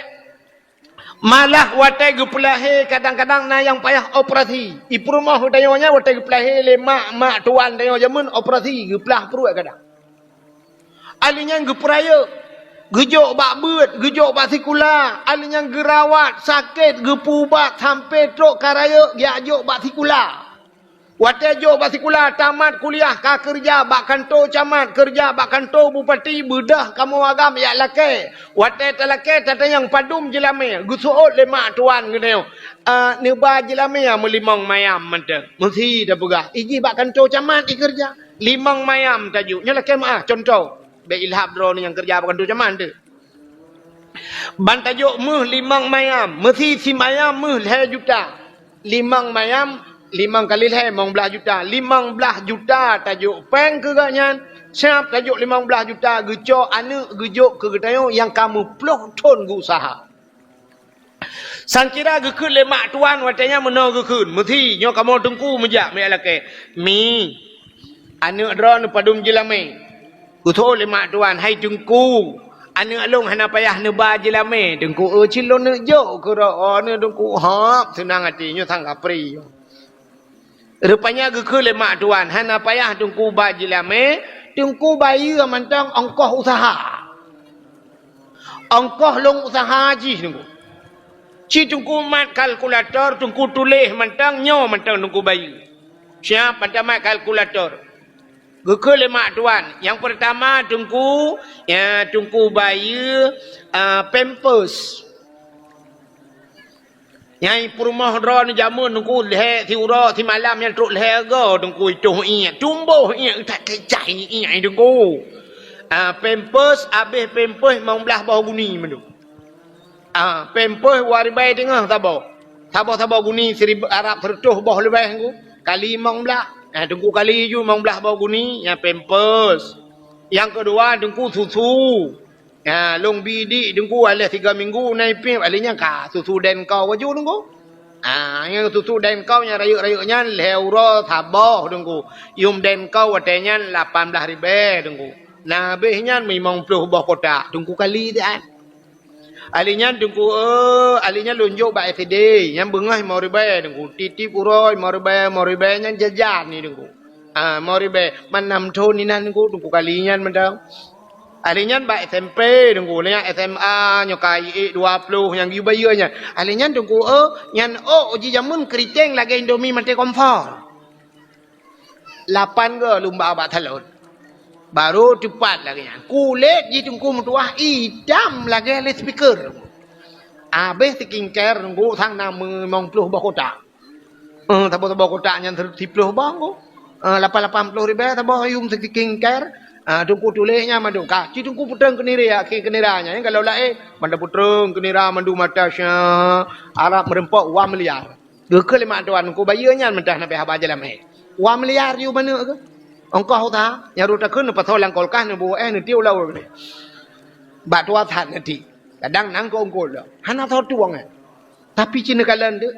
Malah watée geupeulahé kadang-kadang na nyang payah operasi. I peurumoh geutanyoe nyan watée geupeulahé lé mak, mak tuan tanyoe jameun operasi, geuplah pruet kadang. Ahli nyan geupeurayeuk, geujok bak beuet, geujok bak sikula, ahli nyan geurawat, sakét, geupeuubat, sampoe trok ka rayeuk geujok bak sikula. Watée jok bak sikula, tamat kuliah, ka keureuja bak kantô camat, keureuja bak kantô bupati, beudôh kamoe agam jak lakée. Watée talakée, tatanyong padum jeulamé, geuseuôt lé mak tuan geutanyoe, "Ah, neuba jeulamé meulimong mayam mantong." Meusi tapeugah, "Ih jih bak kantô camat ih keureuja." Limong mayam tajok. Nyoe lakée meuáh, cuntoh. Bék ilhab droeneuh nyang keureuja bak kantô camat teuh. Ban tajok méuh limong mayam, meusi simayam méuh lhée juta. Limong mayam, limong kali lhée, limong blaih juta. Limong blaih juta tajok péng keu gobnyan, siab tajok limong blaih juta geucok aneuëk geujok keu geutanyoe nyang ka meuploh thon geuuseuha. Sangkira geukheun lé mak tuan watée nyan meunoe geukheun, "Meusi, nyoe kamoe teungku meujak meuyak lakée." "Mi, aneuëk droeneuh padum jeulamé?" Geuseuôt lé mak tuan, "Hai teungku, aneuëk lôn hana payah neuba jeulamé, teungku, eu, cit lôn neuk jok keu droeneuh teungku." "Hop, seunang até, nyoe sang kapri." Rupanya geukheun lé mak tuan, "Hana payah teungku ba jeulamé, teungku bayeue mantong ongkoh useuha. Ongkoh lôn useuha jih teungku. Ci teungku mat kalkulator, teungku tuléh mantong, nyoe mantong teungku bayeue." Siab mantong mat kalkulator. Geukheun lé mak tuan, "Nyang peurtama teungku, ya, teungku bayeue, a, pampers." Nyang peurumoh droeneuh jameun teungku lhée siuroe simalam nyan trok lhée goe teungku itoh iék, tumboh iék, that keucai iék teungku. Ah, pampers, abéh pampers limong blaih boh guni mandum. Ah, pampers dua ribée teungoh saboh. Saboh-saboh guni siribée Arab sireutoh boh leubeh teungku. Kali limong blaih. Ah, teungku kali ju limong blaih boh guni, nyan pampers. Nyang keudua teungku susu. Ha, lôn bi dik teungku, aléh tiga minggu na ipéb, aléh nyan ka susu den kau baju teungku. Ha, nyan susu den kau nyang rayeuk-rayeuk nyan lhée uroe saboh teungku. Yum den kau watée nyan lapan blaih ribée teungku. Na abéh nyan limong ploh boh kotak teungku kali siat. Aléh nyan teungku, eh, aléh nyan lôn jok bak S D, nyan beungoh limong ribée teungku. Tieb-tieb uroe limong ribée, limong ribée nyan jajan ni teungku. Ah, limong ribée, man nam thon inan teungku, teungku kali nyan mantong. Aléh nyan bak S M P teungku, nyan S M A nyoe ka iék dua ploh nyang geuyue bayeue nyan. Aléh nyan teungku, eh, nyan ôk jijameun keuriteng lagée Indomie maté kompor. Lapan goe lôn ba bak salon. Barô teupat lagée nyan. Kulét jih teungku meutuwah itam lagée loudspeaker. Abéh skincare teungku sang na limong ploh boh kotak. Eh, saboh-saboh kotak nyan siploh boh teungku. Eh, lapan-lapan ploh ribée saboh yum skincare. Ah, teungku tuléh nyan mandum ka. Ci teungku peutrön keu nira, keu nira nyan, kalau laén, mandum peutrön keu nira mandum mata sya, Arab meureumpok dua miliar. Geukheun lé mak tuan, teungku bayeue nyan mantong hana payah haba jalan mé. Dua miliar yum manök geuh. Ongkoh useuha, nyang rot takheun neupasoe lam kulkas, neubuet éh, neutiek u laôt. Bak tuha that neutiek. Kadang nang keu ungkot lom. Hana soe tueng éh. Tapi ci neukalon teuk,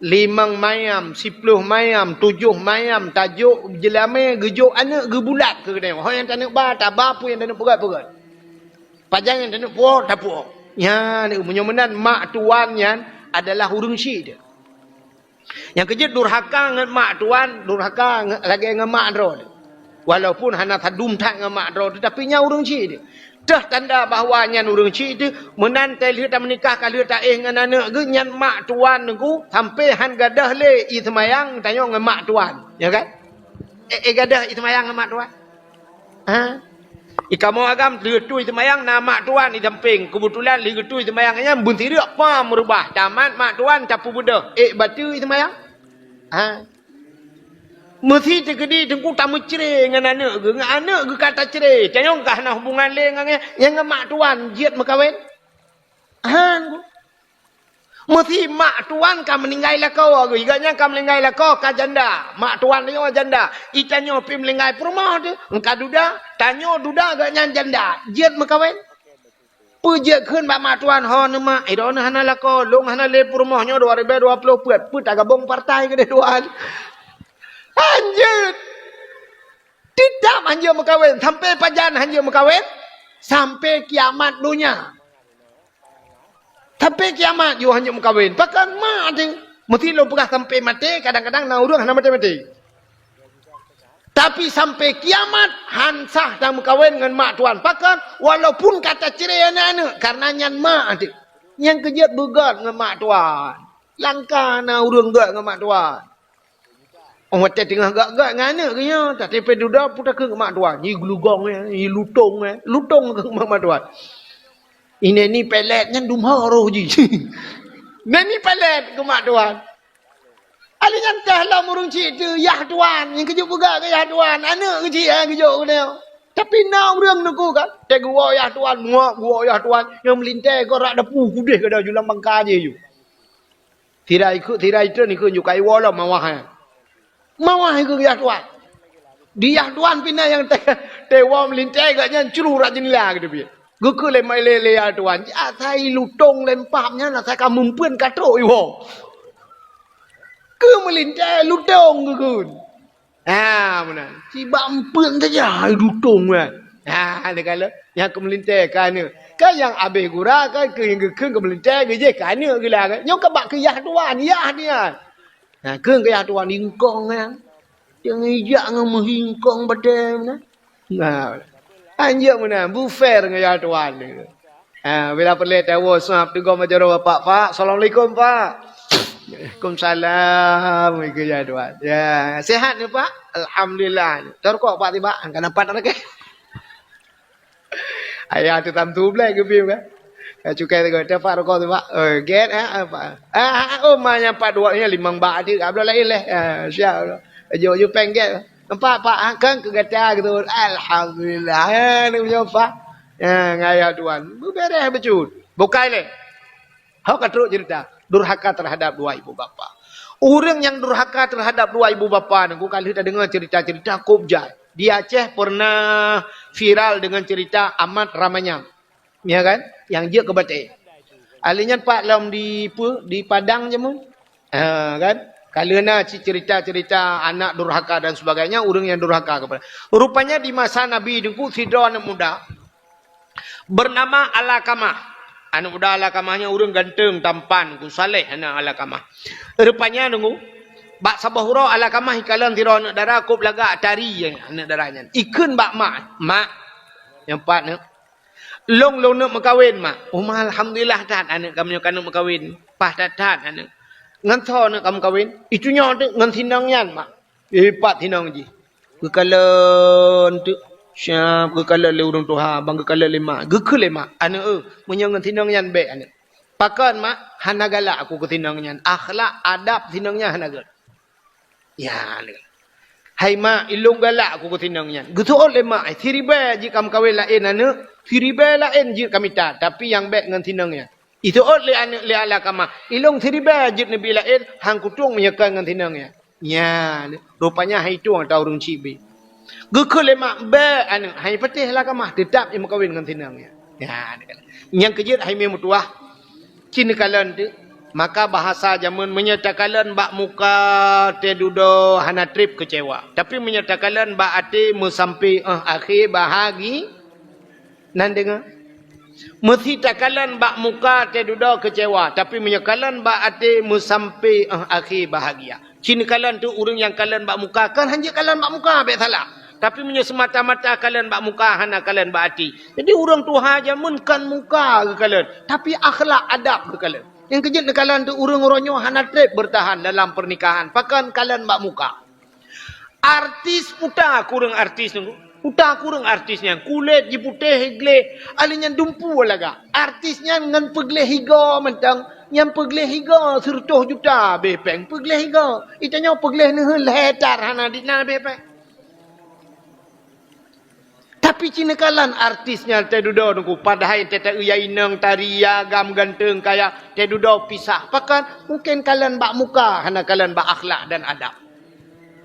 limong mayam, siploh mayam, tujoh mayam, tajok jeulamé, geujok aneuëk geubulat keu geutanyoe. Ho nyang taneuk ba, taba, peue nyang taneuk peugét, peugét. Pajan nyang taneuk puwoe, tapuwoe. Nyan, meunyoe meunan mak tuan nyan adalah ureuëng syik teuh. Nyang keujeuet durhaka ngon mak tuan, durhaka nge-, lagée ngon mak droe. Walaupun hana sadum that ngon mak droe, teutapi nyan ureuëng syik teuh. Teuh tanda bahwa nyan ureuëng syik teuh, meunan teuh lheueh tameunikah ka lheueh taéh ngon aneuëk geuh, nyan mak tuan teungku, sampoe han gadôh lé ie seumayang tanyoe ngon mak tuan. Ya kan? Eh, eh gadôh ie seumayang ngon mak tuan. Ha? I kamoe agam lheueh tui seumayang na mak tuan i sampéng. Keubeutulan lheueh geutui seumayang nyan beunsireuk pam meurubah. Tamat mak tuan tapeubeudôh. Ék bateue i seumayang? Ha? Meusi teukeudi teungku tameucre ngon aneuk geuh, ngon aneuk geuh ka tacre. Tanyoe ka hana hubungan lé ngon nyan, ngon mak tuan jeuet meukawen. Han ku. Meusi mak tuan ka meuninggai lakoe geuh, gobnyan ka meuninggai lakoe ka janda. Mak tuan nyoe janda. Itanyoe pih meuninggai peurumoh teuh, ka duda. Tanyoe duda gobnyan janda. Jeuet meukawen. Peue jeuet kheun bak mak tuan, "Ho neuh mak, droeneuh hana lakoe, lôn hana lé peurumoh nyoe dua ribèe dua ploh peuet, peue tagabong partai keudeh tuan?" Hanjeuet. Teutap hanjeuet meukawen. Sampai pajan hanjeuet meukawen? Sampai kiamat donya. Sampai kiamat jih hanjeuet meukawen. Pakon mak teuh? Meusti lôn peugah sampai maté, kadang-kadang na ureueng hana maté-maté. Tapi sampai kiamat, han sah tameukawen ngon mak tuan. Pakon? Walaupun ka tacre aneuk-aneuk, karena nyan mak teuh. Nyang keujeuet beugöt ngon mak tuan. Langka na ureueng göt ngon mak tuan. Oh, watèe teungoh göt-göt ngon aneuk geuh nyoe, tapi pih dudoe peue takheun keu mak tuan. Ji geulugong, ji lutong, lutong keu mak, mak tuan. Ineni pelet nyan dumha roh jih. Neni pelet keu mak tuan. Ali nyan teuh lom ureueng chik teuh, yah tuan, nyang keujok peugah keu yah tuan, aneuk keuchik, eh, keujok keunoe. Tapi na ureueng neuku kan, teuh geuwoe yah tuan, muak geuwoe yah tuan, nyang meulintèe keu rak dapu kudeh gada julang bangka jih ju. Sira ikheun, sira itreun ikheun ju, ka iwoe lom mawah nyan. Mawah ikheun yah tuan. Di yah tuan pih na nyang teuh, teuh woe meulintèe gobnyan cru rak jeundela keudeh pih. Geukheun lé, lé, lé yah tuan, asai lutong lempam nyan asai ka meumpeuen ka trok iwoe. Keu meulintèe lutong geukheun. Ha, meunan. Sibak eumpeuen saja, hai lutong kan. Ha, neukalon. Nyang keu meulintèe keu aneuk. Kan nyang abéh gura kan keu nyang geukheun keu meulintèe geujeh keu aneuk geulah kan. Nyoe ka bak keu yah tuan, yah nyan. Ha, kheun keu yah tuan ingkong nyan. Nyang ijak ngon meuhingkong batèe meunan. Nah, anjeuet meunan, beufair ngon yah tuan. Ha, bila peureulèe tawoe sab teugom jaroe bapak, "Pak, assalamualaikum, Pak." "Waalaikumsalam," ikheun yah tuan. "Ya, sehat ni, Pak?" "Alhamdulillah." "Tarukok, Pak, tibak." Ka nampak tak lagèe. Ayah tu tam tu blai geubi kan. Ya, cukai tu, "Teupak rukok tu, Pak." "Oh, get, ha, apa?" "Ah, ah, oh, ma nyang pat dua ni limong bak adik, abloe lain leh." Ah, siap. Jok-jok pengget. Nampak, Pak, ha, kan keu gata gitu. Alhamdulillah. Ha, ni punya, Pak. Ha, ngaya tuan. Beberes becut. Bukai leh. Hok ka trok cerita. Durhaka terhadap dua ibu bapa. Ureueng nyang durhaka terhadap dua ibu bapa ni, ku ka lheueh tadeungoe cerita-cerita kop jai. Di Aceh pernah viral dengan cerita Amat Ramanyang. Ya kan? Nyang jeuet keu batèe. Ahli nyan pat lom di peue? Di Padang jameun. Ha, kan? Ka lheueh na cit cerita-cerita anak durhaka dan sebagainya, ureueng nyang durhaka kepada. Rupanya di masa Nabi teungku sidroe aneuk muda bernama Alakamah. Aneuk muda Alakamah nyan ureueng ganteng, tampan, ku saleh aneuk Alakamah. Rupanya teungku, bak saboh uroe Alakamah ikalon sidroe aneuk dara kop lagak tari aneuk dara nyan. Ikheun bak mak, "Mak, nyang pat neuk." "Lôn, lôn neuk meukawen, Mak." "Oh, Ma, alhamdulillah that aneuk kamoe nyoe ka neuk meukawen. Paih that-that aneuk." "Ngon soe neuk ka meukawen?" "Itu nyoe teuk, ngon sinong nyan, Mak." Eh, pat sinong jih. Geukalon teuk. Siap geukalon lé ureueng tuha, ban geukalon lé mak. Geukheun lé mak, "Aneuk, eh, meunyoe ngon sinong nyan bèk aneuk." "Pakon, Mak?" "Hana galak aku keu sinong nyan. Akhlak, adab sinong nyan hana gèt." Ya, hai mak, ilôn galak aku keu sinong nyan. Geuseuôt lé mak, siribèe jeuet ka meukawen laén aneuk, siribèe laén jeuet ka mita, tapi nyang bèk ngon sinong nyan. Iseuôt lé aneuk lé Alakamah, ilôn siribèe jeuet neubi laén, han kutueng meunyoe kon ngon sinong nyan. Nyan, rupanya hai tueng ata ureueng chik bèe. Geukheun lé mak bèk aneuk, hai patéh Alakamah, teutap jimeukawen ngon sinong nyan. Nyan, nyang keujeuet hai mé meutuwah. Cit neukalon teuk, maka bahasa jameun meunyoe takalon bak muka teududoe hana trép keucewa. Tapi meunyoe takalon bak até meusampé 'oh akhé bahagi-, nan deungoe. Meusi takalon bak muka teududoe keucewa, tapi meunyoe kalon bak até meusampé 'oh akhé bahagia. Cit neukalon teuk ureueng nyang kalon bak muka, kon hanjeuet kalon bak muka bèk salah. Tapi meunyoe seumata-mata kalon bak muka hana kalon bak até. Jadi ureueng tuha jameun kon muka geukalon, tapi akhlak adab geukalon. Nyang keujeuet neukalon teuk ureueng uroe nyoe hana trép beurtahan dalam peurnikahan, pakon kalon bak muka. Artis uta kureueng artis nunggu. Uta kureueng artis nyan, kulét jiputéh gleh, ahli nyan dumpu lagak. Artis nyan ngon peugleh higoe mantong, Nyang peugleh igoe sireutôh juta beh péng, peugleh igoe. Itanyoe peugleh neuheun lhèe hektar hana dit na beh péng. Tapi ci neukalon artis nyan teududoe Teungku, padahai teuta-eu ya inong, tari, ya agam, ganteng, kaya, teududoe pisah. Pakon? Mungken kalon bak muka, hana kalon bak akhlak dan adab.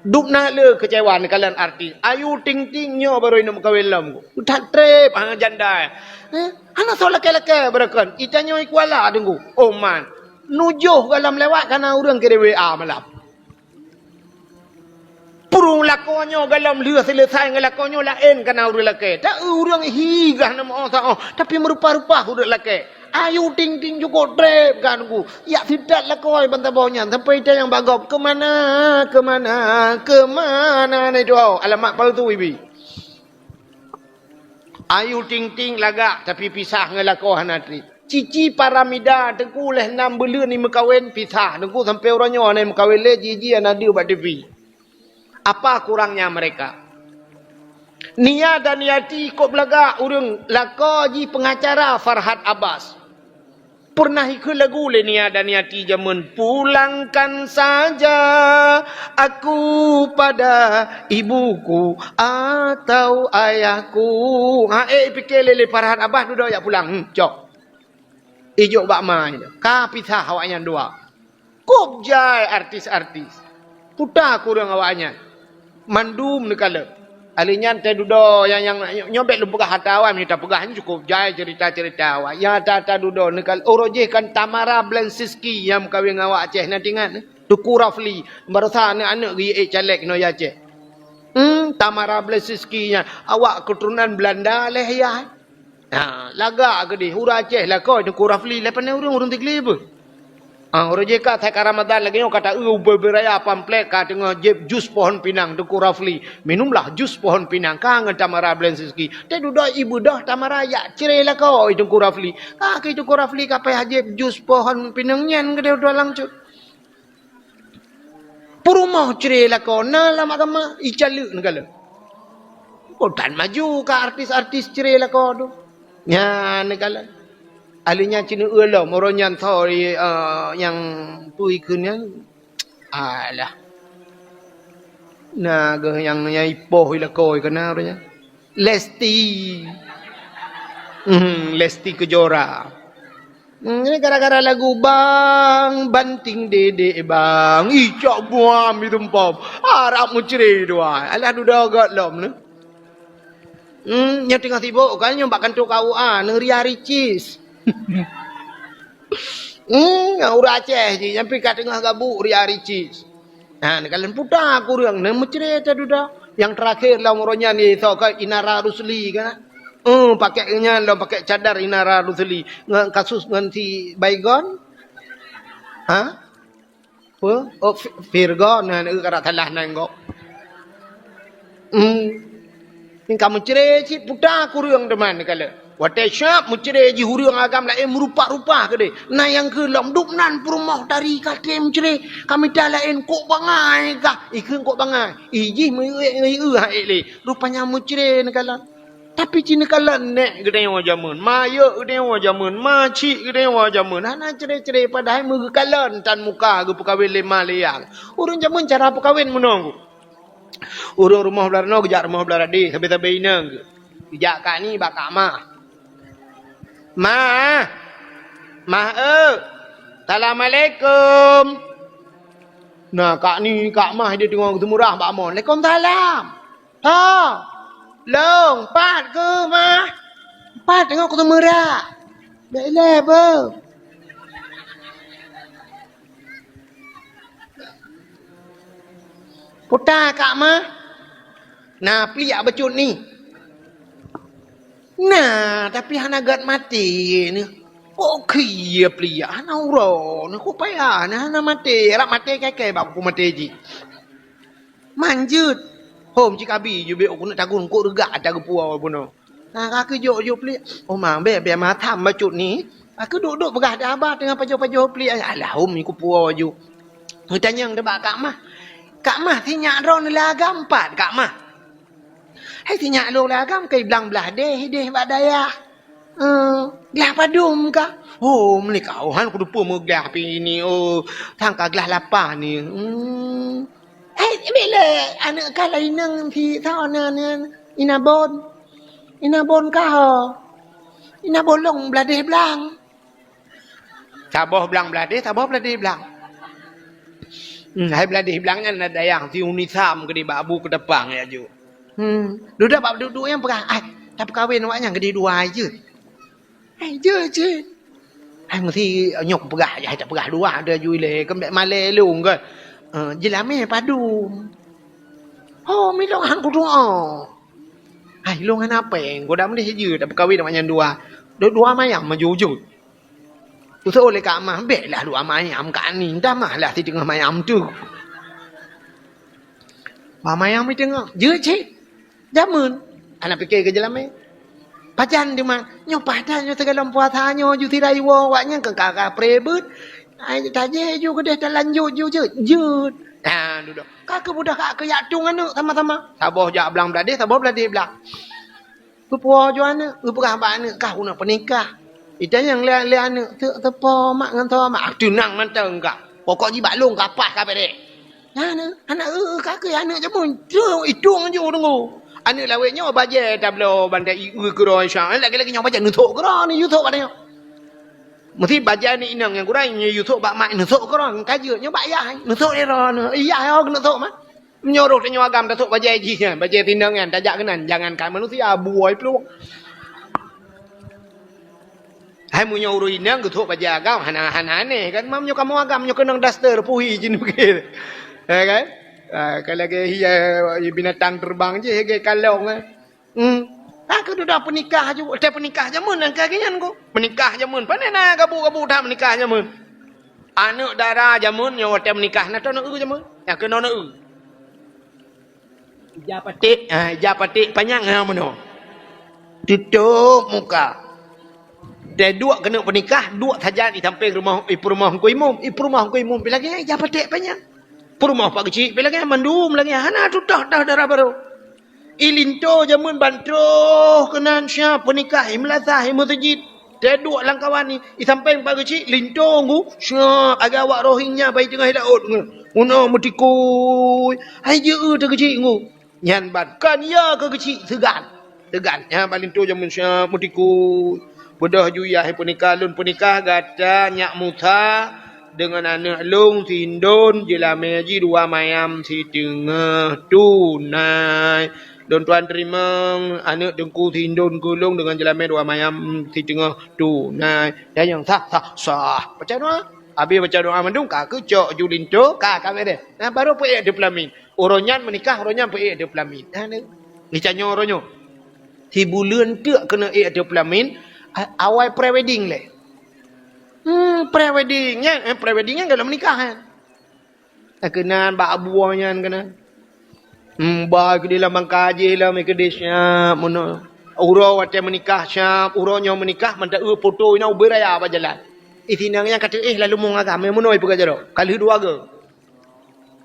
Dub na le keucewa neukalon artis. Ayu Ting Ting nyoe barô ineuk meukawen lom. That treb, ha, janda. Eh, hana soe lakèe-lakèe barô kon. Itanyoe i Kuala Teungku. Oh man. Nujoh gohlom lewat kana ureueng kirém W A malam. Purong lakoe nyoe gohlom lheueh seuleusai ngon lakoe nyoe laén kana ureueng lakèe. Ta-eu ureueng hi gah na meu'oh sa-oh, tapi meurupa-rupa ureueng lakèe. Ayu Ting Ting cukôp treb ka Teungku. Jak sitat lakoe ban saboh nyan sampai tanyong bak gob, "Keumana, keumana, keumana na itu?" Alamat palsu ibi. Ayu Ting Ting lagak tapi pisah ngon lakoe hana treb. Cici Paramida Teungku lhèe nam buleuen jimeukawen pisah. Teungku sampai uroe nyoe hana jimeukawen lé, jiji hana deuh bak T V. Apa kurangnya mereka? Nia Daniati kôp lagak ureueng lakoe jih pengacara Farhad Abbas. Pernah ikheun lagu lé Nia Daniati jameun, "Pulangkan saja aku pada ibuku atau ayahku." Ha, eh, pike lé, lé Farhad Abbas dudoe jak pulang. Hmm, cok. Ijok bak ma nyoe. Ka pisah awaknyan dua. Kôb jai artis-artis. Puta kureueng awaknyan. Mandum neukalon. Ahli nyan teududoe nyang, nyang nyoe bèk lôn peugah ata awai, meunyoe tapeugah nyoe cukôp jai ceurita-ceurita awai. Nyang ata-ata dudoe neukalon. Uroe jih kan Tamara Blensinski nyang meukawen ngon awak Aceh, na teuingat? Teungku Rafli. Baroesa aneuk-aneuk geuék caleg nyoe Aceh. Hmm, Tamara Blensinski nyan awak keuturonan Beulanda lé yah. Ha, lagak keudeh, ureueng Aceh lakoe Teungku Rafli, lé pane ureueng, ureueng Tigli beuh. Ha, uroe jih ka that ka Ramadan lagèe nyoe ka ta-eu ubé-ubé raya pamflet ka teungoh jieb jus pohon pinang Teungku Rafli. Minumlah jus pohon pinang ka ngon Tamara Blensinski. Teududoe ibeudôh Tamara jak cre lakoe Teungku Rafli. Ka keu Teungku Rafli ka payah jieb jus pohon pinang nyan keudeh dua langsôt. Peurumoh cre lakoe na lam agama, icaleuek neukalon. Oh, tan maju ka artis-artis cre lakoe tu. Nyan neukalon. Ahli nyan ci neueu lom, uroe nyan tho, eh, nyang peue ikheun nyan. Alah. Na geuh nyang, nyang ipoh i lakoe keunan uroe nyan. Lesti. Hmm, Lesti Kejora. Hmm, ini gara-gara lagu Bang Banting Dedek Bang. Ih, cok buam itu, Mpom. Harap meucre dua. Alah dudoe göt lom ni. Hmm, nyoe teungoh sibuk kan, nyoe bak kantor K U A, ngon Ria Ricis. Hmm, ureueng Aceh jih, nyang pih ka teungoh gabuk Ria Ricis. Ha, neukalon puta kureueng, na meucre teududoe. Nyang teurakhir lam uroe nyan, eh, soe ka Inara Rusli kan? Eh, pakai nyan lom, pakai cadar Inara Rusli. Ngon kasus ngon si Baygon? Ha? Apa? Oh, Fi-, Virgon, na, na, ka salah nan gob. Hmm. Ka meucre cit puta kureueng teuma neukalon. Watèe siap meucre jih ureueng agam laén meurupa-rupa keudeh. Na nyang keu lom dub nan peurumoh tari ka treb meucre. Ka mita laén kok bangai kah? Ikheun kok bangai. Ih jih meuék-ék ha ék lé. Rupanya meucre neukalon. Tapi ci neukalon nèk geutanyoe jameun, mayeuek geutanyoe jameun, macik geutanyoe jameun. Hana cre-cre padahai meugeukalon tan muka geupeukawen lé ma lé yah. Ureueng jameun cara peukawen meunoe. Ureueng rumoh blah ranoe geujak rumoh blah radé, sabe-sabe inong geuh. Geujak kak ni bak kak mah. Mah. Mah, eu. Assalamualaikum. Nah, kak ni, kak mah dia tengok seumurah bak mon. Waalaikumsalam. Ha. Long, pat keuh, mah. Pat tengok seumurah. Bèk ilèe beuh. Puta kak mah. Na pliak bacut ni. Na, tapi hana gèt maté ni. Oke, ya pliak. Hana uroe ni. Ku payah ni. Hana maté. Rab maté kèe-kèe bak ku maté jih. Manjeuet. Hom cit kabi jubek ku neuk tagun kok reugak ata geupuwoe bunoe. Nah, ka keuh jok-jok pliek. Oh, ma, bèk, bèk matam bacut ni. Ka keuh duek-duek peugah dah haba teungoh pajoh-pajoh pliek. Alah, hom ni kupuwoe ju. Geutanyong teuh bak kak mah. Kak mah, sinyak droeneuh lé agam pat, kak mah? Hai sinyak lôn lé agam, kai blang blah deh, deh bak dayah. Eh, glah padum kah? Oh, meunyoe kah, oh, han kuteupeu meuglah pih ni, oh, sangka glah lapan ni. Hmm. Eh, bèk lé, aneuk kah laén nang si, sa, na, na, Inabon. Inabon kah, oh. Inabon lôn Bladeh Blang. Saboh blang Bladeh, saboh Bladeh Blang. Hmm, hai Bladeh Blang nyan na dayah si Uni Sam keudeh bak Abu Keutapang ya ju. Hmm, dudoe bak dudoe nyang peugah, "Ai, tapeukawen awak nyan keudeh dua jeuet." "Ai, jeuet cit." "Ai, meusi nyoe kupeugah, ai, tapeugah dua ada ju ilèe, keumbèk malèe lôn kan." Eh, jeulamèe padum. "Oh, milông han kutu'oh." "Ai, lôn hana péng, goda meudeh jeuet tapeukawen awak nyan dua. Dua, dua mayam maju jeuet." Usoe lé Kak Mah, "Bèk lah dua mayam, Kak Ni, tamah lah siteungoh mayam teuk." Dua mayam siteungoh, jeuet cit. Jameun, hana pike keu jeulamèe. Pajan teuma, nyoe pajan nyoe sigohlom puasa nyoe ju sira iwoe awak nyan keu ka, ka preh beuet. Ai tajéh ju keudeh talanjut ju jeuet, jeuet. Ha, dudoe. Ka keuh budah ka keu jak tueng aneuk sama-sama. Saboh jak blang Bladeh, saboh Bladeh blang. Geupuwoe ju aneuk, geupeugah bak aneuk, "Kah keuneuk peunikah." Itanyong lé, lé aneuk, "Teuk teupo mak ngon tho mak?" "Ah, teunang mantong kah. Pokok jih bak lôn ka paih ka bèrèh." Nyan aneuk, aneuk, eu, eu, ka keuh aneuk jameun. Trok itueng ju deungoe. Aneuk lawét nyoe bajèe tabloe bandai i, eu, keudroe Isya. Lagèe-lagèe nyoe bajèe neusok keudroe, neuyue sok bak tanyoe. Meusi bajèe aneuk inong nyang gurèe nyoe yue sok bak mak, neusok keudroe, ka jeuet nyoe bak yah, neusok lé droeneuh. Yah, oh, neusok mak. Meunyoe roh tanyoe agam tasok bajèe jih nyan, bajèe tinong nyan, tajak keunan, jangankan manusia, buôi plueng. Hai meunyoe ureueng inong geusok bajèe agam, hana, hana aneh kan? Meunyoe kamoe agam, nyoe keunong daster, puhi jih nibukét. Ya kan? Ah, ka lagèe hiya binatang terbang jih, lagèe kalong, eh. Hmm. Ka keuh dudoe peunikah ju, watèe peunikah jameun nyang ka geuh nyan keuh. Peunikah jameun, pane na gabu-gabu that peunikah jameun. Aneuk dara jameun nyoe watèe meunikah na tô neu-eu jameun. Nyang keunoe neu-eu. Ija paték, ha, ija paték panyang ha meunoe. Tutôp muka. Teuduek keuneuk peunikah, duek sajan i sampéng rumoh, i peurumoh Teungku Imum, i peurumoh Teungku Imum pi lagèe ija paték panyang. Peurumoh Pak Geuchik pi lagèe mandum lagèe hana tutoh-toh dara barô. I linto jameun ban troh keunan siap peunikah, i meulasah, i meuseujid. Teuduek lam kawan ni, i sampéng Pak Geuchik, linto ngu, siap agak awak Rohingya bai teungoh laôt ngu. Unoe meutikui, hai jeuet teu Geuchik ngu. Nyan ban, kon ya keu Geuchik seugan. Seugan, nyan ban linto jameun siap meutikui. Beudôh ju yah peunikah, lôn peunikah gata nyak Musa deungon aneuk lôn si Indon jeulamé jih dua mayam siteungoh tunai. Lôn tuan teurimong aneuk teungku si Indon keu lôn deungon jeulamé dua mayam siteungoh tunai. Dan nyang sah, sah, sah. Baca doa. Habéh baca doa mandum ka keucok ju linto, ka, ka beureh. Nah, baru peuék ateueh peulamin. Uroe nyan meunikah, uroe nyan peuék ateueh peulamin. Nah, ni. Ni tanyoe uroe nyoe. Sibuleuen teuk keuneuk ék ateueh peulamin, a-, awai pre-wedding lé. Hmm, pre-wedding nyan, eh, pre-wedding nyan galak meunikah nyan. Keunan bak abu nyan keunan. Hmm, ba keudeh lam bangka jih lom keudeh siap meunoe. Uroe watèe meunikah siap, uroe nyoe meunikah mantong eu foto inoe ubé raya bak jalan. Ih, sinang nyang ka teuéh lalu meuagam, meunoe peugah jaroe. Ka lheueh dua goe.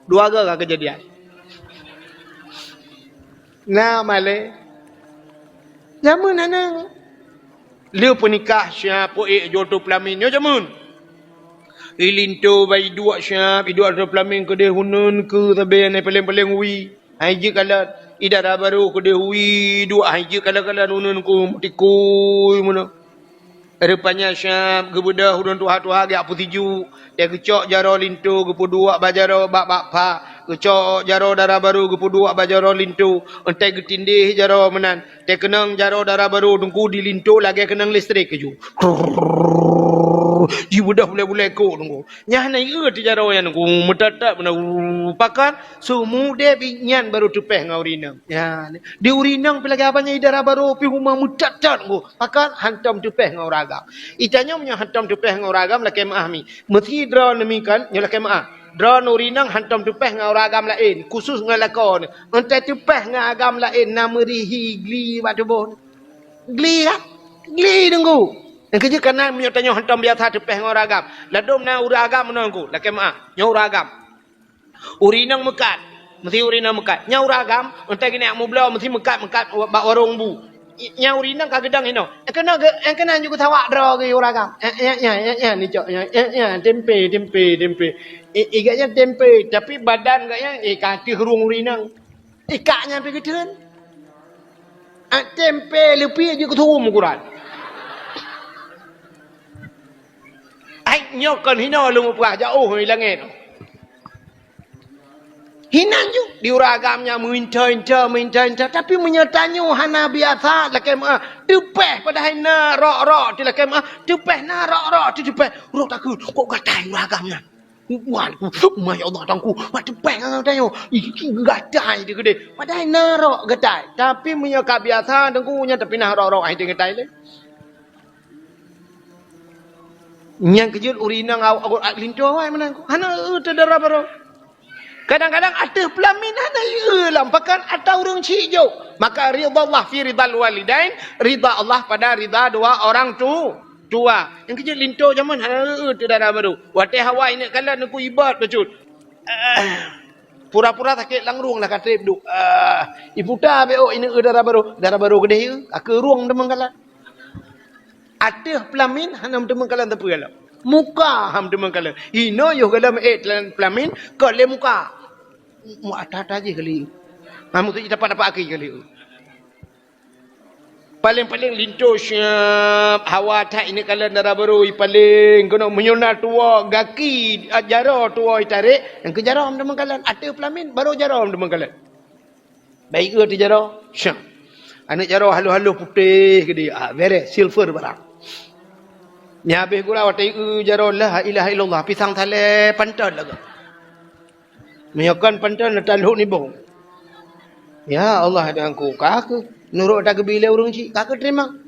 Dua goe ka keujadian. Na malèe. Jameun hana. Lheueh peunikah siap peuék ju ateueh peulamin nyoe jameun. I linto bai duek siap, i duek ateueh peulamin keudeh uneun keu sabe nyan paléng-paléng wie. Hai jeuet kalon, i dara barô keudeh wie duek, hai jeuet kalon-kalon uneun keu meutikui meunoe. Rupanya siap geubeudôh ureueng tuha-tuha geujak peusiju, watèe geucok jaroe linto geupeuduek bak jaroe bak, bak pha, geucok jaroe dara barô geupeuduek bak jaroe linto, watèe geutindéh jaroe meunan, watèe keunong jaroe dara barô teungku di linto lagèe keunong listrik keujeuet. Jibeudôh bulèe-bulèe kok teungku. Nyan na ié teuh jaroe nyan teungku, meutot-tot meunan, pakon, seumudép nyan barô teupèh ngon ureueng inong. Ya, di ureueng inong pih lagèe abang nyan i dara barô pih uma meutot-tot teungku. Pakon hantom teupèh ngon ureueng agam. Ita nyoe meunyoe hantom teupèh ngon ureueng agam lakèe meu'ah mi. Meusi droeneuh mi kan nyoe lakèe meu'ah. Droeneuh ureueng inong hantom teupèh ngon ureueng agam laén, khusus ngon lakoe nyoe. Entah teupèh ngon agam laén na meurihi gli bak tuboh. Gli kan? Gli teungku. Nyang keujeuet kana meunyoe tanyoe hantom biasa teupèh ngon ureueng agam. Ladôm na ureueng agam meunoe teungku, lakèe meu'ah. Nyoe ureueng agam. Ureueng inong meukat. Meusi ureueng inong meukat. Nyan ureueng agam, entah geuneuk mubloe, meusi meukat-meukat bak warong bu. I-, nyang ureueng inong ka geudong inoe. Nyang keunan geu-, nyang keunan ju geutawak droe geuh ureueng agam. Eh, eh, eh, eh, eh, nicok, eh, eh, eh, tempe, tempe, tempe. I-, i gobnyan tempe, tapi badan gobnyan, eh, ka ateueh rueng ureueng inong. Ikak nyan pih geutheun. Ah, tempe leupie jeuet keu tuwum ukuran. Ai, nyoe kon hinoe lôn mupeugah jaoh i langét. Hinan ju di ureueng agam nyan meuinta-inta, meuinta-inta. Tapi meunyoe tanyoe hana biasa lakée meu'ah, teupeh padahai na rok-rok di lakée meu'ah, teupeh na rok-rok di teupeh. Rok takheun, kok gatai ureueng agam nyan. Wan, ma ya Allah, Tuhanku, mak teupeh ngon tanyoe. Ih, gatai di keudeh. Padahai na rok gatai. Tapi meunyoe ka biasa, Teungku, nyan tapinah rok-rok hai gatai lé. Nyang keujeuet ureueng inong aw-, aw-, linto awai meunan. Hana eu teu dara barô. Kadang-kadang ateueh peulamin hana eu lam pakan atau ureueng chik jok. Maka ridha Allah fi ridhal walidain, ridha Allah pada ridha dua orang tu, tua. Nyang keujeuet linto jameun hana eu teu dara barô. Watée hawa ineuk kalon Teungku ibat bacut. Pura-pura sakét lam rueng lah ka trép duek. Ah, iputa beu ineuk eu dara barô. Dara barô keudeh eu, ka keu rueng teumeukalon. Ateueh peulamin hana meuteumeukalon sapeue lom. Muka hana meuteumeukalon. Inoe yoh galom ék peulamin, kon lé muka. Mu ata-ata jih kali. Hana meuteujih dapat-dapat aki kali. Paléng-paléng linto siab hawa that ineuk kalon dara barô i paléng keunoe meunyoe na tuwoe gaki, a, jaroe tuwoe i tarék, nyang keu jaroe hana meuteumeukalon. Ateueh peulamin barô jaroe hana meuteumeukalon. Baik eu teu jaroe, syah. Aneuk jaroe halôh-halôh putéh keudeh, ah, béreh, silver barang. Nyan habéh gura watée eu jaroe la ilaha illallah, pisang salée panton lagée. Meunyoe kon panton, na talhok nibong. Ya Allah, Tuhanku, ka keuh nurot tageubi lé ureueng chik, ka keuh teurimong.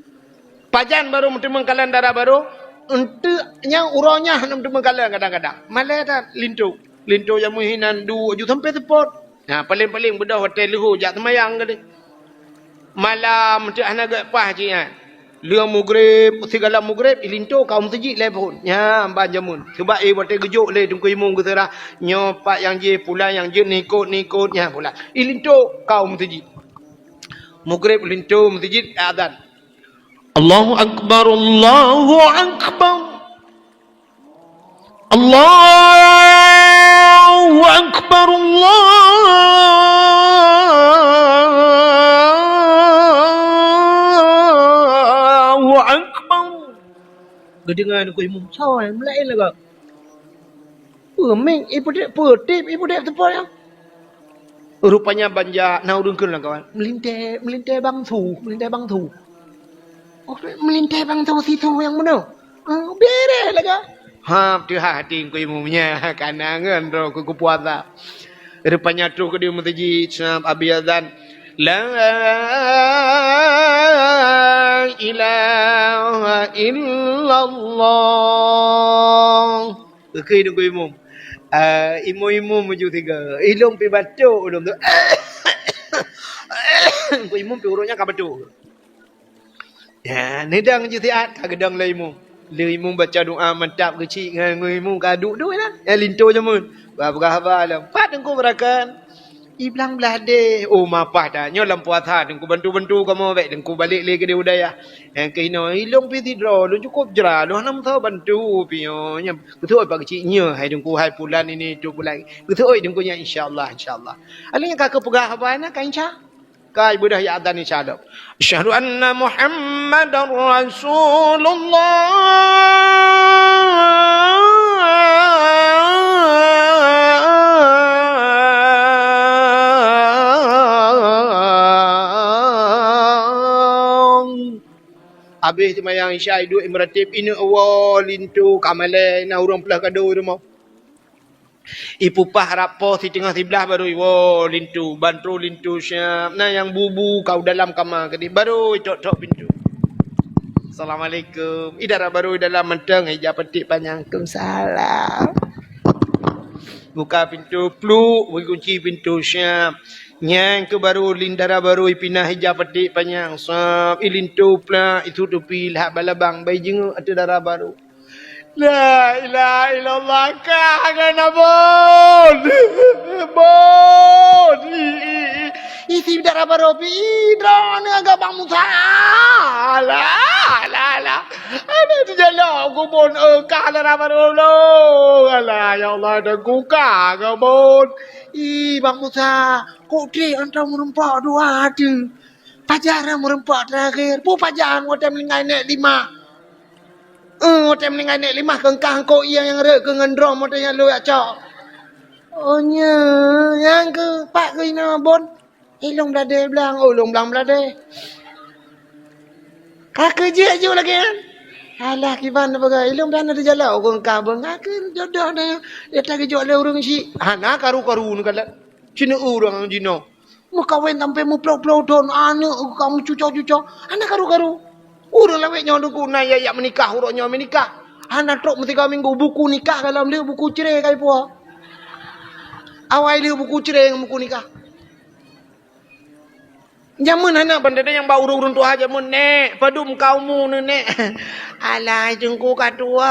Pajan barô meuteumeukalon dara barô, eunteuk nyang uroe nyan hana meuteumeukalon kadang-kadang. Malée that linto. Linto nyang meuhinan duek ju sampoe seupôt. Nah, paléng-paléng beudôh watée leuhô jak seumayang keudeh. Malam teuk hana gét paih jih nyan. Lheueh mugreb, sigohlom mugreb, ilinto ka u meuseujid lhée phon. Nyan ban jameun. Sabab, eh, watée geujok lé Teungku Imum geuseurah, nyoe pat nyang jih, pulan nyang jeuet, nikot-nikot, nyan pulan. Ilinto ka u meuseujid. Mugreb linto meuseujid, azan. Allahu Akbar, Allahu Akbar. Allahu Akbar, Allahu Akbar. Geudeungoe Teungku Imum, soe nyang meulaén lagak. Peumik, ipeudép, peutép, ipeudép teupôt nyan. Rupanya ban jak na ureueng kheun lam kawan. Meulintée, meulintée bang su, meulintée bang su. Oh, meulintée bang su sisu nyang meunoe. Ah, béreh lagak. Ha, teuhah hati Teungku Imum nyan, kana ngon droe keu kupuasa. Rupanya troh keudeh meuseujid, sab abéh azan. La ilaha illallah. Oke, Teungku Imum. Ah, imum-imum meujeuet sigoe. Ilôn pih batuk ulôn tu. Teungku Imum pih uroe nyan ka batuk. Ya, neudong jih siat ka geudong lé imum. Lé imum baca doa mantap geuchik ngon imum ka duek-duek lah. Ya, linto jameun. Ba peugah haba lom. Pat Teungku beurakan. Iblang blah deh. Oh, mapah dah. Nyoe lam puasa Teungku bantu-bantu kamoe bék Teungku balek lé keudeh u dayah. Nyang keuh inoe, ilôn pih sidroe, lôn cukôp jra, lôn hana meusaboh bantu pih nyoe. Nyan, beutôi Pak Keuchik nyoe, hai Teungku, hai pulan ini, tu pulan. Beutôi Teungku nyan, insya Allah, insya Allah. Alèh nyan ka keupeugah haba na, ka insya. Ka ibeudôh ya azan insya Allah. Asyhadu anna Muhammadar Rasulullah. Abéh seumayang Isya, iduek imeuratéb, ineuk woe linto ka malèe, na ureueng peuleueh kado i rumoh. Ipupah rab poh siteungoh siblaih baru iwoe linto, ban troh linto siap. Na nyang bu-bu ka u dalam kama keudeh, baru itok-tok pintoe. Assalamualaikum. I dara baru i dalam mantong, ija paték panyang. Waalaikumsalam. Buka pintoe, pluk, bri kunci pintoe siap. Nyan keuh baru lin dara baru ipinah ija paték panyang, sab, ilinto plak, itutupi lhak balabang, bai jinguk ateueh dara baru. La ilaha illallah, ka ngon abon. Bon. I, i, i. Isi dara Dara barô pih, ih, droeneuh agak Bang Musa. Alah, alah, alah. Aduh, teujalok kubon, eh, kah dara barô lo. Alah, ya Allah, dah kuka kubon. Ih, Bang Musa, kok trép atra meureumpok dua tu? Pajan meureumpok terakhir. Peue pajan watèe meuninggai nèk limah? Eh, watèe meuninggai nèk limah keu kah kok ié nyang rhët keu ngon drom watèe nyan lôn jak cok. Oh, nyo, nyang keu pat keu inoe bon. Ilôn Bladé blang, oh, Ilôn blang Bladé. Ka keu jeuet ju lagèe nyan. Alah, kiban peugah, Ilôn blang na teujalok keu kah bon. Ka keu jodoh na, ya ta geujok lé ureueng chik. Hana karu-karu neukalon. Cina ureueng jinoe. Meukawen sampoe meuploh-ploh thon, aneuk ka meucuco-cuco, hana karu-karu. Ureueng lawét nyoe teungku na ya, ya meunikah, uroe nyoe meunikah. Hana trok meusigoe minggu, buku nikah ka lom lheueh, buku cre ka ipuwoe. Awai lheueh buku cre ngon buku nikah. Jameun hana ban teudeung nyang bak ureueng-ureueng tuha jameun, "Nèk, padum ka umu neuh, Nèk?" "Alah, teungku ka tuwo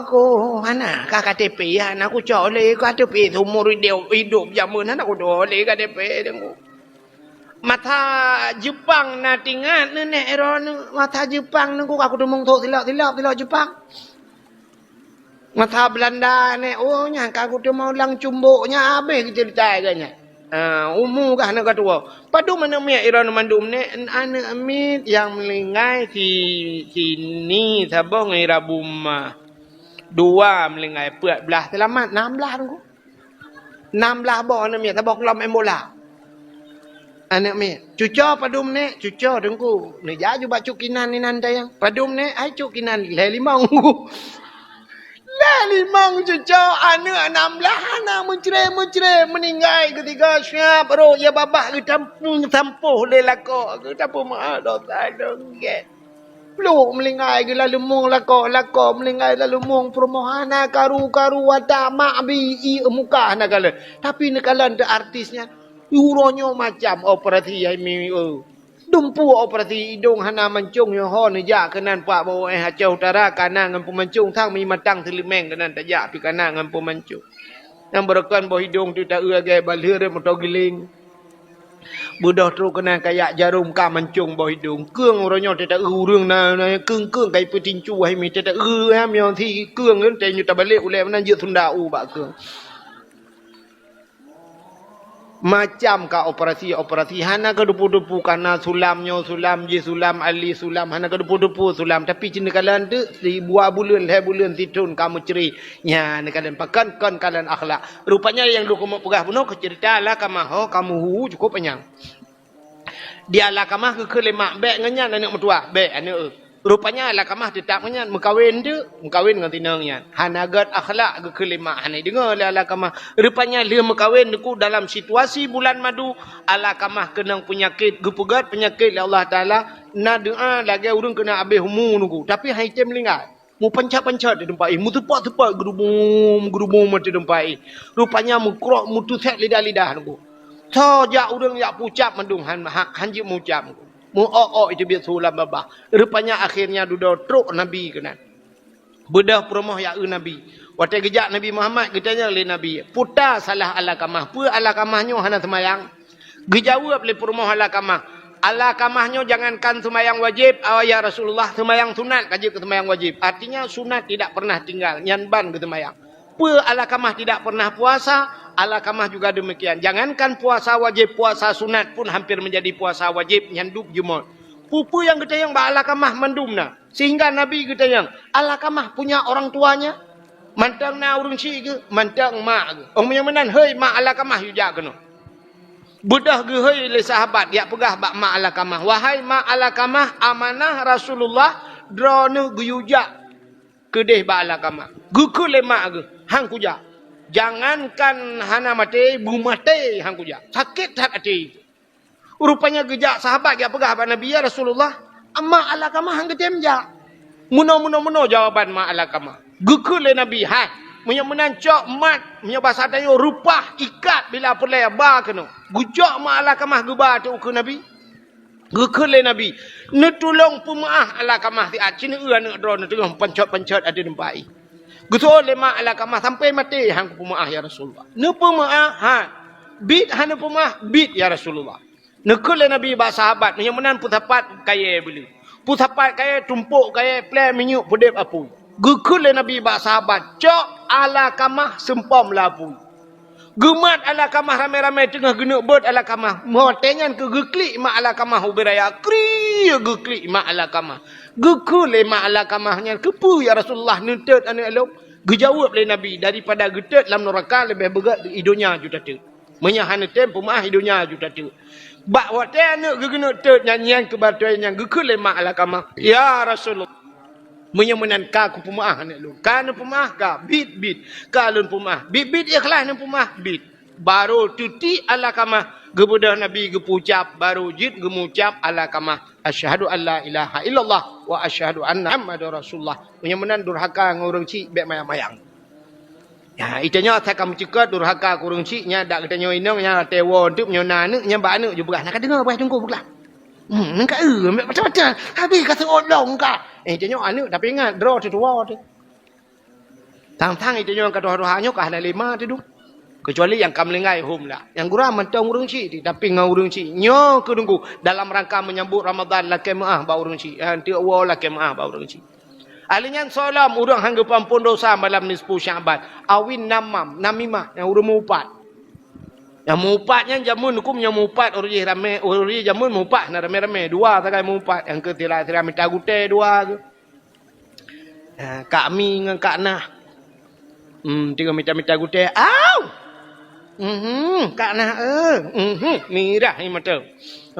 ku." "Hana ka K T P, ya, hana kucok lé K T P seumur idop, idop jameun hana kucok lé K T P, teungku." Masa Jeupang na teuingat neuh, Nèk, droeneuh. Masa Jeupang neuh ku ka kuteumeung sôk silop-silop, silop Jeupang. Masa Beulanda nèh, oh, nyan ka kuteumeung lam cumbok, nyan habéh geuceurita lagèe nyan. Ah, umu gah nyan ka tuwo. Padum aneuk miet droeneuh mandum nèh, aneuk miet nyang meuninggai si, si Ni saboh ngon Ira Buma. Dua meuninggai, peuet blaih seulamat, nam blaih teungku. Nam blaih boh aneuk miet, saboh klub main bola. Aneuk miet, cuco padum nèk? Cuco teungku. Neujak ju bak cut kinan inan tayang. Padum nèk? Hai cut kinan, lhèe limong. Lhèe limong cuco, aneuk nam blaih hana meucre-meucre, meuninggai geusigoe siab rhot, ya babah geutampu-, tampoh lé lakoe, geutampu meu'ah dosa dong gèt. Plôk meuninggai geuh laleumeung lakoe, lakoe meuninggai laleumeung peurumoh, hana karu-karu ata mak bi ié muka hana kalon. Tapi neukalon teuh artis nyan. Uroe nyoe macam operasi hai mi, eh. Dumpeue operasi idong hana mancong nyoe ho neujak keunan pak bawah eh Aceh Utara kana ngon peumancong sang mi matang seuleumeng keunan tajak pi kana ngon peumancong. Nyang beureukan boh idong teuh ta-eu lagèe balheueh moto giling. Beudôh trok keunan kayak jarom ka mancong boh idong. Keueng uroe nyoe teuta ureueng na, na keueng-keueng kai peutincu hai mi teuta ureueng ha meunyoe si keueng teuh nyoe tabalek ulèe meunan jeuet sunda u bak keueng. Macam ka operasi-operasi hana keudeupu-deupu kana sulam nyoe sulam jih sulam ali sulam hana keudeupu-deupu sulam tapi cit neukalon teuk sibuah buleuen lhèe buleuen sithon ka meucre. Nyan neukalon pakon kon kalon akhlak. Rupanya nyang lôn keumeung peugah bunoe keu ceurita Alkamah ho ka meuhu cukôp panyang. Di Alkamah geukheun lé mak, "Bèk ngon nyan aneuk meutuwah, bèk aneuk." Rupanya Alkamah teutap ngon nyan, meukawen teuk, meukawen ngon tinong nyan. Hana gèt akhlak geukheun lé mak, hana jideungoe lé Alkamah. Rupanya lheueh meukawen teungku dalam situasi bulan madu, Alkamah keunong peunyakét, geupeugèt peunyakét lé Allah Taala, na doa lagèe ureueng keuneuk abéh umu teungku, tapi han item meuninggai. Meupancet-pancet di teumpat jih, meuseupôt-seupôt geurubum-geurubum di teumpat jih. Rupanya meukrok, meuteusèk lidah-lidah teungku. Soe jak ureueng jak peucab mandum han, han, han jeuet meucab. Meu-ok-ok teubiet su lam babah. Rupanya akhirnya dudoe trok Nabi keunan. Beudôh peurumoh jak eu Nabi. Watèe geujak Nabi Muhammad geutanyong lé Nabi, "Peue salah Alkamah? Peue Alkamah nyoe hana seumayang?" Geujaweueb lé peurumoh Alkamah, "Alkamah nyoe jangankan seumayang wajéb, oh ya Rasulullah, seumayang sunat ka jeuet keu seumayang wajéb." Artinya sunat tidak pernah tinggal, nyan ban geuseumayang. Peue Alkamah tidak pernah puasa, Alkamah juga demikian. Jangankan puasa wajéb, puasa sunat pun hampir menjadi puasa wajéb, nyan dub jeumöt. Peue-peue nyang geutanyong bak Alkamah mandum na. Sehingga Nabi geutanyong, "Alkamah punya orang tuanya?" Mantong na ureueng chik geuh, mantong mak geuh. Oh, meunyoe meunan, hei mak Alkamah, yue jak keunoe. Beudôh geuhôi lé sahabat, jak peugah bak mak Alkamah, "Wahai mak Alkamah, amanah Rasulullah, droeneuh geuyue jak keudeh bak Alkamah." Geukheun lé mak geuh, "Han kujak. Jangankan hana maté, beumaté han kujak. Sakét that até." Rupanya geujak sahabat jak peugah bak Nabi, "Ya Rasulullah, mak Alkamah han geutem jak." Meunoe, meunoe, meunoe jawaban mak Alkamah. Geukheun lé Nabi, "Hai, meunyoe meunan cok mat, meunyoe basa tanyoe reupah ikat bila peureulèe ba keunoe." Geucok mak Alkamah geuba ateueh ukeue Nabi. Geukheun lé Nabi, "Neutulông peumeu'ah Alkamah siat, ci neueu aneuk droeneuh teungoh pancot-pancot ateueh teumpat jih." Geuseuôt lé mak Alkamah, "Sampoe maté han kupeumeu'ah, ya Rasulullah." "Neupeumeu'ah, ha. Biet han neupeumeu'ah?" "Biet, ya Rasulullah." Neukheun lé Nabi bak sahabat, meunyoe meunan peusapat kayèe beuleu. Peusapat kayèe, tumpôk kayèe, plè minyeuk, peudeb apui. Geukheun lé Nabi bak sahabat, "Cok Alakamah seumpom lam apui." Geumat Alakamah ramé-ramé, teungoh geuneuk beuet Alakamah. Watèe nyan keuh geuklik mak Alakamah ubé raya. Kriek geuklik mak Alakamah. Geukheun lé mak Alakamah nyan, "Keupeue ya Rasulullah neuteut aneuk lôn?" Geujaweueb lé Nabi, "Daripada geuteut lam nuraka leubeh beugèt i donya ju tateut." Meunyoe hana tem peumeu'ah, i donya ju tateuk. Bak watèe aneuk geuh geuneuk teut nyan, nyan keuh batèe nyang geukheun lé mak Alakamah, "Ya Rasulullah, meunyoe meunan ka kupeumeu'ah aneuk lôn." "Ka neupeumeu'ah?" "Ka." "Bit, bit." "Ka lôn peumeu'ah." "Bit, bit, ikhlaih neupeumeu'ah." "Bit." Barô teutiek Alakamah, geubeudôh Nabi geupeucab, barô jeuet geumeucab Alakamah, "Asyhadu an la ilaha illallah wa asyhadu anna Muhammadar Rasulullah." Meunyoe meunan durhaka ngon ureueng chik, bèk mayang-mayang. Ya, geutanyoe asai ka meucukot durhaka keu ureueng chik, nyan dak geutanyoe inong, nyan watèe woe teuk, meunyoe na aneuk, nyan bak aneuk ju peugah, "Na ka deungö peugah Teungku peugah? Hmm, nyan ka, eh, macam-macam. Habéh ka seuôt lom ka." Eh, geutanyoe aneuk tapi ingat, droe teuh tuwoe teuh. Sang-sang geutanyoe ka tuha-tuha nyoe ka hana lé ma teuh dum. Kecuali nyang ka meuninggai hom lah. Nyang gura mantong ureueng chik teuh, tapi ngon ureueng chik. Nyoe keuh Teungku, dalam rangka menyambut Ramadan lakèe meu'ah bak ureueng chik. Ha, teuk woe lakèe meu'ah bak ureueng chik. Ahli nyan soe lom ureueng han geupeuampon dosa malam nisfu Sya'ban. Awin namam, namimah, nyang ureueng meuupat. Nyang meuupat nyan jameun huköm nyang meuupat ureueng jih ramé, ureueng jih jameun meuupat na ramé-ramé, dua sagai meuupat, nyang keu sira-sira mita gutèe dua geuh. Ha, Kak Mi ngon Kak Nah. Hmm, tiga mita-mita gutèe. Au! Mhm, Kak Nah, eh. Mhm, mirah ié mata.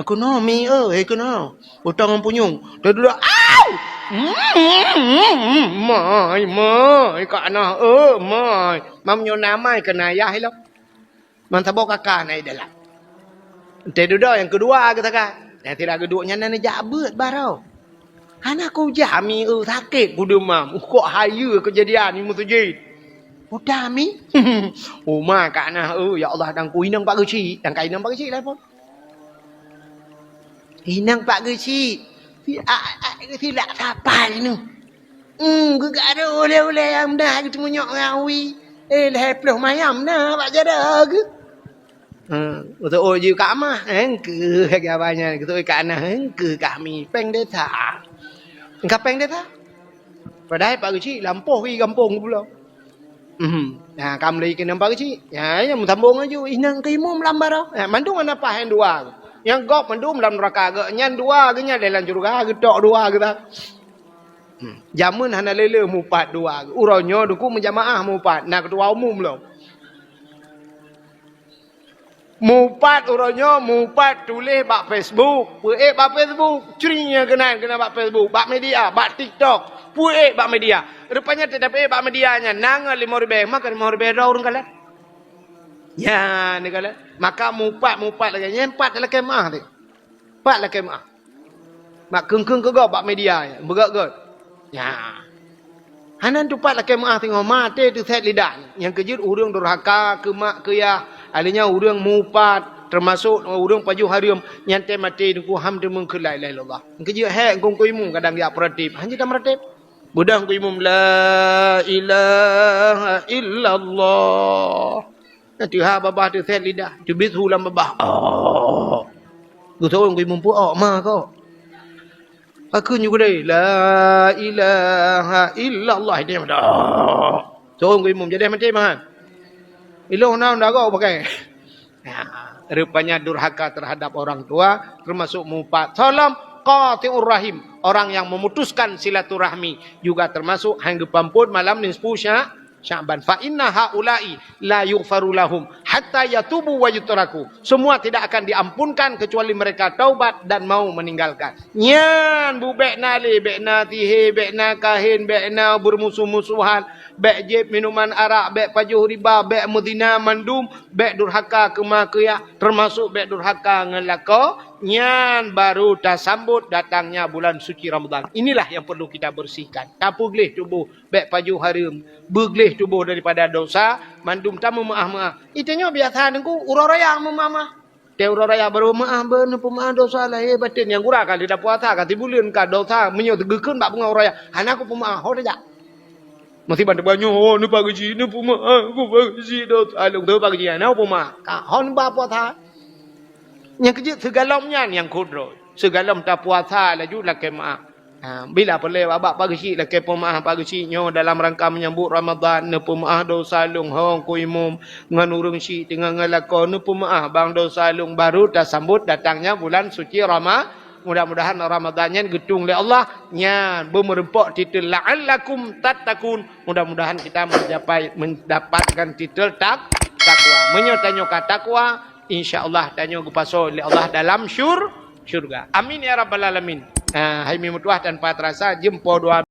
Keunoe Mi, eh, keunoe. Utang ngon punyueng. Teuduek, au! Mhm, mai, mai, Kak Nah, eh, mai. Mam nyoe na mai keu ayah ilong. Man saboh kaka na i dalam. Teuh dudoe nyang keudua geuh sagai. Nyang sira geuduek nyan na neujak beuet baroe. Hana kujak Mi, eh, sakét kudeumam. Uh, kok hayeue keujadian i meuseujid. Udah Mi. Uma Kak Nah, eh, ya Allah, dan ku inong Pak Geuchik. Dan ka inong Pak Geuchik lah pun. Inong Pak Geuchik. Si, a, a, silak sapai nyoe. Hmm, geugarôh ulèe-ulèe nyang meunan geuteumunyok ngon awi. Eh, lhèe ploh mayam na bak jaroe geuh. Hmm, beutôi jih Kak Mah, eh, engkeu lagèe abah nyan, beutôi Kak Nah, eh, engkeu Kak Mi, péng desa. Engka péng desa? Padahai Pak Geuchik lampôh i gampông geupulo. Mhm. Nah, ka meulai keunan Pak Geuchik. Ya, ya, meusambông laju. Inong keu imum lam baroe. Ya, mandum hana paih dua. Nyang gob mandum lam nuraka geuh. Nyan dua geuh nyan dalam syeuruga, geutok dua geuh. Hmm. Jameun hana lé-lé mupat dua. Uroe nyoe Teungku meujamaah mupat, na keutua umum lom. Mupat uroe nyoe, mupat tuléh bak Facebook, peuék bak Facebook, cri nyang keunan, keunan bak Facebook, bak media, bak TikTok, peuék bak media. Rupanya teutab ék bak media nyan, na ngon limong ribèe, maka limong ribèe droe ureueng kalon. Nyan, neukalon. Maka mupat, mupat lagèe nyan, pat lakèe meu'ah teuh. Pat lakèe meu'ah. Mak kheun-kheun keu gob bak media nyan, beugöt-göt. Nya. Hana teupat lakèe meu'ah teungoh maté teusét lidah. Nyang keujeuet ureueng durhaka keu mak keu yah, alèh nyan ureueng mupat, teumasok ureueng pajoh hareuem, nyan teuh maté Teungku han teumeung kheun la ilaha illallah. Nyang keujeuet hék keu imum kadang jak peuratib, han jeuet tameuratéb. Beudôh keu imum, "La ilaha illallah." Nah, teuhah babah teusét lidah, teubiet su lam babah. Oh. Geuseuôn keu imum, "Peue ôk ma kok?" Pakon nyoe keudéh, "La ilaha illallah." Dia meudah. Seuôn keu imum, jadi maté meuhan. Ilong na dago pakai. Nah, rupanya durhaka terhadap orang tua termasuk mupat. Soe lom, qati'ur rahim, orang yang memutuskan silaturahmi juga termasuk han geupeuampon malam nisfu Sya-, Sya'ban. "Fa inna haula'i la yughfaru lahum hatta yatubu wa yutraku." Semua tidak akan diampunkan kecuali mereka taubat dan mau meninggalkan. Nyan bu bèk na lé, bèk na sihé, bèk na kahén, bèk na beurmusoh-musohan, bèk jieb minuman arak, bèk pajoh riba, bèk meuzina mandum, bèk durhaka keu ma keu yah, teumasok bèk durhaka ngon lakoe, nyan baru tasambot datangnya bulan suci Ramadan. Inilah yang perlu kita bersihkan. Tapeugleh tuboh bèk pajoh hareuem, beugleh tuboh daripada dosa, mandum tameumeu'ah-meu'ah. Itanyoe biasa Teungku, uroe raya meumeu'ah-meu'ah. Teuh uroe raya barô meu'ah, beuneupeumaaf dosa lahé batén. Nyang gura ka lidah puasa, ka sibuleuen ka dosa, meunyoe geukheun bak beungoh uroe raya, hana kupeumeu'ah, ho tajak. Meusiban teubanyoe, "Oh, neupageujih, neupeumaaf, kupageujih dosa lôn." Teuh pageujih, hana peumeu'ah. Ka ho neuba puasa. Nyang keujeuet seugalom nyan nyang kudroe. Seugalom tapuasa laju lakée meuáh. Ha, bila peureulée bak-bak pageusyik lakée peumeuáh pageusyik nyoe dalam rangka menyambut Ramadhan, neupeumaáh dosa lôn hong ku imum ngon ureuëng syik teungoh ngon lakoe neupeumaáh bang dosa lôn baru tasambot datangnya bulan suci Rama. Mudah-mudahan Ramadhan nyan geutung lé Allah nyan beumeureumpok titel la'allakum tattaqun. Mudah-mudahan kita mencapai mendapatkan titel tak takwa. Meunyoe tanyoe ka takwa, insya Allah tanyoe geupasoe lé Allah dalam syur syurga. Amin ya rabbal alamin. Ha, hai mi meutuah tanpa terasa jeuem po dua